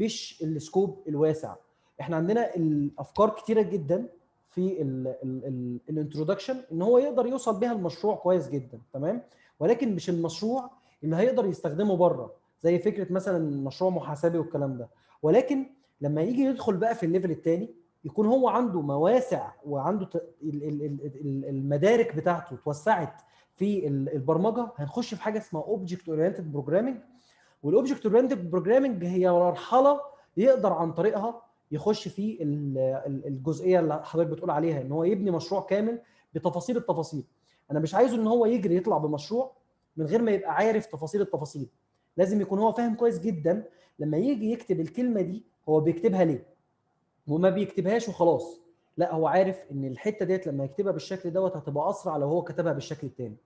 مش ال scope الواسع. احنا عندنا الافكار كتيرة جدا في ال introduction ان هو يقدر يوصل بيها المشروع كويس جدا. تمام. ولكن مش المشروع اللي هيقدر يستخدمه بره، زي فكرة مثلا مشروع محاسبي والكلام ده. ولكن لما يجي يدخل بقى في ال level الثاني يكون هو عنده مواسع وعنده المدارك بتاعته اتوسعت في البرمجة. هنخش في حاجة اسمها object oriented programming، وال object oriented programming هي مرحلة يقدر عن طريقها يخش في الجزئية اللي حضرتك بتقول عليها، ان هو يبني مشروع كامل بتفاصيل التفاصيل. انا مش عايزه ان هو يجري يطلع بمشروع من غير ما يبقى عارف تفاصيل التفاصيل. لازم يكون هو فاهم كويس جدا لما يجي يكتب الكلمة دي هو بيكتبها ليه، وما بيكتبهاش وخلاص. لا، هو عارف ان الحتة ديت لما يكتبها بالشكل دوت هتبقى اسرع لو هو كتبها بالشكل الثاني.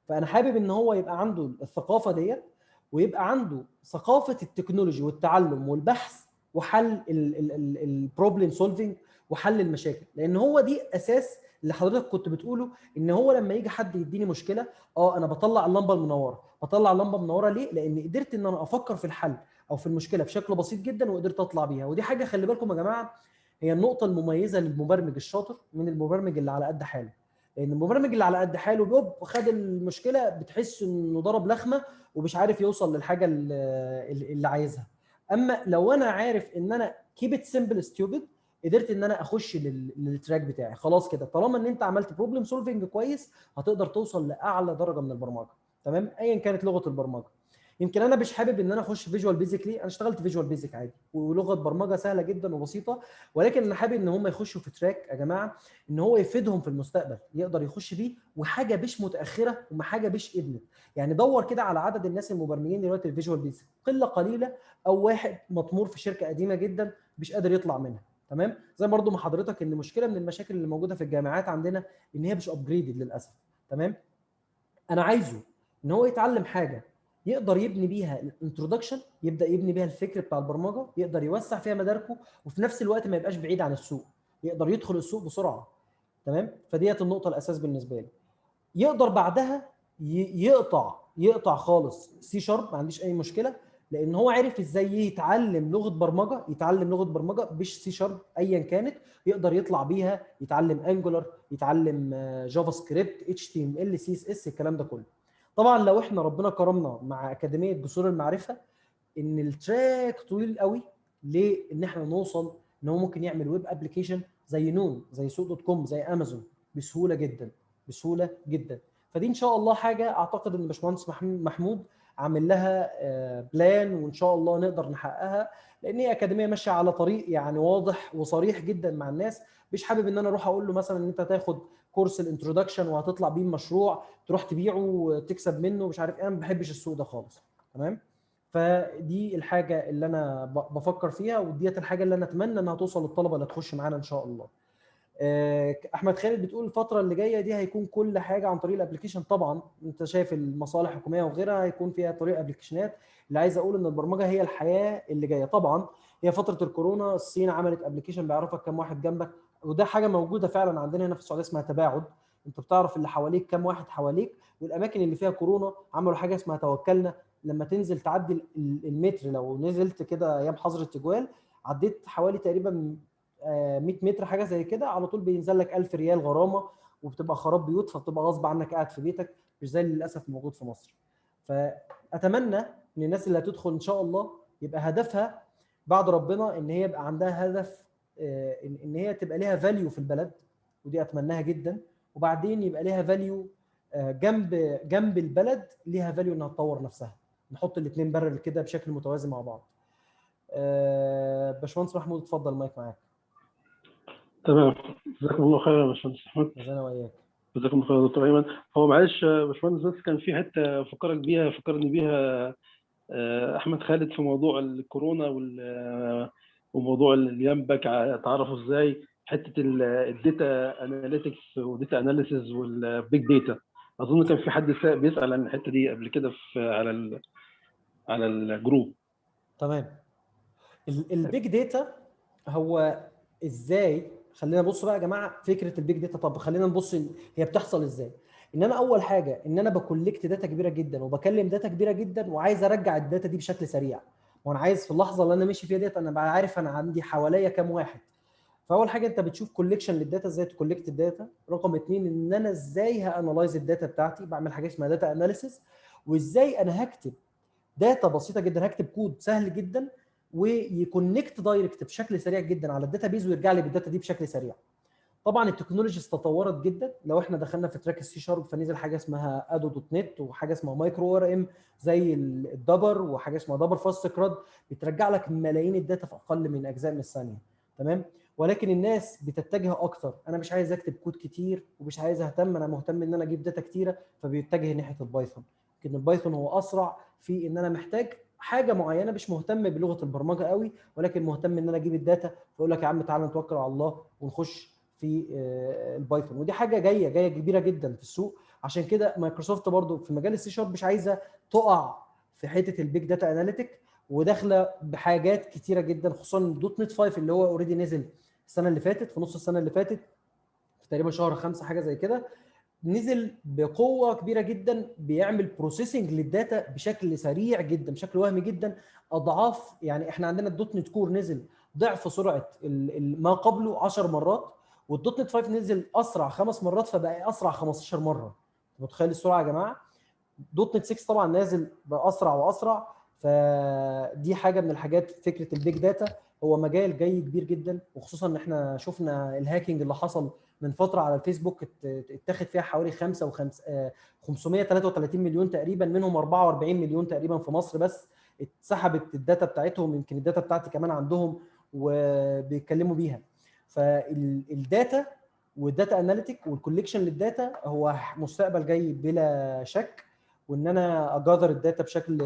فانا حابب ان هو يبقى عنده الثقافة ديت، ويبقى عنده ثقافة ال technology والتعلم والبحث وحل ال problem solving وحل المشاكل، لان هو دي اساس اللي حضرتك كنت بتقوله، ان هو لما يجي حد يديني مشكلة، انا بطلع اللمبة المنورة. بطلع اللمبة المنورة ليه؟ لان قدرت ان انا افكر في الحل او في المشكلة بشكل بسيط جدا وقدرت اطلع بيها. ودي حاجة خلي بالكم يا جماعة، هي النقطة المميزة للمبرمج الشاطر من المبرمج اللي على قد حاله. لان المبرمج اللي على قد حاله بيب خد المشكلة بتحس انه ضرب لخمه ومش عارف يوصل للحاجة اللي عايزها. اما لو انا عارف ان انا keep it simple stupid، قدرت ان انا اخش لل track بتاعي خلاص كده. طالما ان انت عملت problem solving كويس هتقدر توصل لاعلى درجه من البرمجة. تمام، ايا كانت لغة البرمجة. يمكن انا مش حابب ان انا اخش Visual Basic. ليه؟ انا اشتغلت Visual Basic عادي ولغة برمجة سهلة جدا وبسيطة، ولكن انا حابب ان هم يخشوا في track يا جماعة ان هو يفيدهم في المستقبل، يقدر يخش بيه، وحاجه مش متاخرة وحاجه مش ادمت. يعني دور كده على عدد الناس المبرمجين دلوقتي ال Visual Basic، قلة قليله او واحد مطمور في شركة قديمة جدا مش قادر يطلع منها. تمام، زي برضو ما حضرتك ان مشكلة من المشاكل اللي موجودة في الجامعات عندنا ان هي مش upgraded للاسف. تمام، انا عايزه ان هو يتعلم حاجة يقدر يبني بيها ال introduction، يبدا يبني بيها الفكر بتاع البرمجة، يقدر يوسع فيها مداركه، وفي نفس الوقت ما يبقاش بعيد عن السوق، يقدر يدخل السوق بسرعة. تمام، فديت النقطة الاساس بالنسبة لي. يقدر بعدها يقطع خالص C sharp، ما عنديش اي مشكلة، لان هو عرف ازاي يتعلم لغة برمجة، يتعلم لغة برمجة مش C sharp ايا كانت، يقدر يطلع بيها يتعلم Angular، يتعلم جافا سكريبت، اتش تي ام ال، سي اس اس، الكلام ده كله. طبعا لو احنا ربنا كرمنا مع اكاديمية جسور المعرفة، ان ال track طويل قوي ليه ان احنا نوصل ان هو ممكن يعمل web application زي نون، زي سوق dot com، زي امازون بسهولة جدا، بسهولة جدا. فدي ان شاء الله حاجة اعتقد ان باشمهندس محمود عامل لها plan، وان شاء الله نقدر نحققها، لان هي اكاديمية ماشية على طريق يعني واضح وصريح جدا مع الناس. مش حابب ان انا اروح اقول له مثلا ان انت تاخد كورس ال introduction وهتطلع بيه مشروع تروح تبيعه وتكسب منه مش عارف ايه، انا ما بحبش السوق ده خالص. تمام؟ فدي الحاجة اللي انا بفكر فيها، وديت الحاجة اللي انا اتمنى انها توصل للطلبة اللي تخش معانا ان شاء الله. احمد خالد بتقول الفترة اللي جاية دي هيكون كل حاجة عن طريق ال application. طبعا انت شايف المصالح الحكومية وغيرها هيكون فيها طريق application ات. اللي عايز اقول ان البرمجة هي الحياة اللي جاية. طبعا هي فترة الكورونا الصين عملت application بيعرفك كم واحد جنبك، وده حاجة موجودة فعلا عندنا هنا في السعودية اسمها تباعد، انت بتعرف اللي حواليك كم واحد حواليك. والاماكن اللي فيها كورونا عملوا حاجة اسمها توكلنا، لما تنزل تعدي المتر، لو نزلت كده ايام حظر التجوال عديت حوالي تقريبا 100 متر حاجة زي كده، على طول بينزل لك 1000 ريال غرامة، وبتبقى خراب بيوت، فبتبقى غصب عنك قاعد في بيتك، مش زي اللي للاسف موجود في مصر. فاتمنى ان الناس اللي هتدخل ان شاء الله يبقى هدفها بعد ربنا ان هي يبقى عندها هدف، ان هي تبقى ليها value في البلد، ودي اتمناها جدا. وبعدين يبقى ليها value جنب البلد، ليها value انها تطور نفسها. نحط الاثنين parallel كده بشكل متوازي مع بعض. باشمهندس محمود اتفضل، المايك معاك. تمام، جزاكم الله خير يا باشمهندس احمد. جزانا واياك. جزاكم الله خير يا دكتور ايمن. هو معلش يا باشمهندس، بس كان في حتة فكرك بيها، فكرني بيها احمد خالد في موضوع الكورونا وموضوع اليمبك، تعرفوا ازاي حتة ال data analytics و data analysis وال big data. اظن كان في حد بيسال عن الحتة دي قبل كده في على ال group. تمام. ال big data هو ازاي؟ خلينا نبص بقى يا جماعة فكرة ال big data. طب خلينا نبص هي بتحصل ازاي. ان انا اول حاجة ان انا ب collect data كبيرة جدا، وبكلم data كبيرة جدا، وعايز ارجع ال data دي بشكل سريع. وانا عايز في اللحظة اللي انا ماشي فيها ديت انا بقى عارف انا عندي حواليا كام واحد. فاول حاجة انت بتشوف collection لل data، ازاي ت collect ال data. رقم اثنين ان انا ازاي ه analyze ال data بتاعتي، بعمل حاجة اسمها data analysis، وازاي انا هكتب data بسيطة جدا، هكتب كود سهل جدا وي connect direct بشكل سريع جدا على ال database ويرجع لي بال data دي بشكل سريع. طبعا ال technologies تطورت جدا. لو احنا دخلنا في track ال C sharp فنزل حاجة اسمها ADO dot net، وحاجه اسمها MikroORM زي ال Dapper، وحاجه اسمها Dapper fast CRUD، بترجع لك ملايين ال data في اقل من اجزاء من الثانية. تمام؟ ولكن الناس بتتجه اكتر، انا مش عايز اكتب كود كتير ومش عايز اهتم، انا مهتم ان انا اجيب data كتيرة، فبيتجه ناحية ال Python. لكن ال Python هو اسرع في ان انا محتاج حاجة معينة، مش مهتم بلغه البرمجة قوي، ولكن مهتم ان انا اجيب ال data، فيقول لك يا عم تعالى نتوكل على الله ونخش في ال Python. ودي حاجة جاية كبيرة جدا في السوق. عشان كده مايكروسوفت برضو في مجال ال C sharp مش عايزه تقع في حتة ال big data analytic، وداخله بحاجات كتيرة جدا، خصوصا dot net 5 اللي هو already نزل السنة اللي فاتت، في نص السنة اللي فاتت، في تقريبا شهر 5 حاجة زي كده، نزل بقوة كبيرة جدا، بيعمل processing لل data بشكل سريع جدا، بشكل وهمي جدا، اضعاف. يعني احنا عندنا ال dot net core نزل ضعف سرعة ما قبله 10 مرات، وال dot net 5 نزل اسرع 5 مرات، فبقى اسرع 15 مرة. متخيل السرعة يا جماعة؟ dot net 6 طبعا نازل باسرع واسرع. فدي حاجة من الحاجات. فكرة ال big data هو مجال جاي كبير جدا، وخصوصا ان احنا شفنا ال hacking اللي حصل من فترة على الفيسبوك، اتاخد فيها حوالي 533 مليون تقريبا، منهم 44 مليون تقريبا في مصر بس اتسحبت ال data بتاعتهم، يمكن ال data بتاعتي كمان عندهم وبيتكلموا بيها. فال data وال data analytic وال collection لل data هو مستقبل جاي بلا شك، وان انا ا gather ال data بشكل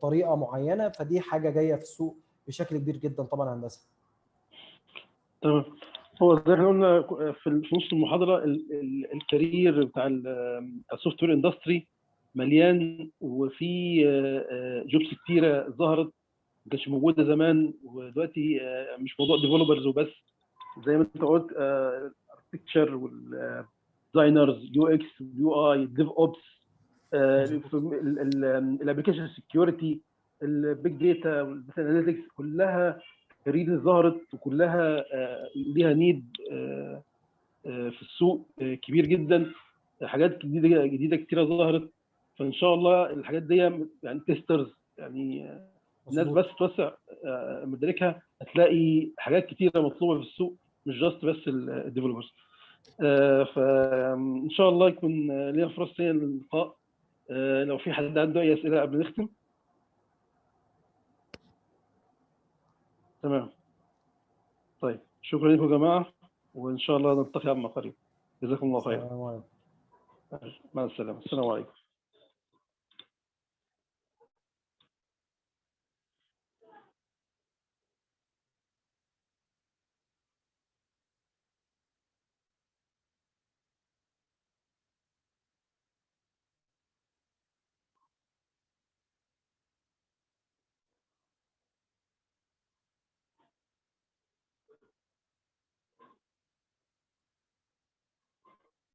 طريقه معينة، فدي حاجة جاية في السوق بشكل كبير جدا طبعا هندسة. تمام. هو زي ما قلنا في نص المحاضرة، ال career بتاع ال software industry مليان، وفي jobs كتيرة ظهرت ما كانتش موجودة زمان، ودلوقتي مش موضوع developers وبس، زي ما انت قلت architecture وال designers، UX، UI، DevOps، ال application security، ال big data وال data analytics، كلها careers ظهرت وكلها ليها need في السوق كبير جدا. حاجات جديدة جديدة كتيرة ظهرت، فان شاء الله الحاجات دي يعني testers، يعني الناس بس توسع مداركها هتلاقي حاجات كتيرة مطلوبه في السوق، مش just بس ال developers. فان شاء الله يكون لنا فرص ثانية للقاء. لو في حد عنده اي اسئلة قبل نختم. تمام، طيب شكرا لكم يا جماعة، وان شاء الله نلتقي عما قريب. جزاكم الله خير. السلام عليكم. مع السلامة. السلام عليكم.